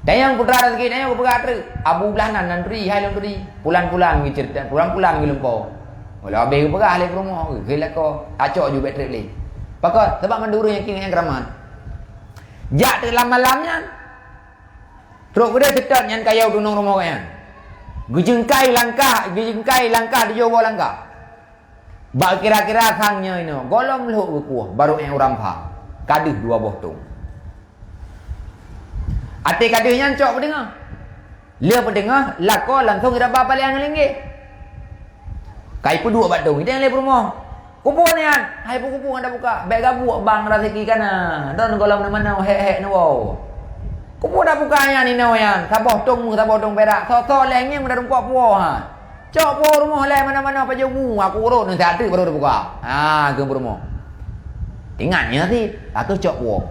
Tanyong putra raseuki tanyoe geupeugah treuk. Abu blaih nan, nan turi, hai lôn turi. Pulan-pulan geuceurita, pulan-pulan geulumpoe. Walau habéh geupeugah lé peurumoh, geuh lakoe. Acok ju bék treuk lé. Pakon, sabab mandum ureuëng yakin ngon nyang keuramat. Jak teuk lam malam nyan. Trok keudeh seutôt nyan kayée tunong rumoh gobnyan. Geujeungkai langkah, geujeungkai langkah tujoh boh langkah. Bak kira-kira sang nyoe inoe, gohlom lhok geukueh, barô ék uram pha. Ka deuh dua boh tông. Até ka deuh nyan cok peuteungoh. Lheueh peuteungoh, lakoe langsong iraba paleng ngon linggéh. Ka ipeuduek bak tông, idéng lé peurumoh. Kupeue nyan, hai peue kupeue ngon tabuka. Bék gabuek bang raseuki kana. Droen gohlom neumanoe hék-hék neuwoe. Kupeue tabuka nyan inoe nyan, saboh tông meuh, saboh tông pirak. Soe-soe lé ngieng meudarumpok puwoe ha. Cok puwoe rumoh lé manoe-manoe pajoh mu, aku urot ngon siat teuk baru tabuka. Ha, kheun peurumoh. Ingat nyoe cit, aku cok puwoe.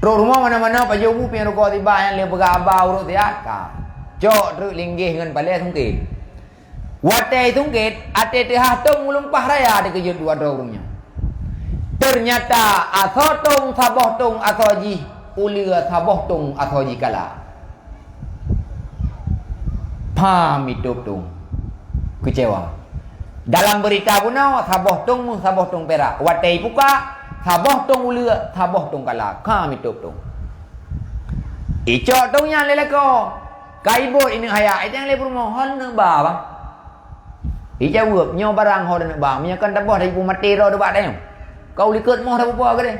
Trok rumoh manoe-manoe pajoh mu pieng rugoe tiba nyan lé peugah haba urot siat ka. Cok treuk linggéh ngon paleng sungkét. Watée sungkét, até teuhah tông meulumpah raya teukeujot dua droe ureuëng nyan. Teunyata asoe tông saboh tông asoe jih uleue, saboh tông asoe jih kala. Pha mitôb tông. Keucewa. Dalam beurita bunoe, saboh tông meuh, saboh tông pirak. Watée ibuka, saboh tông uleue, saboh tông kala. Ka mitôb tông. Icok tông nyan lé lakoe. Ka ibot ineuk hayak, iteng lé peurumoh, "Ho neuk ba, Bang?" Ijaweueb, "Nyoe barang ho neuk ba, meunyoe kon taboh tayue peumaté droe teuh bak tanyoe. Ka u likot moh tapeupo keudeh."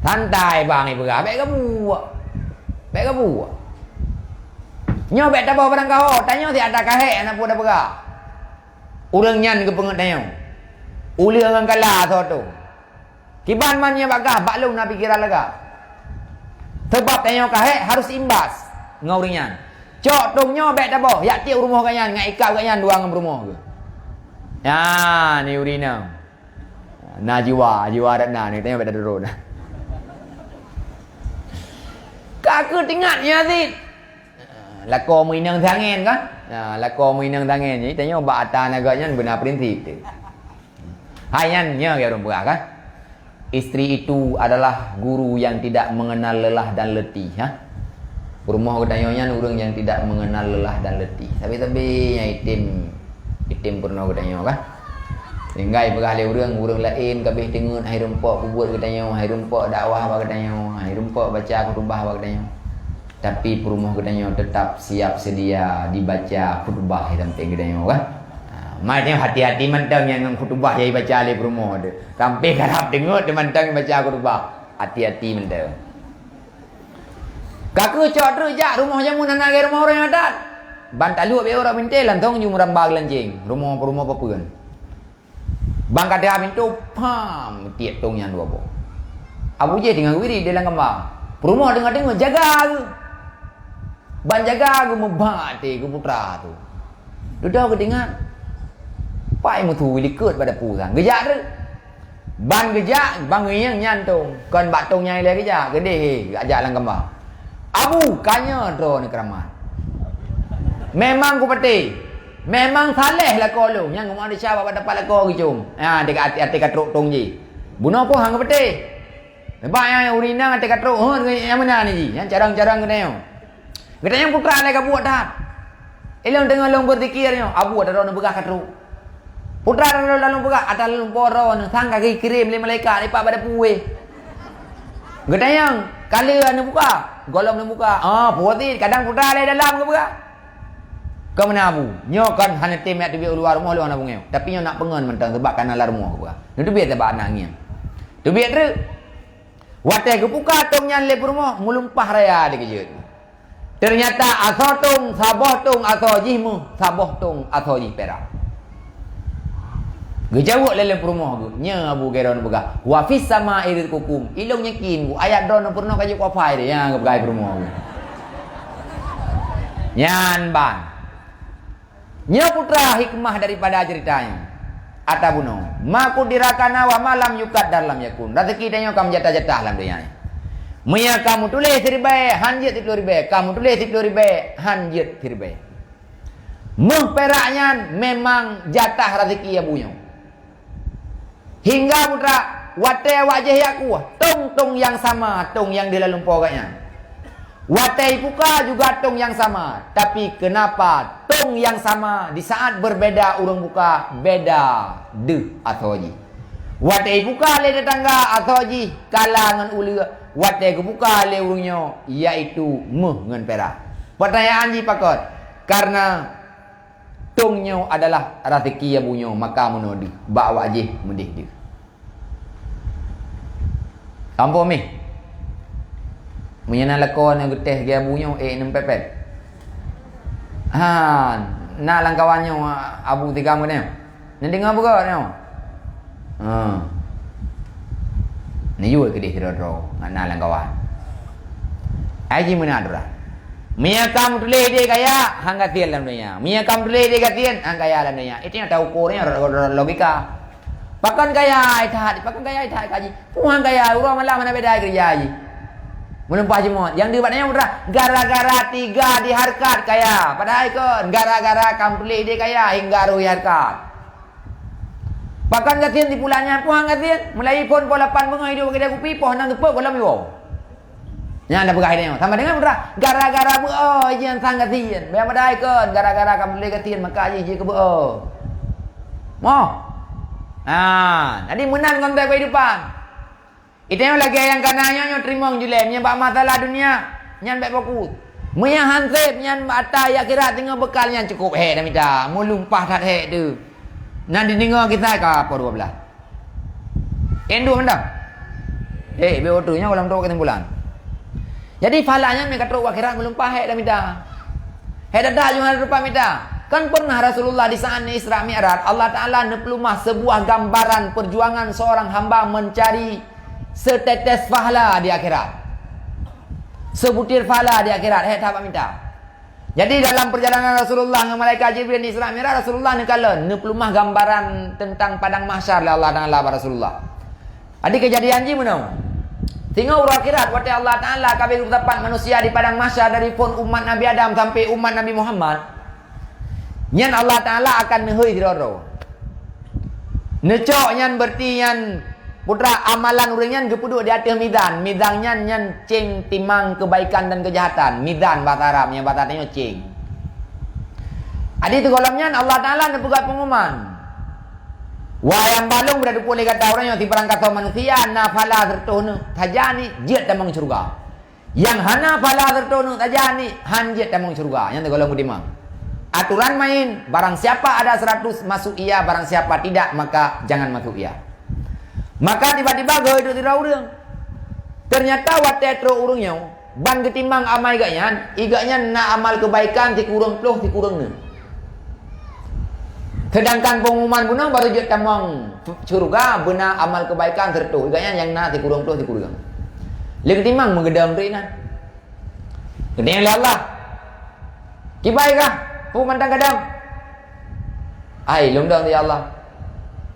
"Santai, Bang," ipeugah, "bék gabuek. Bék gabuek. Nyoe bék taboh barang ka ho, tanyoe siat ka hék hana peue tapeugah." Ureuëng nyan geupeungeut tanyoe. Uleue ngon kala soe tông. Kiban man nyang bak gah, bak lôn na pikeran lagak. Sabab tanyoe ka hék harôh imbas ngon ureuëng nyan. Cok tông nyoe bék taboh, jak tiek u rumoh gobnyan, ngon ikab gobnyan dua ngon peurumoh geuh. Nyan, ni ureuëng inong. Na jiwa, jiwa adat na, ni tanyoe bék taturot. Ka keuh teuingat nyan cit. Lakoe meuinong tangen kan? Ha, lakoe meuinong tangen. Jadi tanyoe bak ata na gobnyan beuna prinsip tu. Hai nyan, nyoe ureuëng peugah kan? Istri itu adalah guru yang tidak mengenal lelah dan letih, ha? Peurumoh geutanyoe nyan ureuëng yang tidak mengenal lelah dan letih. Sabe-sabe nyang item, item peurumoh geutanyoe kan? Sehingga ipeugah lé ureuëng, ureuëng laén ka abéh teungeut hai rumpok peubuet geutanyoe, hai rumpok dakwah bak geutanyoe, hai rumpok baca khutubah bak geutanyoe. Tapi peurumoh geutanyoe teutap siap seudia dibaca khutbah sampoe geutanyoe, kan? Ha, makajih hati-hati mantong nyang ngon khutbah nyang jibaca lé peurumoh teuh. Sampoe karab deungoe teuh mantong jibaca khutbah. Hati-hati mantong. Ka keuh cok treuk jak rumoh jameun hana lagèe rumoh ureueng adat. Ban taluek bak uroe bintéh langsong ju meuramba geulanjeng. Rumoh peurumoh papeuen. Ban ka teuhah pintoe, pam, tiek tong nyan dua boh. Abu Jih teungoh geuwirit di lam kama. Peurumoh deungoe-deungoe, jaga geuh. Ban jaga geuh meuba até geuh putra teuh. Dudoe geudeungoe, pai meusu likot bak dapu sang. Geujak treuk. Ban geujak, ban geuyang nyan tong. Kon bak tong nyang ilèe geujak, geudeh, geujak lam kama. Abu, ka nyoe droeneuh keuramat. Memang kupatéh. Memang saléh lakoe lôn, nyang geumanusia bak teumpat lakoe geucom. Ha, até, até, até ka trok tong jih. Bunoe keuh han geupatéh. Bak nyang ureueng inong até ka trok, heuet nyang meunan jih, nyang carông-carông geutanyoe. Geutanyoe putra lé ka buet that. Ilôn teungoh lôn beuzikir nyoe, abu ata droeneuh peugah ka trok. Putra ata lôn peugah, ata lôn po droeneuh, sang ka geukirém lé malaikat, ipak pada puweh. Geutanyoe, ka lheueh neubuka, gohlom neubuka. Ah, puweh, kadang putra lé dalam geupeugah. Ka meunan abu, nyoe kan hana teubiet u luwa rumoh lôn hana beungéh. Tapi nyoe nak peungon mantong sabab kana lam rumoh geupeugah. Neuteubiet sabab aneuk ngieng. Teubiet treuk. Watèe geubuka tong nyan lé peurumoh, meulumpah raya dikeujeuet. Teunyata asoe tong, saboh tong asoe jih méuh, saboh tong asoe jih pirak. Geujaweueb lé lôn peurumoh geuh, nyoe Abu Geron peugah, "Wa fis sama'i rizqukum." Ilôn yakin geuh, ayat droeneuh peurunoe ka jeuet kufai deh, nyang geupeugah peurumoh geuh. Nyan ban. Nyoe putra hikmah daripada ceurita nyoe. Ata bunoe, "Ma qudira kana wa ma lam yuqaddar lam yakun." Raseuki tanyoe ka meujatah-jatah lam donya nyoe. Meunyoe ka meutuléh siribèe, han jeuet siplôh ribèe. Ka meutuléh siplôh ribèe, han jeuet siribèe. Méuh pirak nyan memang jatah raseuki abu nyoe. Hingga putra, watèe awak jih jak kueh, tong-tong nyang sama, tong nyang di lam lumpoe gobnyan. Watèe ibuka juga tong nyang sama, tapi kenapa tong nyang sama di saat berbeda ureueng buka, beda deuh asoe jih. Watèe ibuka lé tetangga asoe jih kala ngon uleue, watèe geubuka lé ureueng nyoe, yaitu méuh ngon pirak. Peutanyaan jih pakon? Karena tong nyoe adalah raseuki abu nyoe, maka meunoe deuh, bak awak jih meudeh deuh. Sampôh mih. Meunyoe na lakoe nyang geutéh geuh abu nyoe, ék neupepet. Ha, na lam kawan nyoe, abu tigam keunoe. Neudeungoe beugöt nyoe. Ha. Neuyue keudeh sidroe-droe ngon na lam kawan. Ai jih meunan aturan. Meunyoe ka meutuléh idéh kaya, han gasien lam donya. Meunyoe ka meutuléh idéh gasien, han kaya lam donya. Itu nyang taukur nyoe ro-, ro-, logika. Pakon kaya ai that, pakon kaya ai that kaji. Puhan kaya, uroe malam hana beda keureuja jih. Meulumpah jeuet. Nyang deuh bak nyan putra, gara-gara tiga di hareukat kaya. Padahai kon, gara-gara ka meutuléh idéh kaya hingga roh di hareukat. Pakon gasien si pulan nyan, puhan gasien. Mulai phôn poh lapan beungoh iduek bak keude kupi, poh nam teupeu gohlom iwoe. Nyan na peugah idéh nyoe. Sama dengan putra, gara-gara beu-o jih nyang sang gasien. Bèk padahai kon, gara-gara ka meutuléh gasien, maka jih jikeuh beu-o. Moh. Ha, jadi meunan konteks kehidupan. Itanyoe lagèe nyang kana nyoe, nyoe teurimong julée, meunyoe bak masalah dunia, nyan bèk fokus. Meunyoe han sép, nyan bak ata akhirat singoh beukal nyan cukôp hék tamita, meulumpah that hék teuh. Nan dideungoe kisah ka poh dua belas. Enduh mantong. Eh, bèk watèe nyoe lam trok keusimpulan. Jadi, pahala nyan meuka trok u akhirat meulumpah hék tamita. Hék that-that jih hana teupamita. Kan pernah Rasulullah di saat Isra Mi'raj, Allah Ta'ala neupeuleumah sebuah gambaran perjuangan seorang hamba mencari setetes pahala di akhirat. Sebutir pahala di akhirat, hék that bak mita. Jadi, dalam perjalanan Rasulullah ngon malaikat Jibril di Isra Mi'raj, Rasulullah neukalon, neupeuleumah gambaran tentang padang mahsyar lé Allah Ta'ala bak Rasulullah. Jadi, keujadian jih meunoe. Singoh uroe akhirat, watèe Allah Ta'ala ka bri geupeutapat manusia di padang mahsyar dari phôn umat Nabi Adam sampai umat Nabi Muhammad, nyan Allah Ta'ala akan neuhôi sidroe-droe. Neucok nyan berarti nyan, putra, amalan ureueng nyan geupeuduek di ateueh mizan. Mizan nyan, nyan céng timang keubaikan dan keujahatan. Mizan bahasa Arab, nyang bahasa tanyoe céng. Jadi, sigohlom nyan Allah Ta'ala neupeugah peungumuman. Wahai hamba Lôn, beutateupeue lé gata uroe nyoe sibarang gasoe manusia na pahala sireutoh neuh saja ni jeuet tamong syeuruga. Nyang hana pahala seureutoh neuk sajan nyan, han jeuet tamong syeuruga. Nyan teuh gohlom geutimang. Aturan main, barang siapa ada seratus, masuk ia, barang siapa tidak, maka jangan masuk ia. Maka tiba-tiba geuhôi duek sidroe ureuëng. Ternyata watée trok ureuëng nyoe, ban geutimang amai geuh nyan, i geuh nyan na amal keubaikan sikureueng ploh sikureueng neuk. Seudangkan peunguman bunoe barô jeuet tamong syeuruga beuna amal keubaikan seureutoh, i geuh nyan nyang na sikureueng ploh sikureueng. Lé geutimang meugeudong treuk inan. Geutimang lé Allah. Kiban kah? Peue mantong gadong? Ai, lôn dong, ya Allah.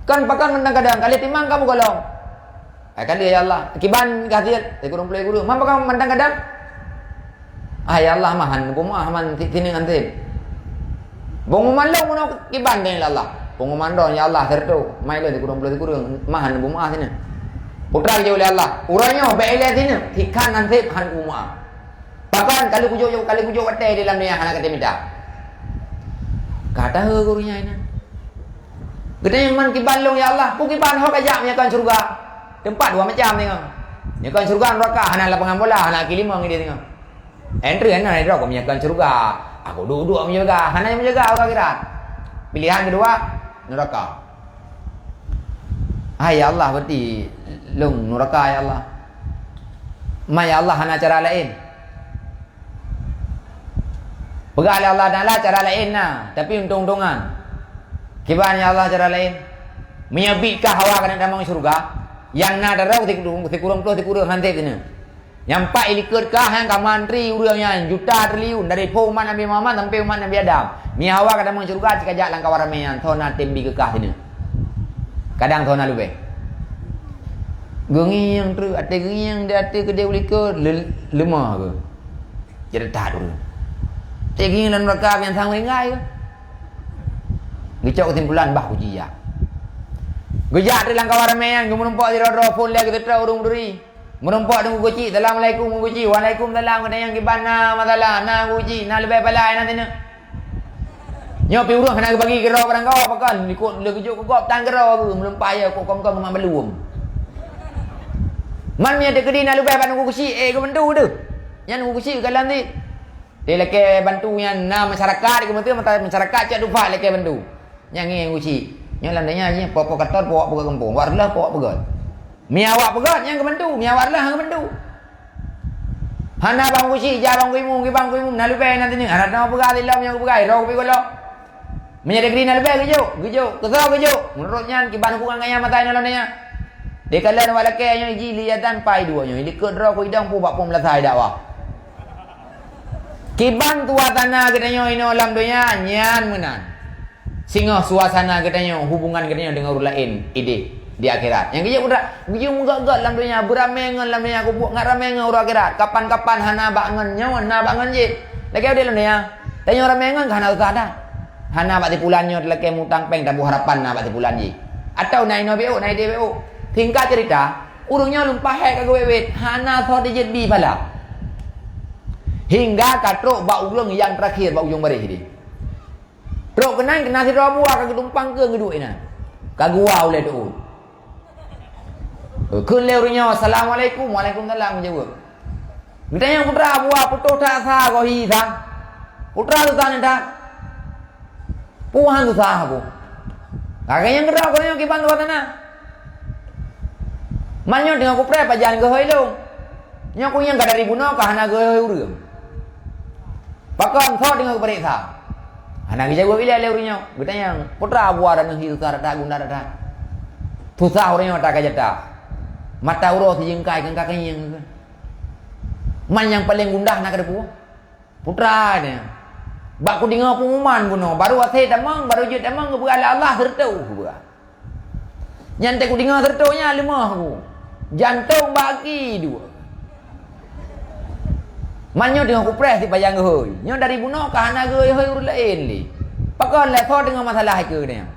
Kon pakon mantong gadong, ka lheueh timang kamoe gohlom. Ai, ka lheueh, ya Allah. Kiban kah jeuet? Sikureueng ploh sikureueng. Man pakon mantong gadong? Ai, ya Allah, meuhan peumeuáh man si-, sineuk anseb. Peunguman lôn meunoe kiban dong lé Allah. Peunguman droe, ya Allah, seureutoh. Mai lôn sikureueng ploh sikureueng, meuhan peumeuáh sineuk. Putra geujaweueb lé Allah, "Uroe nyoe bèk ilèe sineuk, sikhan anseb han peumeuáh." Pakon ka lheueh kujok, ka lheueh kujok watèe di lam dônya hana katé mita. Ka taheu guru nyan inan. Geutanyoe man kiban lôn, ya Allah, peue kiban ho kajak meunyoe kon syeuruga? Teumpat dua macam singoh. Meunyoe kon syeuruga nuraka hana lapangan bola, hana kaki lima ngon idéh singoh. Entri hana droe keu meunyoe kon syeuruga. Aku duek-duek meunjaga, hana nyang meunjaga u akhirat. Pilihan keudua, nuraka. Hai ya Allah, berarti lôn nuraka ya Allah. Ma ya Allah hana cara laén. Peugah lé Allah Taala cara laén na, tapi untông-untongan. Kiban ya Allah cara laén. Meunyoe bit kah hawa keuneuk tamong syeuruga, nyang na daroe sikureueng ploh sikureueng han sép sineuk. Nyang pat ilikot kah nyang ka mantri ureuëng nyan juta triliun dari phon umat Nabi Muhammad sampai umat Nabi Adam. Meunyoe hawa ka tamong syeuruga cit kajak lam kawan ramé nyan, soe na tem bi keu kah sineuk. Kadang soe na leubeh. Geungieng treuk, até geungieng di até keudéh ulikot, le-, leumah keu. Jadi that ureuëng. Até geungieng lam neuraka nyang sang meuninggai keu. Geucok keusimpulan bah kuci jak. Geujak treuk lam kawan ramé nyan, geumeurumpok sidroe-droe phon lé geuseutôt ureuëng meuduri. Meurumpok deungon geuchik, "Assalamualaikum, Geuchik." "Waalaikumsalam." Geutanyoe kiban na masalah, na Geuchik, na leubeh palai na sineuk. Nyoe pi ureuëng hana geubagi keudroe barang gawa pakon, likot lé geujok keu gob tan keudroe geuh, meulumpa ya kok kong-kong mak belum. Man meunyoe teukeudi na leubeh bak Geuchik, eh, geubantu deuh. Nyan Geuchik geukalon cit. Di lakée bantu nyan na masyarakat, geumeuteuh mata masyarakat cak dupat lakée bantu. Nyang ngieng Geuchik. Nyoe lam donya nyoe, po-po katon po wak peugöt gampông, wak reuloh po wak peugöt. Meunyoe awak peugöt, nyang geubantu, meunyoe awak reuloh, hana geubantu. Hana bang Geuchik, jak bang Geuimum, gibang Geuimum, na leubeh na teuneuk, hana teuma peugah lom nyang geupeugah, roh geupi golom. Meunyoe teukeudi na leubeh geujok, geujok, keu soe geujok. Meunurot nyan, kiban hubungan gaya mata inoe lam donya. Dikalon awak lakée nyoe ji li ya dan pai dua nyoe, likot droe keu idong pu bak pom lasai dakwah. Kiban suasana geutanyoe inoe lam donya nyan meunan. Singoh suasana geutanyoe, hubungan geutanyoe deungon ureuëng laén idéh di akhirat. Nyang geujak putra, geujak meugot-got lam donya, beuramé ngon lam donya, kubuek ngat ramé ngon ureuëng akhirat. Kapan-kapan hana bak ngon nyoe, hana bak ngon jih. Lagée udeb lam donya, tanyoe ramé ngon ka hana susah that. Hana bak sipulan nyoe teulakée mutang péng taboh harapan na bak sipulan jih. Atau na inoe béuk, na idéh béuk. Singkat cerita, ureuëng nyoe lumpah hék ka geuwét-wét, hana soe jijeuet bi phala. Hingga ka trok bak ureuëng nyang teurakhir bak ujong baréh idéh. Trok keunan keunan sidroe buah ka geutumpang keu geuduek inan. Ka geuwa ulée teuôt. Kheun lé ureuëng nyoe, "Assalamualaikum." "Waalaikumsalam," geujaweueb. Geutanyong putra buah, "Putôh that sa goh hi sa?" "Putra susah nyan that." "Peue han susah, Abu?" Lagée nyang keudroe, keuneuk kiban tuha tana. Man nyoe teungoh kupreh pajan geuhôi lôn. Nyoe kunyang ka dari bunoe ka hana geuhôi ureuëng. Pakon soe teungoh geupareksa? Hana geujaweueb ilée lé ureuëng nyoe. Geutanyong, "Putra buah raneueh hi susah that, guna that." Susah ureuëng nyoe ata ka jata. Mata uroe sijeungkai keu ka keunyeung. Man nyang paleng gundah na keudeupu. Putra nyan. Bak kudeungoe peunguman bunoe, barô asée tamong, barô jeuet tamong geupeugah lé Allah seureutoh geupeugah. Nyan teuh kudeungoe seureutoh nyan leumah ku. Jantong bak aki dua. Man nyoe teungoh kupreh sipajang geuhôi. Nyoe dari bunoe ka hana geuhôi ureuëng laén lé. Pakon lé soe teungoh masalah ikeue nyan.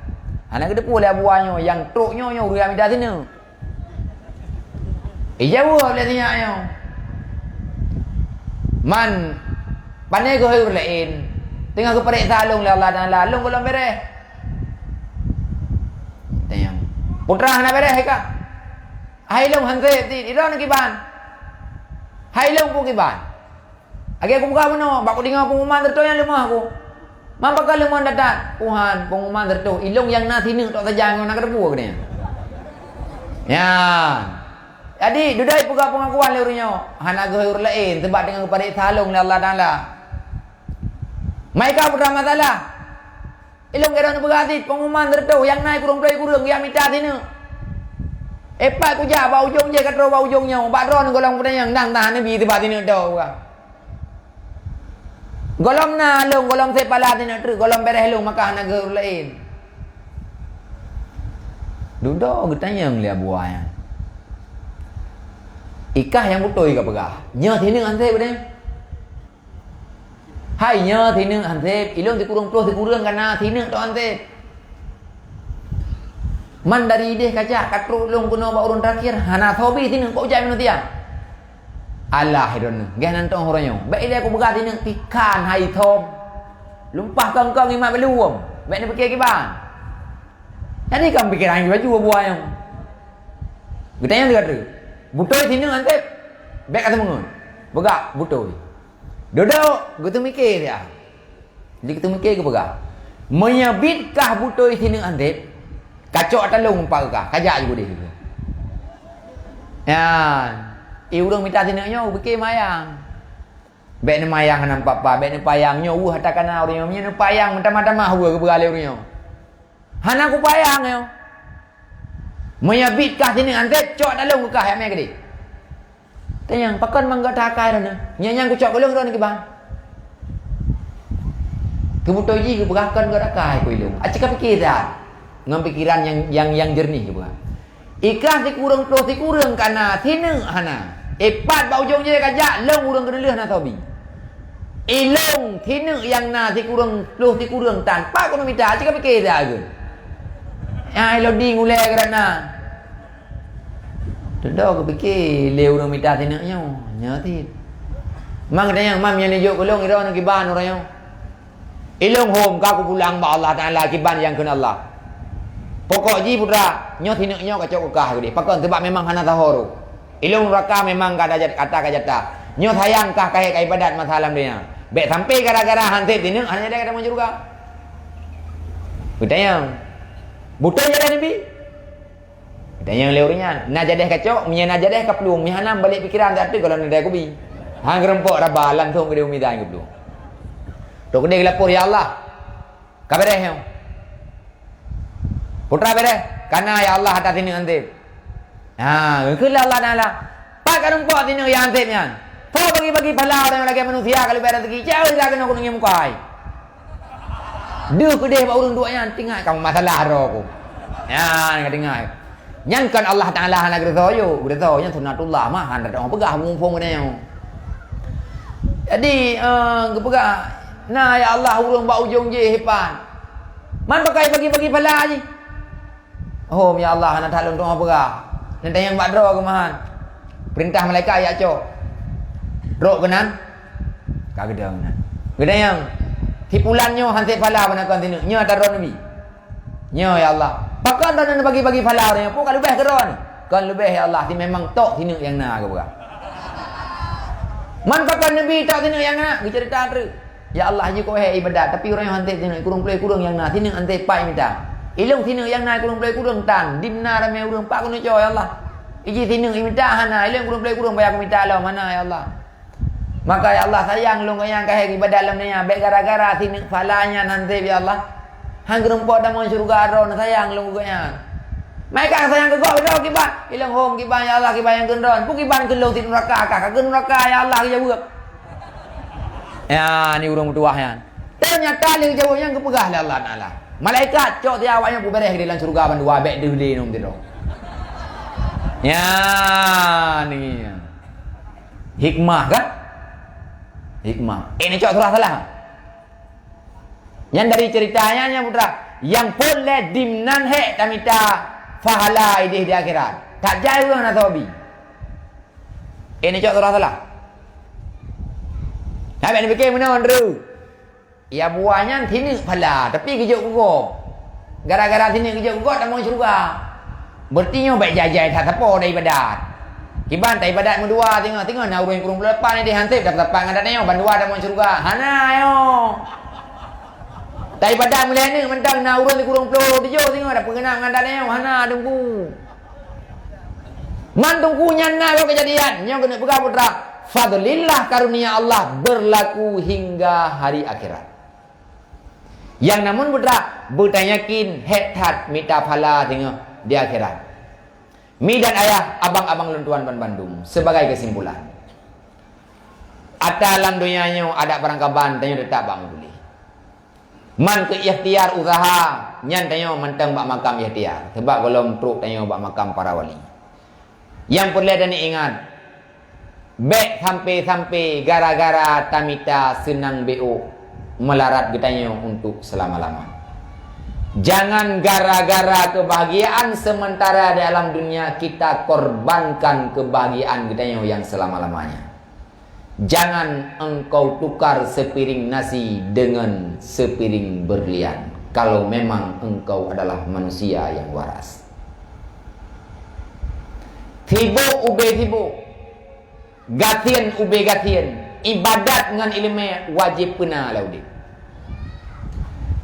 Hana geuteupeue lé abuwa nyoe nyang trok nyoe, nyoe ureuëng mida sineuk. Ijaweueb lé si nyak nyoe, "Man, pane geuhôi ureuëng laén, teungoh geupareksa lôn lé Allah Taala, lôn gohlom béréh." Tanyong, "Putra hana béréh ka?" "Hai lôn han sép cit, droeneuh kiban?" Hai lôn peue kiban? Lagèe kupeugah bunoe, bak kudeungö pengumuman teutoh nyang leumah ku. Man pakon leumah that-that, Tuhan, pengumuman teutoh, ilôn nyang na sineuk tok sajan ngon na keureubeue keudeh. Nyan. Jadi, dudoe peugah peungakuan lé ureueng nyoe, hana geuhôi ureueng laén, sabab teungoh geupareksa lôn lé Allah Taala. Meuika putra masalah. Ilôn keu droeneuh peugah cit, pengumuman teutoh, nyang na kureueng ploh kureueng, geujak mita sineuk. Eh, pat kujak bak ujong jih ka troh bak ujong nyoe, bak droeneuh gohlom peutanyong, dang tahan neubi teuba sineuk toh, peugah. Gohlom na lôn, gohlom sép pala sineuk treuk, gohlom bèrèh lôn, maka hana geuhôi ureueng laén. Dudoe geutanyong lé Abu Wayan. Ikah nyang beutôi ka peugah, nyoe sineuk han sép udeh. Hai nyoe sineuk han sép, ilôn sikureueng ploh sikureueng ka na sineuk tok han sép. Man dari ideh kajak ka trok lôn keunoe bak ureueng terakhir, hana soe bi sineuk, kok ujak manusia. Alah, droeneuh, geh nan tong uroe nyoe. Bèk ilèe kupeugah sineuk pikan hai thom. Lumpah kong-kong imat baluem. Bèk neupiké kiban. Jadi kan pikiran laju buah nyoe. Geutanyong sigoe treuk. Beutôi sineuk han sép? Bèk ka seumeungeut. Peugah, beutôi. Dudoe, geuteumike siat. Di geuteumike geupeugah, meunyoe bit kah beutôi sineuk han sép, kacok ata lôn umpa keu kah, kajak ju udeh. Nyan, i ureueng mita sineuk nyoe ubike mayang. Bèk neumayang hana meupa-pa, bèk neupayang nyoe weueh ata kana ureueng nyoe, meunyoe neupayang meutamah-tamah weueh geupeugah lé ureueng nyoe. Hana kupayang nyoe. Meunyoe bit kah sineuk han sép, cok ata lôn keu kah, jak mè keudeh. Tanyong, pakon mangat that akai droeneuh? Nyan nyang kucok keu lôn droeneuh kiban. Keubeutôi jih geupeugah kon gata akai keu ilôn. Aci ka pike that. Ngon pikiran nyang, nyang, nyang jeureunih geupeugah. Ikah sikureueng ploh sikureueng ka na, sineuk hana. Eh, pat bak ujong jih kajak, lôn ureueng keuneulheueh na soe bi. Ilôn sineuk nyang na sikureueng ploh sikureueng tan. Pat keuneuk mita, aci ka pike that keu. Ai lodi ngulèe keu droeneuh. Teudoe geupike lé ureueng mita sineuk nyoe, nyoe cit. Mang tanyong, mam nyang neujok keu lôn, droeneuh kiban uroe nyoe. Ilôn hom ka kupulang bak Allah Taala kiban nyang kheun Allah. Pokok jih putra, nyoe sineuk nyoe kacok keu kah keudeh. Pakon? Sabab memang hana saho rôh. Ilôn nuraka memang ka ada jat-, ata ka jatah. Nyoe sayang kah kayèe ka ibadat masa lam donya. Bèk sampai gara-gara han sép sineuk hana jadi ka tamong syeuruga. Geutanyong, beutôi jadeh neubi? Geutanyong lé ureueng nyan, na jadeh kacok, meunyoe na jadeh kaplueng, meunyoe hana balek pikiran, tak ateueh gohlom na jadeh kubi. Han geurumpok raba, langsông keudeh u mizan geuplueng. Trok keudeh geulapor, "Ya Allah, ka bèrèh nyoe. Putra bèrèh, ka na ya Allah ata sineuk han sép." Ha, geukheun lé Allah Taala, "Pat karumpok sineuk nyang han sép nyan? Soe bagi-bagi pahala ureueng lagèe manusia ka leubeh raseuki, cit keunoe keuneuk ngieng muka hai." Deuh keudeh bak ureueng duek nyan, teuingat kamoe masalah droe ku. Nyan ka teuingat. Nyan kon Allah Taala hana geureusoe yôh, geureusoe nyan sunatullah mah, hana teupeugah muphom keunoe nyoe. Jadi, eh, geupeugah, "Na ya Allah ureueng bak ujong jih ipan. Man pakai bagi-bagi pahala jih." "Hom ya Allah, hana that lôn tu'oh peugah. Neutanyong bak droe keumahan. Peurintah malaikat jak cok. Trok keunan, ka geudong keunan. Geutanyong, 'Si pulan nyoe han sép pahala bak nakon sineuk. Nyoe ata droeneuh bi?' 'Nyoe ya Allah.' 'Pakon droeneuh neubagi-bagi pahala ureueng nyoe? Peue ka leubeh keu droeneuh?' 'Kon leubeh ya Allah, si memang tok sineuk nyang na,' geupeugah. 'Man pakon neubi tok sineuk nyang na?' Geuceurita treuk. 'Ya Allah, jikeuhai ibadat, tapi ureueng nyoe han sép sineuk, kureueng ploh kureueng nyang na, sineuk han sép pat imita. Ilôn sineuk nyang na kureueng ploh kureueng tan, dimna ramé ureueng, pat keuneuk cok, ya Allah. Iji sineuk imita hana, ilôn kureueng ploh kureueng payah kumita lom hana, ya Allah. Maka, ya Allah, sayang lôn keu nyang ka hai ibadat lom donya, bèk gara-gara sineuk pahala nyan han sép, ya Allah. Han geurumpok tamong syeuruga droeneuh, sayang lôn keu gobnyan.' Malaikat sayang keu gob, droe kiban. Ilôn hom kiban, ya Allah, kiban nyang kheun droeneuh. Peue kiban kheun lôn sineuk nuraka, ka kheun nuraka, ya Allah, geujaweueb. Nyan, ni ureueng meutuwah nyan. Teunyata lé geujaweueb nyan geupeugah lé Allah Taala, "Malaikat, cok siat awak nyan peubèrèh keudeh lam syeuruga bandua, bèk deuh lé ngon sidroe." Nyan, ni. Hikmah kan? Hikmah. Eh, neucok surah salah. Nyan dari ceurita nyan, nyan putra. Nyang phôn lé dimnan hék tamita pahala idéh di akhirat. That jai ureueng hana soe bi. Eh, neucok surah salah. Nah, bèk neupiké meunan, Andrew. Ya, buah nyan sineuk pahala, tapi geujok keu gob. Gara-gara sineuk geujok keu gob tamong syeuruga. Berarti nyoe bèk jai-jai that sapo dah ibadat. Kiban taibadat meudua singoh, singoh na ureuëng sikureueng ploh lapan idéh han sép dapat ngon adat nyoe, bandua tamong syeuruga. Hana nyoe. Taibadat meulhèe neuk mantong na ureuëng sikureueng ploh tujoh singoh dapat geugenap ngon adat nyoe. Hana teungku. Man teungku nyan na dua keujadian. Nyoe keuneuk peugah putra, fadlillah karunia Allah berlaku hingga hari akhirat. Nyang namun putra, beutanyakin hék that mita phala singoh di akhirat. Mi dan ayah, abang-abang lôn tuan banbandum, sebagai kesimpulan. Ata lam donya nyoe adak barangkaban tanyoe teutap bak meutuléh. Man keu ikhtiar useuha nyan tanyoe mantong bak makam ikhtiar, sabab gohlom trok tanyoe bak makam para wali. Nyang peureulée tanyoe ingat, bék sampe-sampe gara-gara tamita seunang bék meularat geutanyoe untuk seulama-lama. Jangan gara-gara kebahagiaan sementara di alam dunia kita korbankan kebahagiaan geutanyoe nyang seulama-lamanya. Jangan engkau tukar sepiring nasi dengan sepiring berlian, kalau memang engkau adalah manusia yang waras. Sibok ubé sibok, gasien ubé gasien, ibadat ngon iéleumé wajéb peuna lam udeb.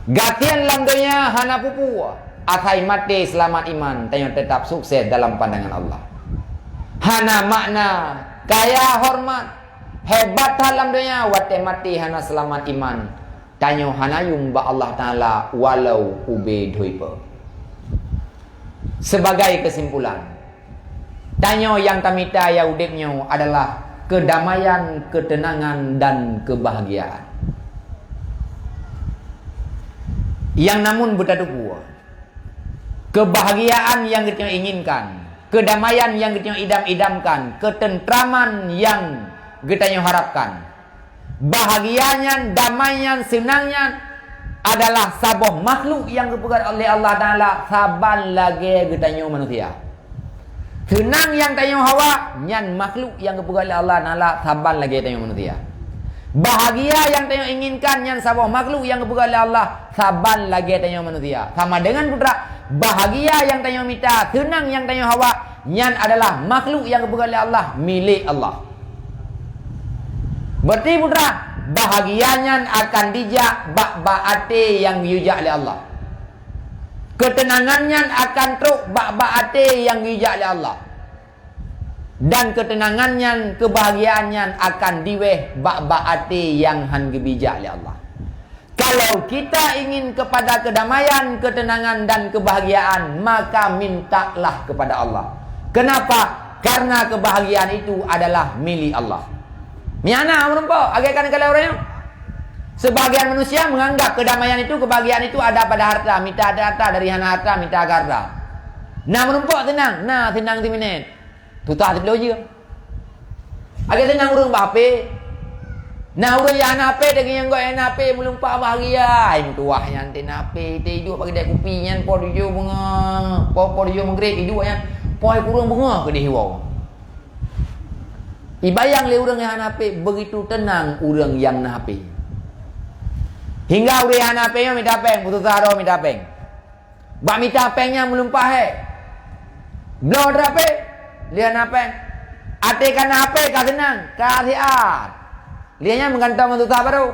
Gasien lam donya hana peue-peue, asai maté seulamat iman, tanyoe teutap sukses dalam pandangan Allah. Hana makna kaya horeumat, hebat that lam donya, watée maté hana seulamat iman, tanyoe hana yuem bak Allah Taala walau ubé dhui peue. Sebagai kesimpulan, tanyoe nyang tamita lam udeb nyoe adalah keudamaian, keuteunangan, dan keubahagiaan. Nyang namun beutatupeue, keubahagiaan nyang geutanyoe inginkan, keudamaian nyang geutanyoe idam-idamkan, keuteuntraman nyang geutanyoe harapkan, bahagia nyan, damai nyan, seunang nyan adalah saboh makhluk nyang geupeugét lé Allah Taala saban lagée geutanyoe manusia. Seunang nyang tanyoe hawa nyan makhluk nyang geupeugét lé Allah Taala saban lagée tanyoe manusia. Bahagia nyang tanyoe inginkan nyan saboh makhluk nyang geupeugét lé Allah saban lagée tanyoe manusia. Sama deungon putra, bahagia nyang tanyoe mita, seunang nyang tanyoe hawa, nyan adalah makhluk nyang geupeugét lé Allah, milék Allah. Berarti putra, bahagia nyan akan jijak bak-bak até nyang geuyue jak lé Allah. Keuteunangan nyan akan trok bak-bak até nyang geuyue jak lé Allah. Dan keuteunangan nyan, keubahagiaan nyan akan jiwéh bak-bak até nyang hán geubri jak lé Allah. Kalau kita ingin kepada kedamaian, ketenangan, dan kebahagiaan, maka mintalah kepada Allah. Kenapa? Karena kebahagiaan itu adalah milik Allah. Nyan na meurumpok, agak kan kalau orang nyoe. Sebahagian manusia menganggap kedamaian itu, kebahagiaan itu ada pada harta, mita ada harta, dari hana harta, mita ke harta. Na meurumpok seunang, na seunang siminét. Tutah siploh jeuem. Agak seunang ureuëng bak H P. Na ureuëng nyang hana H P, daging nyang gok nyang hana H P, meulumpak bahagia. Hai meutuwah nyan teuh na H P, teuh iduek bak keudè kupi nyan, poh tujoh beungoh, poh, poh tujoh Maghrib iduek nyan, poh kureueng beungoh keudeh iwoe. Ibayang lé ureuëng nyang hana H P, begitu tenang ureuëng nyang na H P. Hingga ureuëng nyang hana H P nyoe mita péng, peususah droe mita péng. Bak mita péng nyan meulumpah hé. Bloe droe H P, lé hana péng. Até ka na H P ka seunang, ka siat. Lé nyan meugantong ngon susah barô.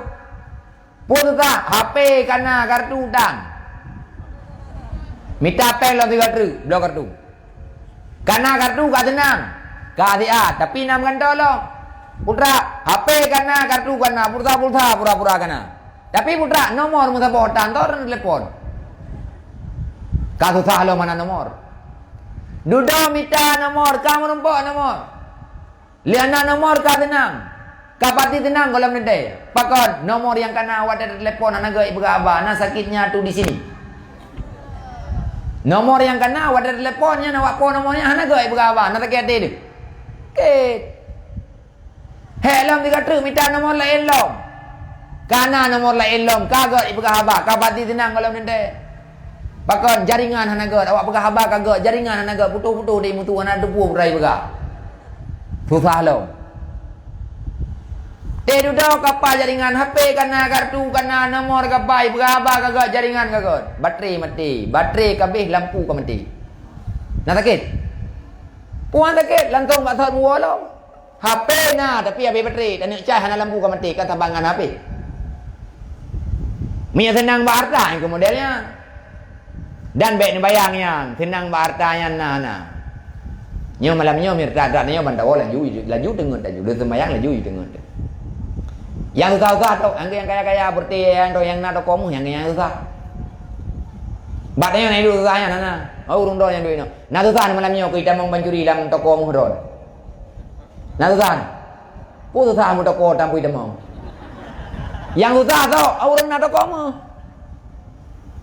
Peue susah? H P ka na, kartu tan. Mita péng lom sigoe treuk, bloe kartu. Ka na kartu ka seunang, ka siat, tapi na meugantong lom. Putra, H P ka na, kartu ka na, pulsa-pulsa pura-pura ka na. Tapi putra, nomor meusaboh tan, teurimong telepon. Ka susah lom hana nomor. Dudoe mita nomor, ka meurumpok nomor. Lé hana nomor ka seunang. Ka pati seunang gohlom teuntée. Pakon, nomor nyang ka na watée teutelepon hana gét ipeugah haba, na sakitnya tu di sini. Nomor nyang ka na watée teutelepon nyan awak po nomor nyan hana gét ipeugah haba, na sakét até teuh. Két. Hék lom sigoe treuk mita nomor laén lom. Ka na nomor laén lom, ka gét ipeugah haba, ka pati seunang gohlom teuntée. Pakon jaringan hana gét, awak peugah haba ka gét, jaringan hana gét, putôh-putôh di mutu hana teupeue beurai peugah. Susah lom. Teuh dudoe ka paih jaringan, H P ka na, kartu ka na, nomor ka paih, peugah haba ka gét, jaringan ka gét. Baterai maté, baterai ka abéh, lampu ka maté. Na sakét? Puang sakét, langsung bak sot muwoe lom. H P na, tapi habéh baterai. Taneuk caj hana lampu ka maté, kan saban ngon H P. Meunyo seunang bak hareuta, nyang keu model nyan. Dan bék neubayang nyan, seunang bak hareuta nyan na, na. Nyoe malam nyoe, mirta-rta nyoe ban tawoe laju, laju teungeut laju. Lheuh seumayang laju teungeut. Nyang susah-susah tu, nyang, nyang kaya-kaya, berarti nyang tu, nyang na toko meuh, nyang, nyang susah. Bak tanyoe na duek susah nyan, na, na. Oh, ureueng droe nyang duek nyoe. Na susah malam nyoe, keu itamong bancuri lam toko meuh droe. Na susah. Peue susah meutokoe tampui tamong. Nyang susah tu, ureueng na toko meuh.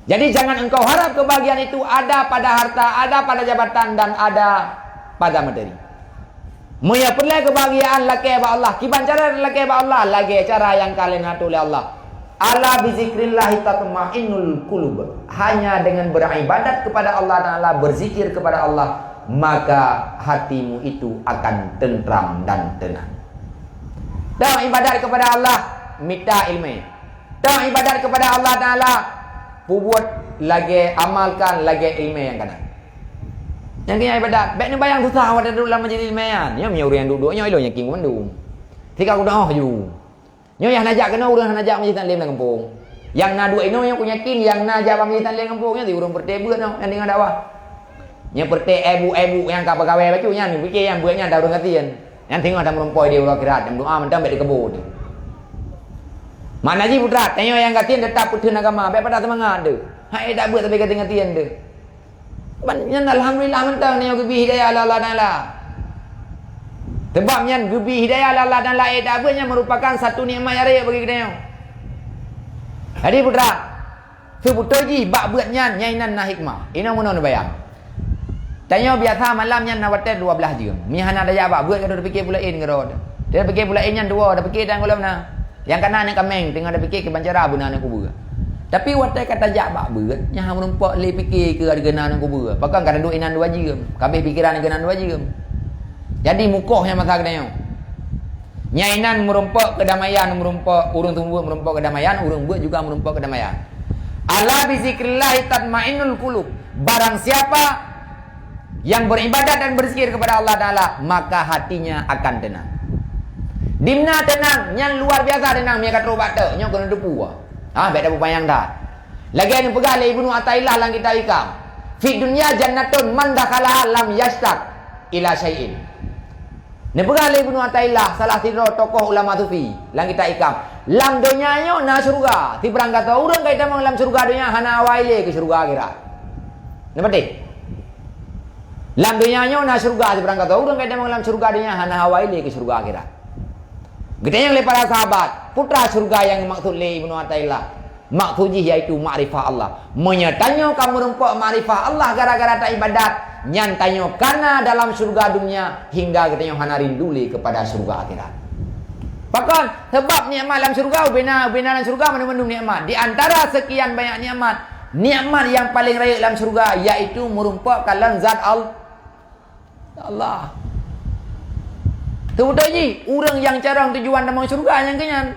Jadi, jangan engkau harap kebahagiaan itu ada pada harta, ada pada jabatan, dan ada pada materi. Meunyo peureulée kebahagiaan lakée bak Allah, kiban cara lakée bak Allah, lagée cara nyang ka leunato lé Allah. "Ala bizikrillahi tatmainnul qulub." Hanya dengan beribadat kepada Allah Taala, berzikir kepada Allah, maka hatimu itu akan tentram dan tenang. Teuh ibadat kepada Allah, mita ileumé. Teuh ibadat kepada Allah Taala, peubuet lagée, amalkan lagée ileumé nyang kana. Nyang keu nyan ibadat, bék neubayang susah watée duek lam majlis ileumé nyan. Nyoe meunyo ureueng nyang duek-duek nyoe ilôn yakin mandum. Sika kudoh ju. Nyoe nyang hana jak keunoe, ureueng hana jak majlis taklim lam gampông. Nyang na duek inoe nyoe kuyakin, nyang na jak bak majlis taklim gampông nyoe di ureueng peureté beuet nyoe nyang deungoe dakwah. Nyoe peureté ebu-ebu nyang ka peugawée bacut nyan, pike nyang beuet nyan ata ureueng gasien. Nyan singoh tameurumpok di uroe akhirat, tameudoa mantong bék dikeubut. Makna jih putra, tanyoe nyang gasien teutap peutheun agama, bék patah seumangat deuh. Hai, tak beuet sabe gasien-gasien deuh. Ban nyan alhamdulillah mantong tanyoe geubri hidayah lé Allah Taala. Sebab nyan geubri hidayah lé Allah Taala, eh, tak beuet nyan merupakan satu nikmat nyang rayeuk bagi geutanyoe. Jadi putra, seubeutôi jih bak beuet nyan, nyan inan na hikmah. Inoe meunoe neubayang. Tanyoe biasa malam nyan na watée dua blaih jeuem. Meuhana tajak bak beuet ka tapike peue laén keudroe. Tapike peue laén nyan dua, tapike dan gohlom na. Nyang kana aneuk kaméng teungoh tapike kiban cara beuna aneuk kubeue. Tapi watée ka tajak bak beuet, nyan hana meurumpok lé pike keu hareuga na aneuk kubeue. Pakon ka taduek inan dua jeuem, ka abéh pikeran keu inan dua jeuem. Jadi mukoh nyan masa geutanyoe. Nyan inan meurumpok keudamaian, meurumpok ureueng seumeubeuet meurumpok keudamaian, ureueng beuet juga meurumpok keudamaian. "Ala bizikrillahi tatmainnul qulub." Barang siapa yang beribadat dan berzikir kepada Allah Taala, maka hatinya akan tenang. Dimna tenang, nyan luar biasa tenang, meunyo ka trok bak teuk, nyoe keuneuk teupeue. Ha, bék tapeupanjang that. Lagée neupeugah lé Ibnu Athaillah lam kitab Hikam, "Fid dunya jannatun man dakhalaha lam yasytaq ila syai'in." Neupeugah lé Ibnu Athaillah, salah sidroe tokoh ulama sufi, lam kitab Hikam, "Lam donya nyoe na syeuruga, sibarang gasoe ureueng ka jitamong lam syeuruga donya hana hawa ilée keu syeuruga akhirat." Neupatéh? Lam donya nyoe na syeuruga, sibarang gasoe ureueng ka jitamong lam syeuruga donya hana hawa ilée keu syeuruga akhirat. Geutanyong lé para sahabat, peue teuma syeuruga nyang geumaksud lé Ibnu Athaillah? Maksud jih yaitu makrifah Allah. Meunyo tanyoe ka meurumpok makrifah Allah gara-gara taibadat, nyan tanyoe kana dalam syeuruga dunia hingga geutanyoe hana rindu lé keupada syeuruga akhirat. Pakon? Sabab nikmat lam syeuruga, ubena, ubena lam syeuruga mandum-mandum nikmat. Di antara sekian banyak nikmat, nikmat nyang paleng rayeuk lam syeuruga yaitu meurumpok kalon zat Allah. Allah. Teubeutôi jih, ureueng nyang carông tujuan tamong syeuruga nyang keu nyan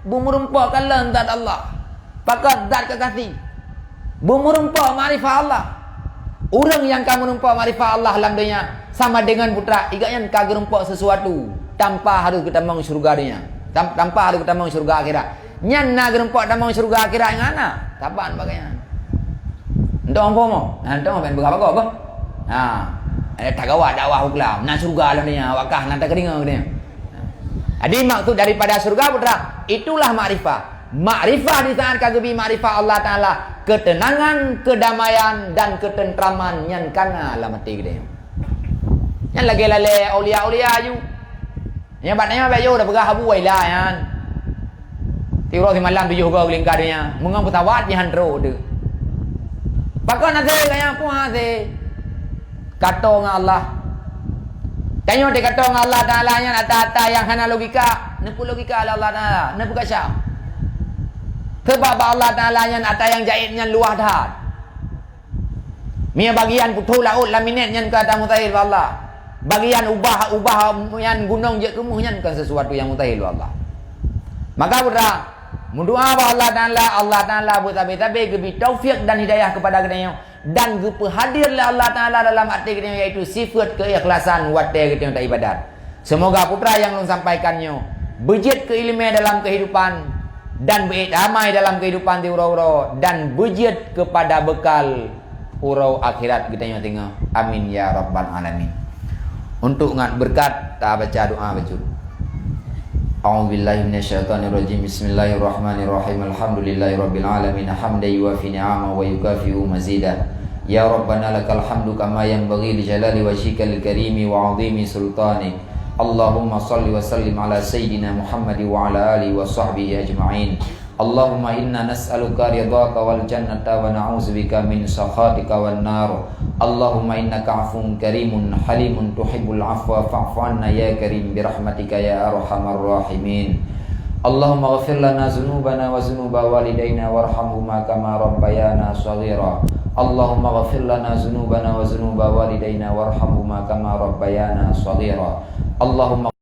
beumeurumpok kalon zat Allah. Pakon? Zat kekasih. Beumeurumpok makrifah Allah. Ureueng nyang ka meurumpok makrifah Allah lam donya sama deungon putra, igak nyan ka geurumpok sesuatu tanpa harôh geutamong syeuruga donya. Tan-, tanpa harôh geutamong syeuruga akhirat. Nyan na geurumpok tamong syeuruga akhirat ngon hana. Saban bagai nyan. Entong po mo? Nah, entong ben beugah bagoe bah. Ha. Ada tagawa dakwah uklam. Na syeuruga lam donya, awak kah na takeudeungoe geutanyoe. Jadi maksud daripada syeuruga putra, itulah makrifah. Makrifah di saat ka geubi makrifah Allah Taala, ketenangan, kedamaian dan ketentraman nyan kana lam até geutanyoe. Nyan lagée lalée aulia-aulia aju. Nyang bak nyoe bék yo dah peugah Abu Waila nyan. Tiroe simalam tujoh goe geulingka donya, meungon peusawat jihan trok deuh. Pakon hase gaya puang hase? Kato ngon Allah. Tanyoe teukato ngon Allah Taala nyan ata-ata nyang hana logika, neupeu logika lé Allah Taala, neupeu kasyaf. Sebab bak Allah Taala nyan ata nyang jaéb nyan luwah that. Mie bagian putôh laôt lam minét nyan ka tamustahil bak Allah. Bagian ubah, ubah nyan gunong jeuet keumuh nyan kan sesuatu nyang mustahil bak Allah. Maka putra, meudoa bak Allah Taala, Allah Taala beutabe-tabe geubi taufik dan hidayah kepada geutanyoe dan geupeuhadir lé Allah Taala dalam até geutanyoe, yaitu sifat keikhlasan watée geutanyoe taibadat. Seumoga peue nyang lôn sampaikan nyoe beujeuet keu ileumé dalam keuhidupan dan beuék damai dalam keuhidupan di uroe-uroe dan beujeuet keupada beukal uroe akhirat geutanyoe teungoh. Amin ya rabbal alamin. Untuk ngat beureukat, tabaca doa bacut. A'udzubillahi minasyaitonirrajim. Bismillahirrahmanirrahim. Alhamdulillahirabbil alamin. Hamdan yuwafi ni'amahu wa yukafi'u mazidah. Ya Rabbana lakal hamdu kama yanbaghi li jalali wajhikal karimi wa 'azimi sultanik. Allahumma shalli wa sallim ala sayyidina Muhammad wa ala alihi wa sahbihi ajma'in. Allahumma inna nas'aluka ridhaka wal jannata wa na'udzubika min sakhatika wan nar. Allahumma innaka 'afuwun karimun halimun tuhibbul 'afwa fa'fu 'anna ya karim bi rahmatika ya arhamar rahimin. Allahumma ighfir lana dzunubana wa dzunuba walidaina warhamhuma kama rabbayana shaghira. Allahumma ighfir lana dzunubana wa dzunuba walidaina warhamhuma kama rabbayana shaghira. Allahumma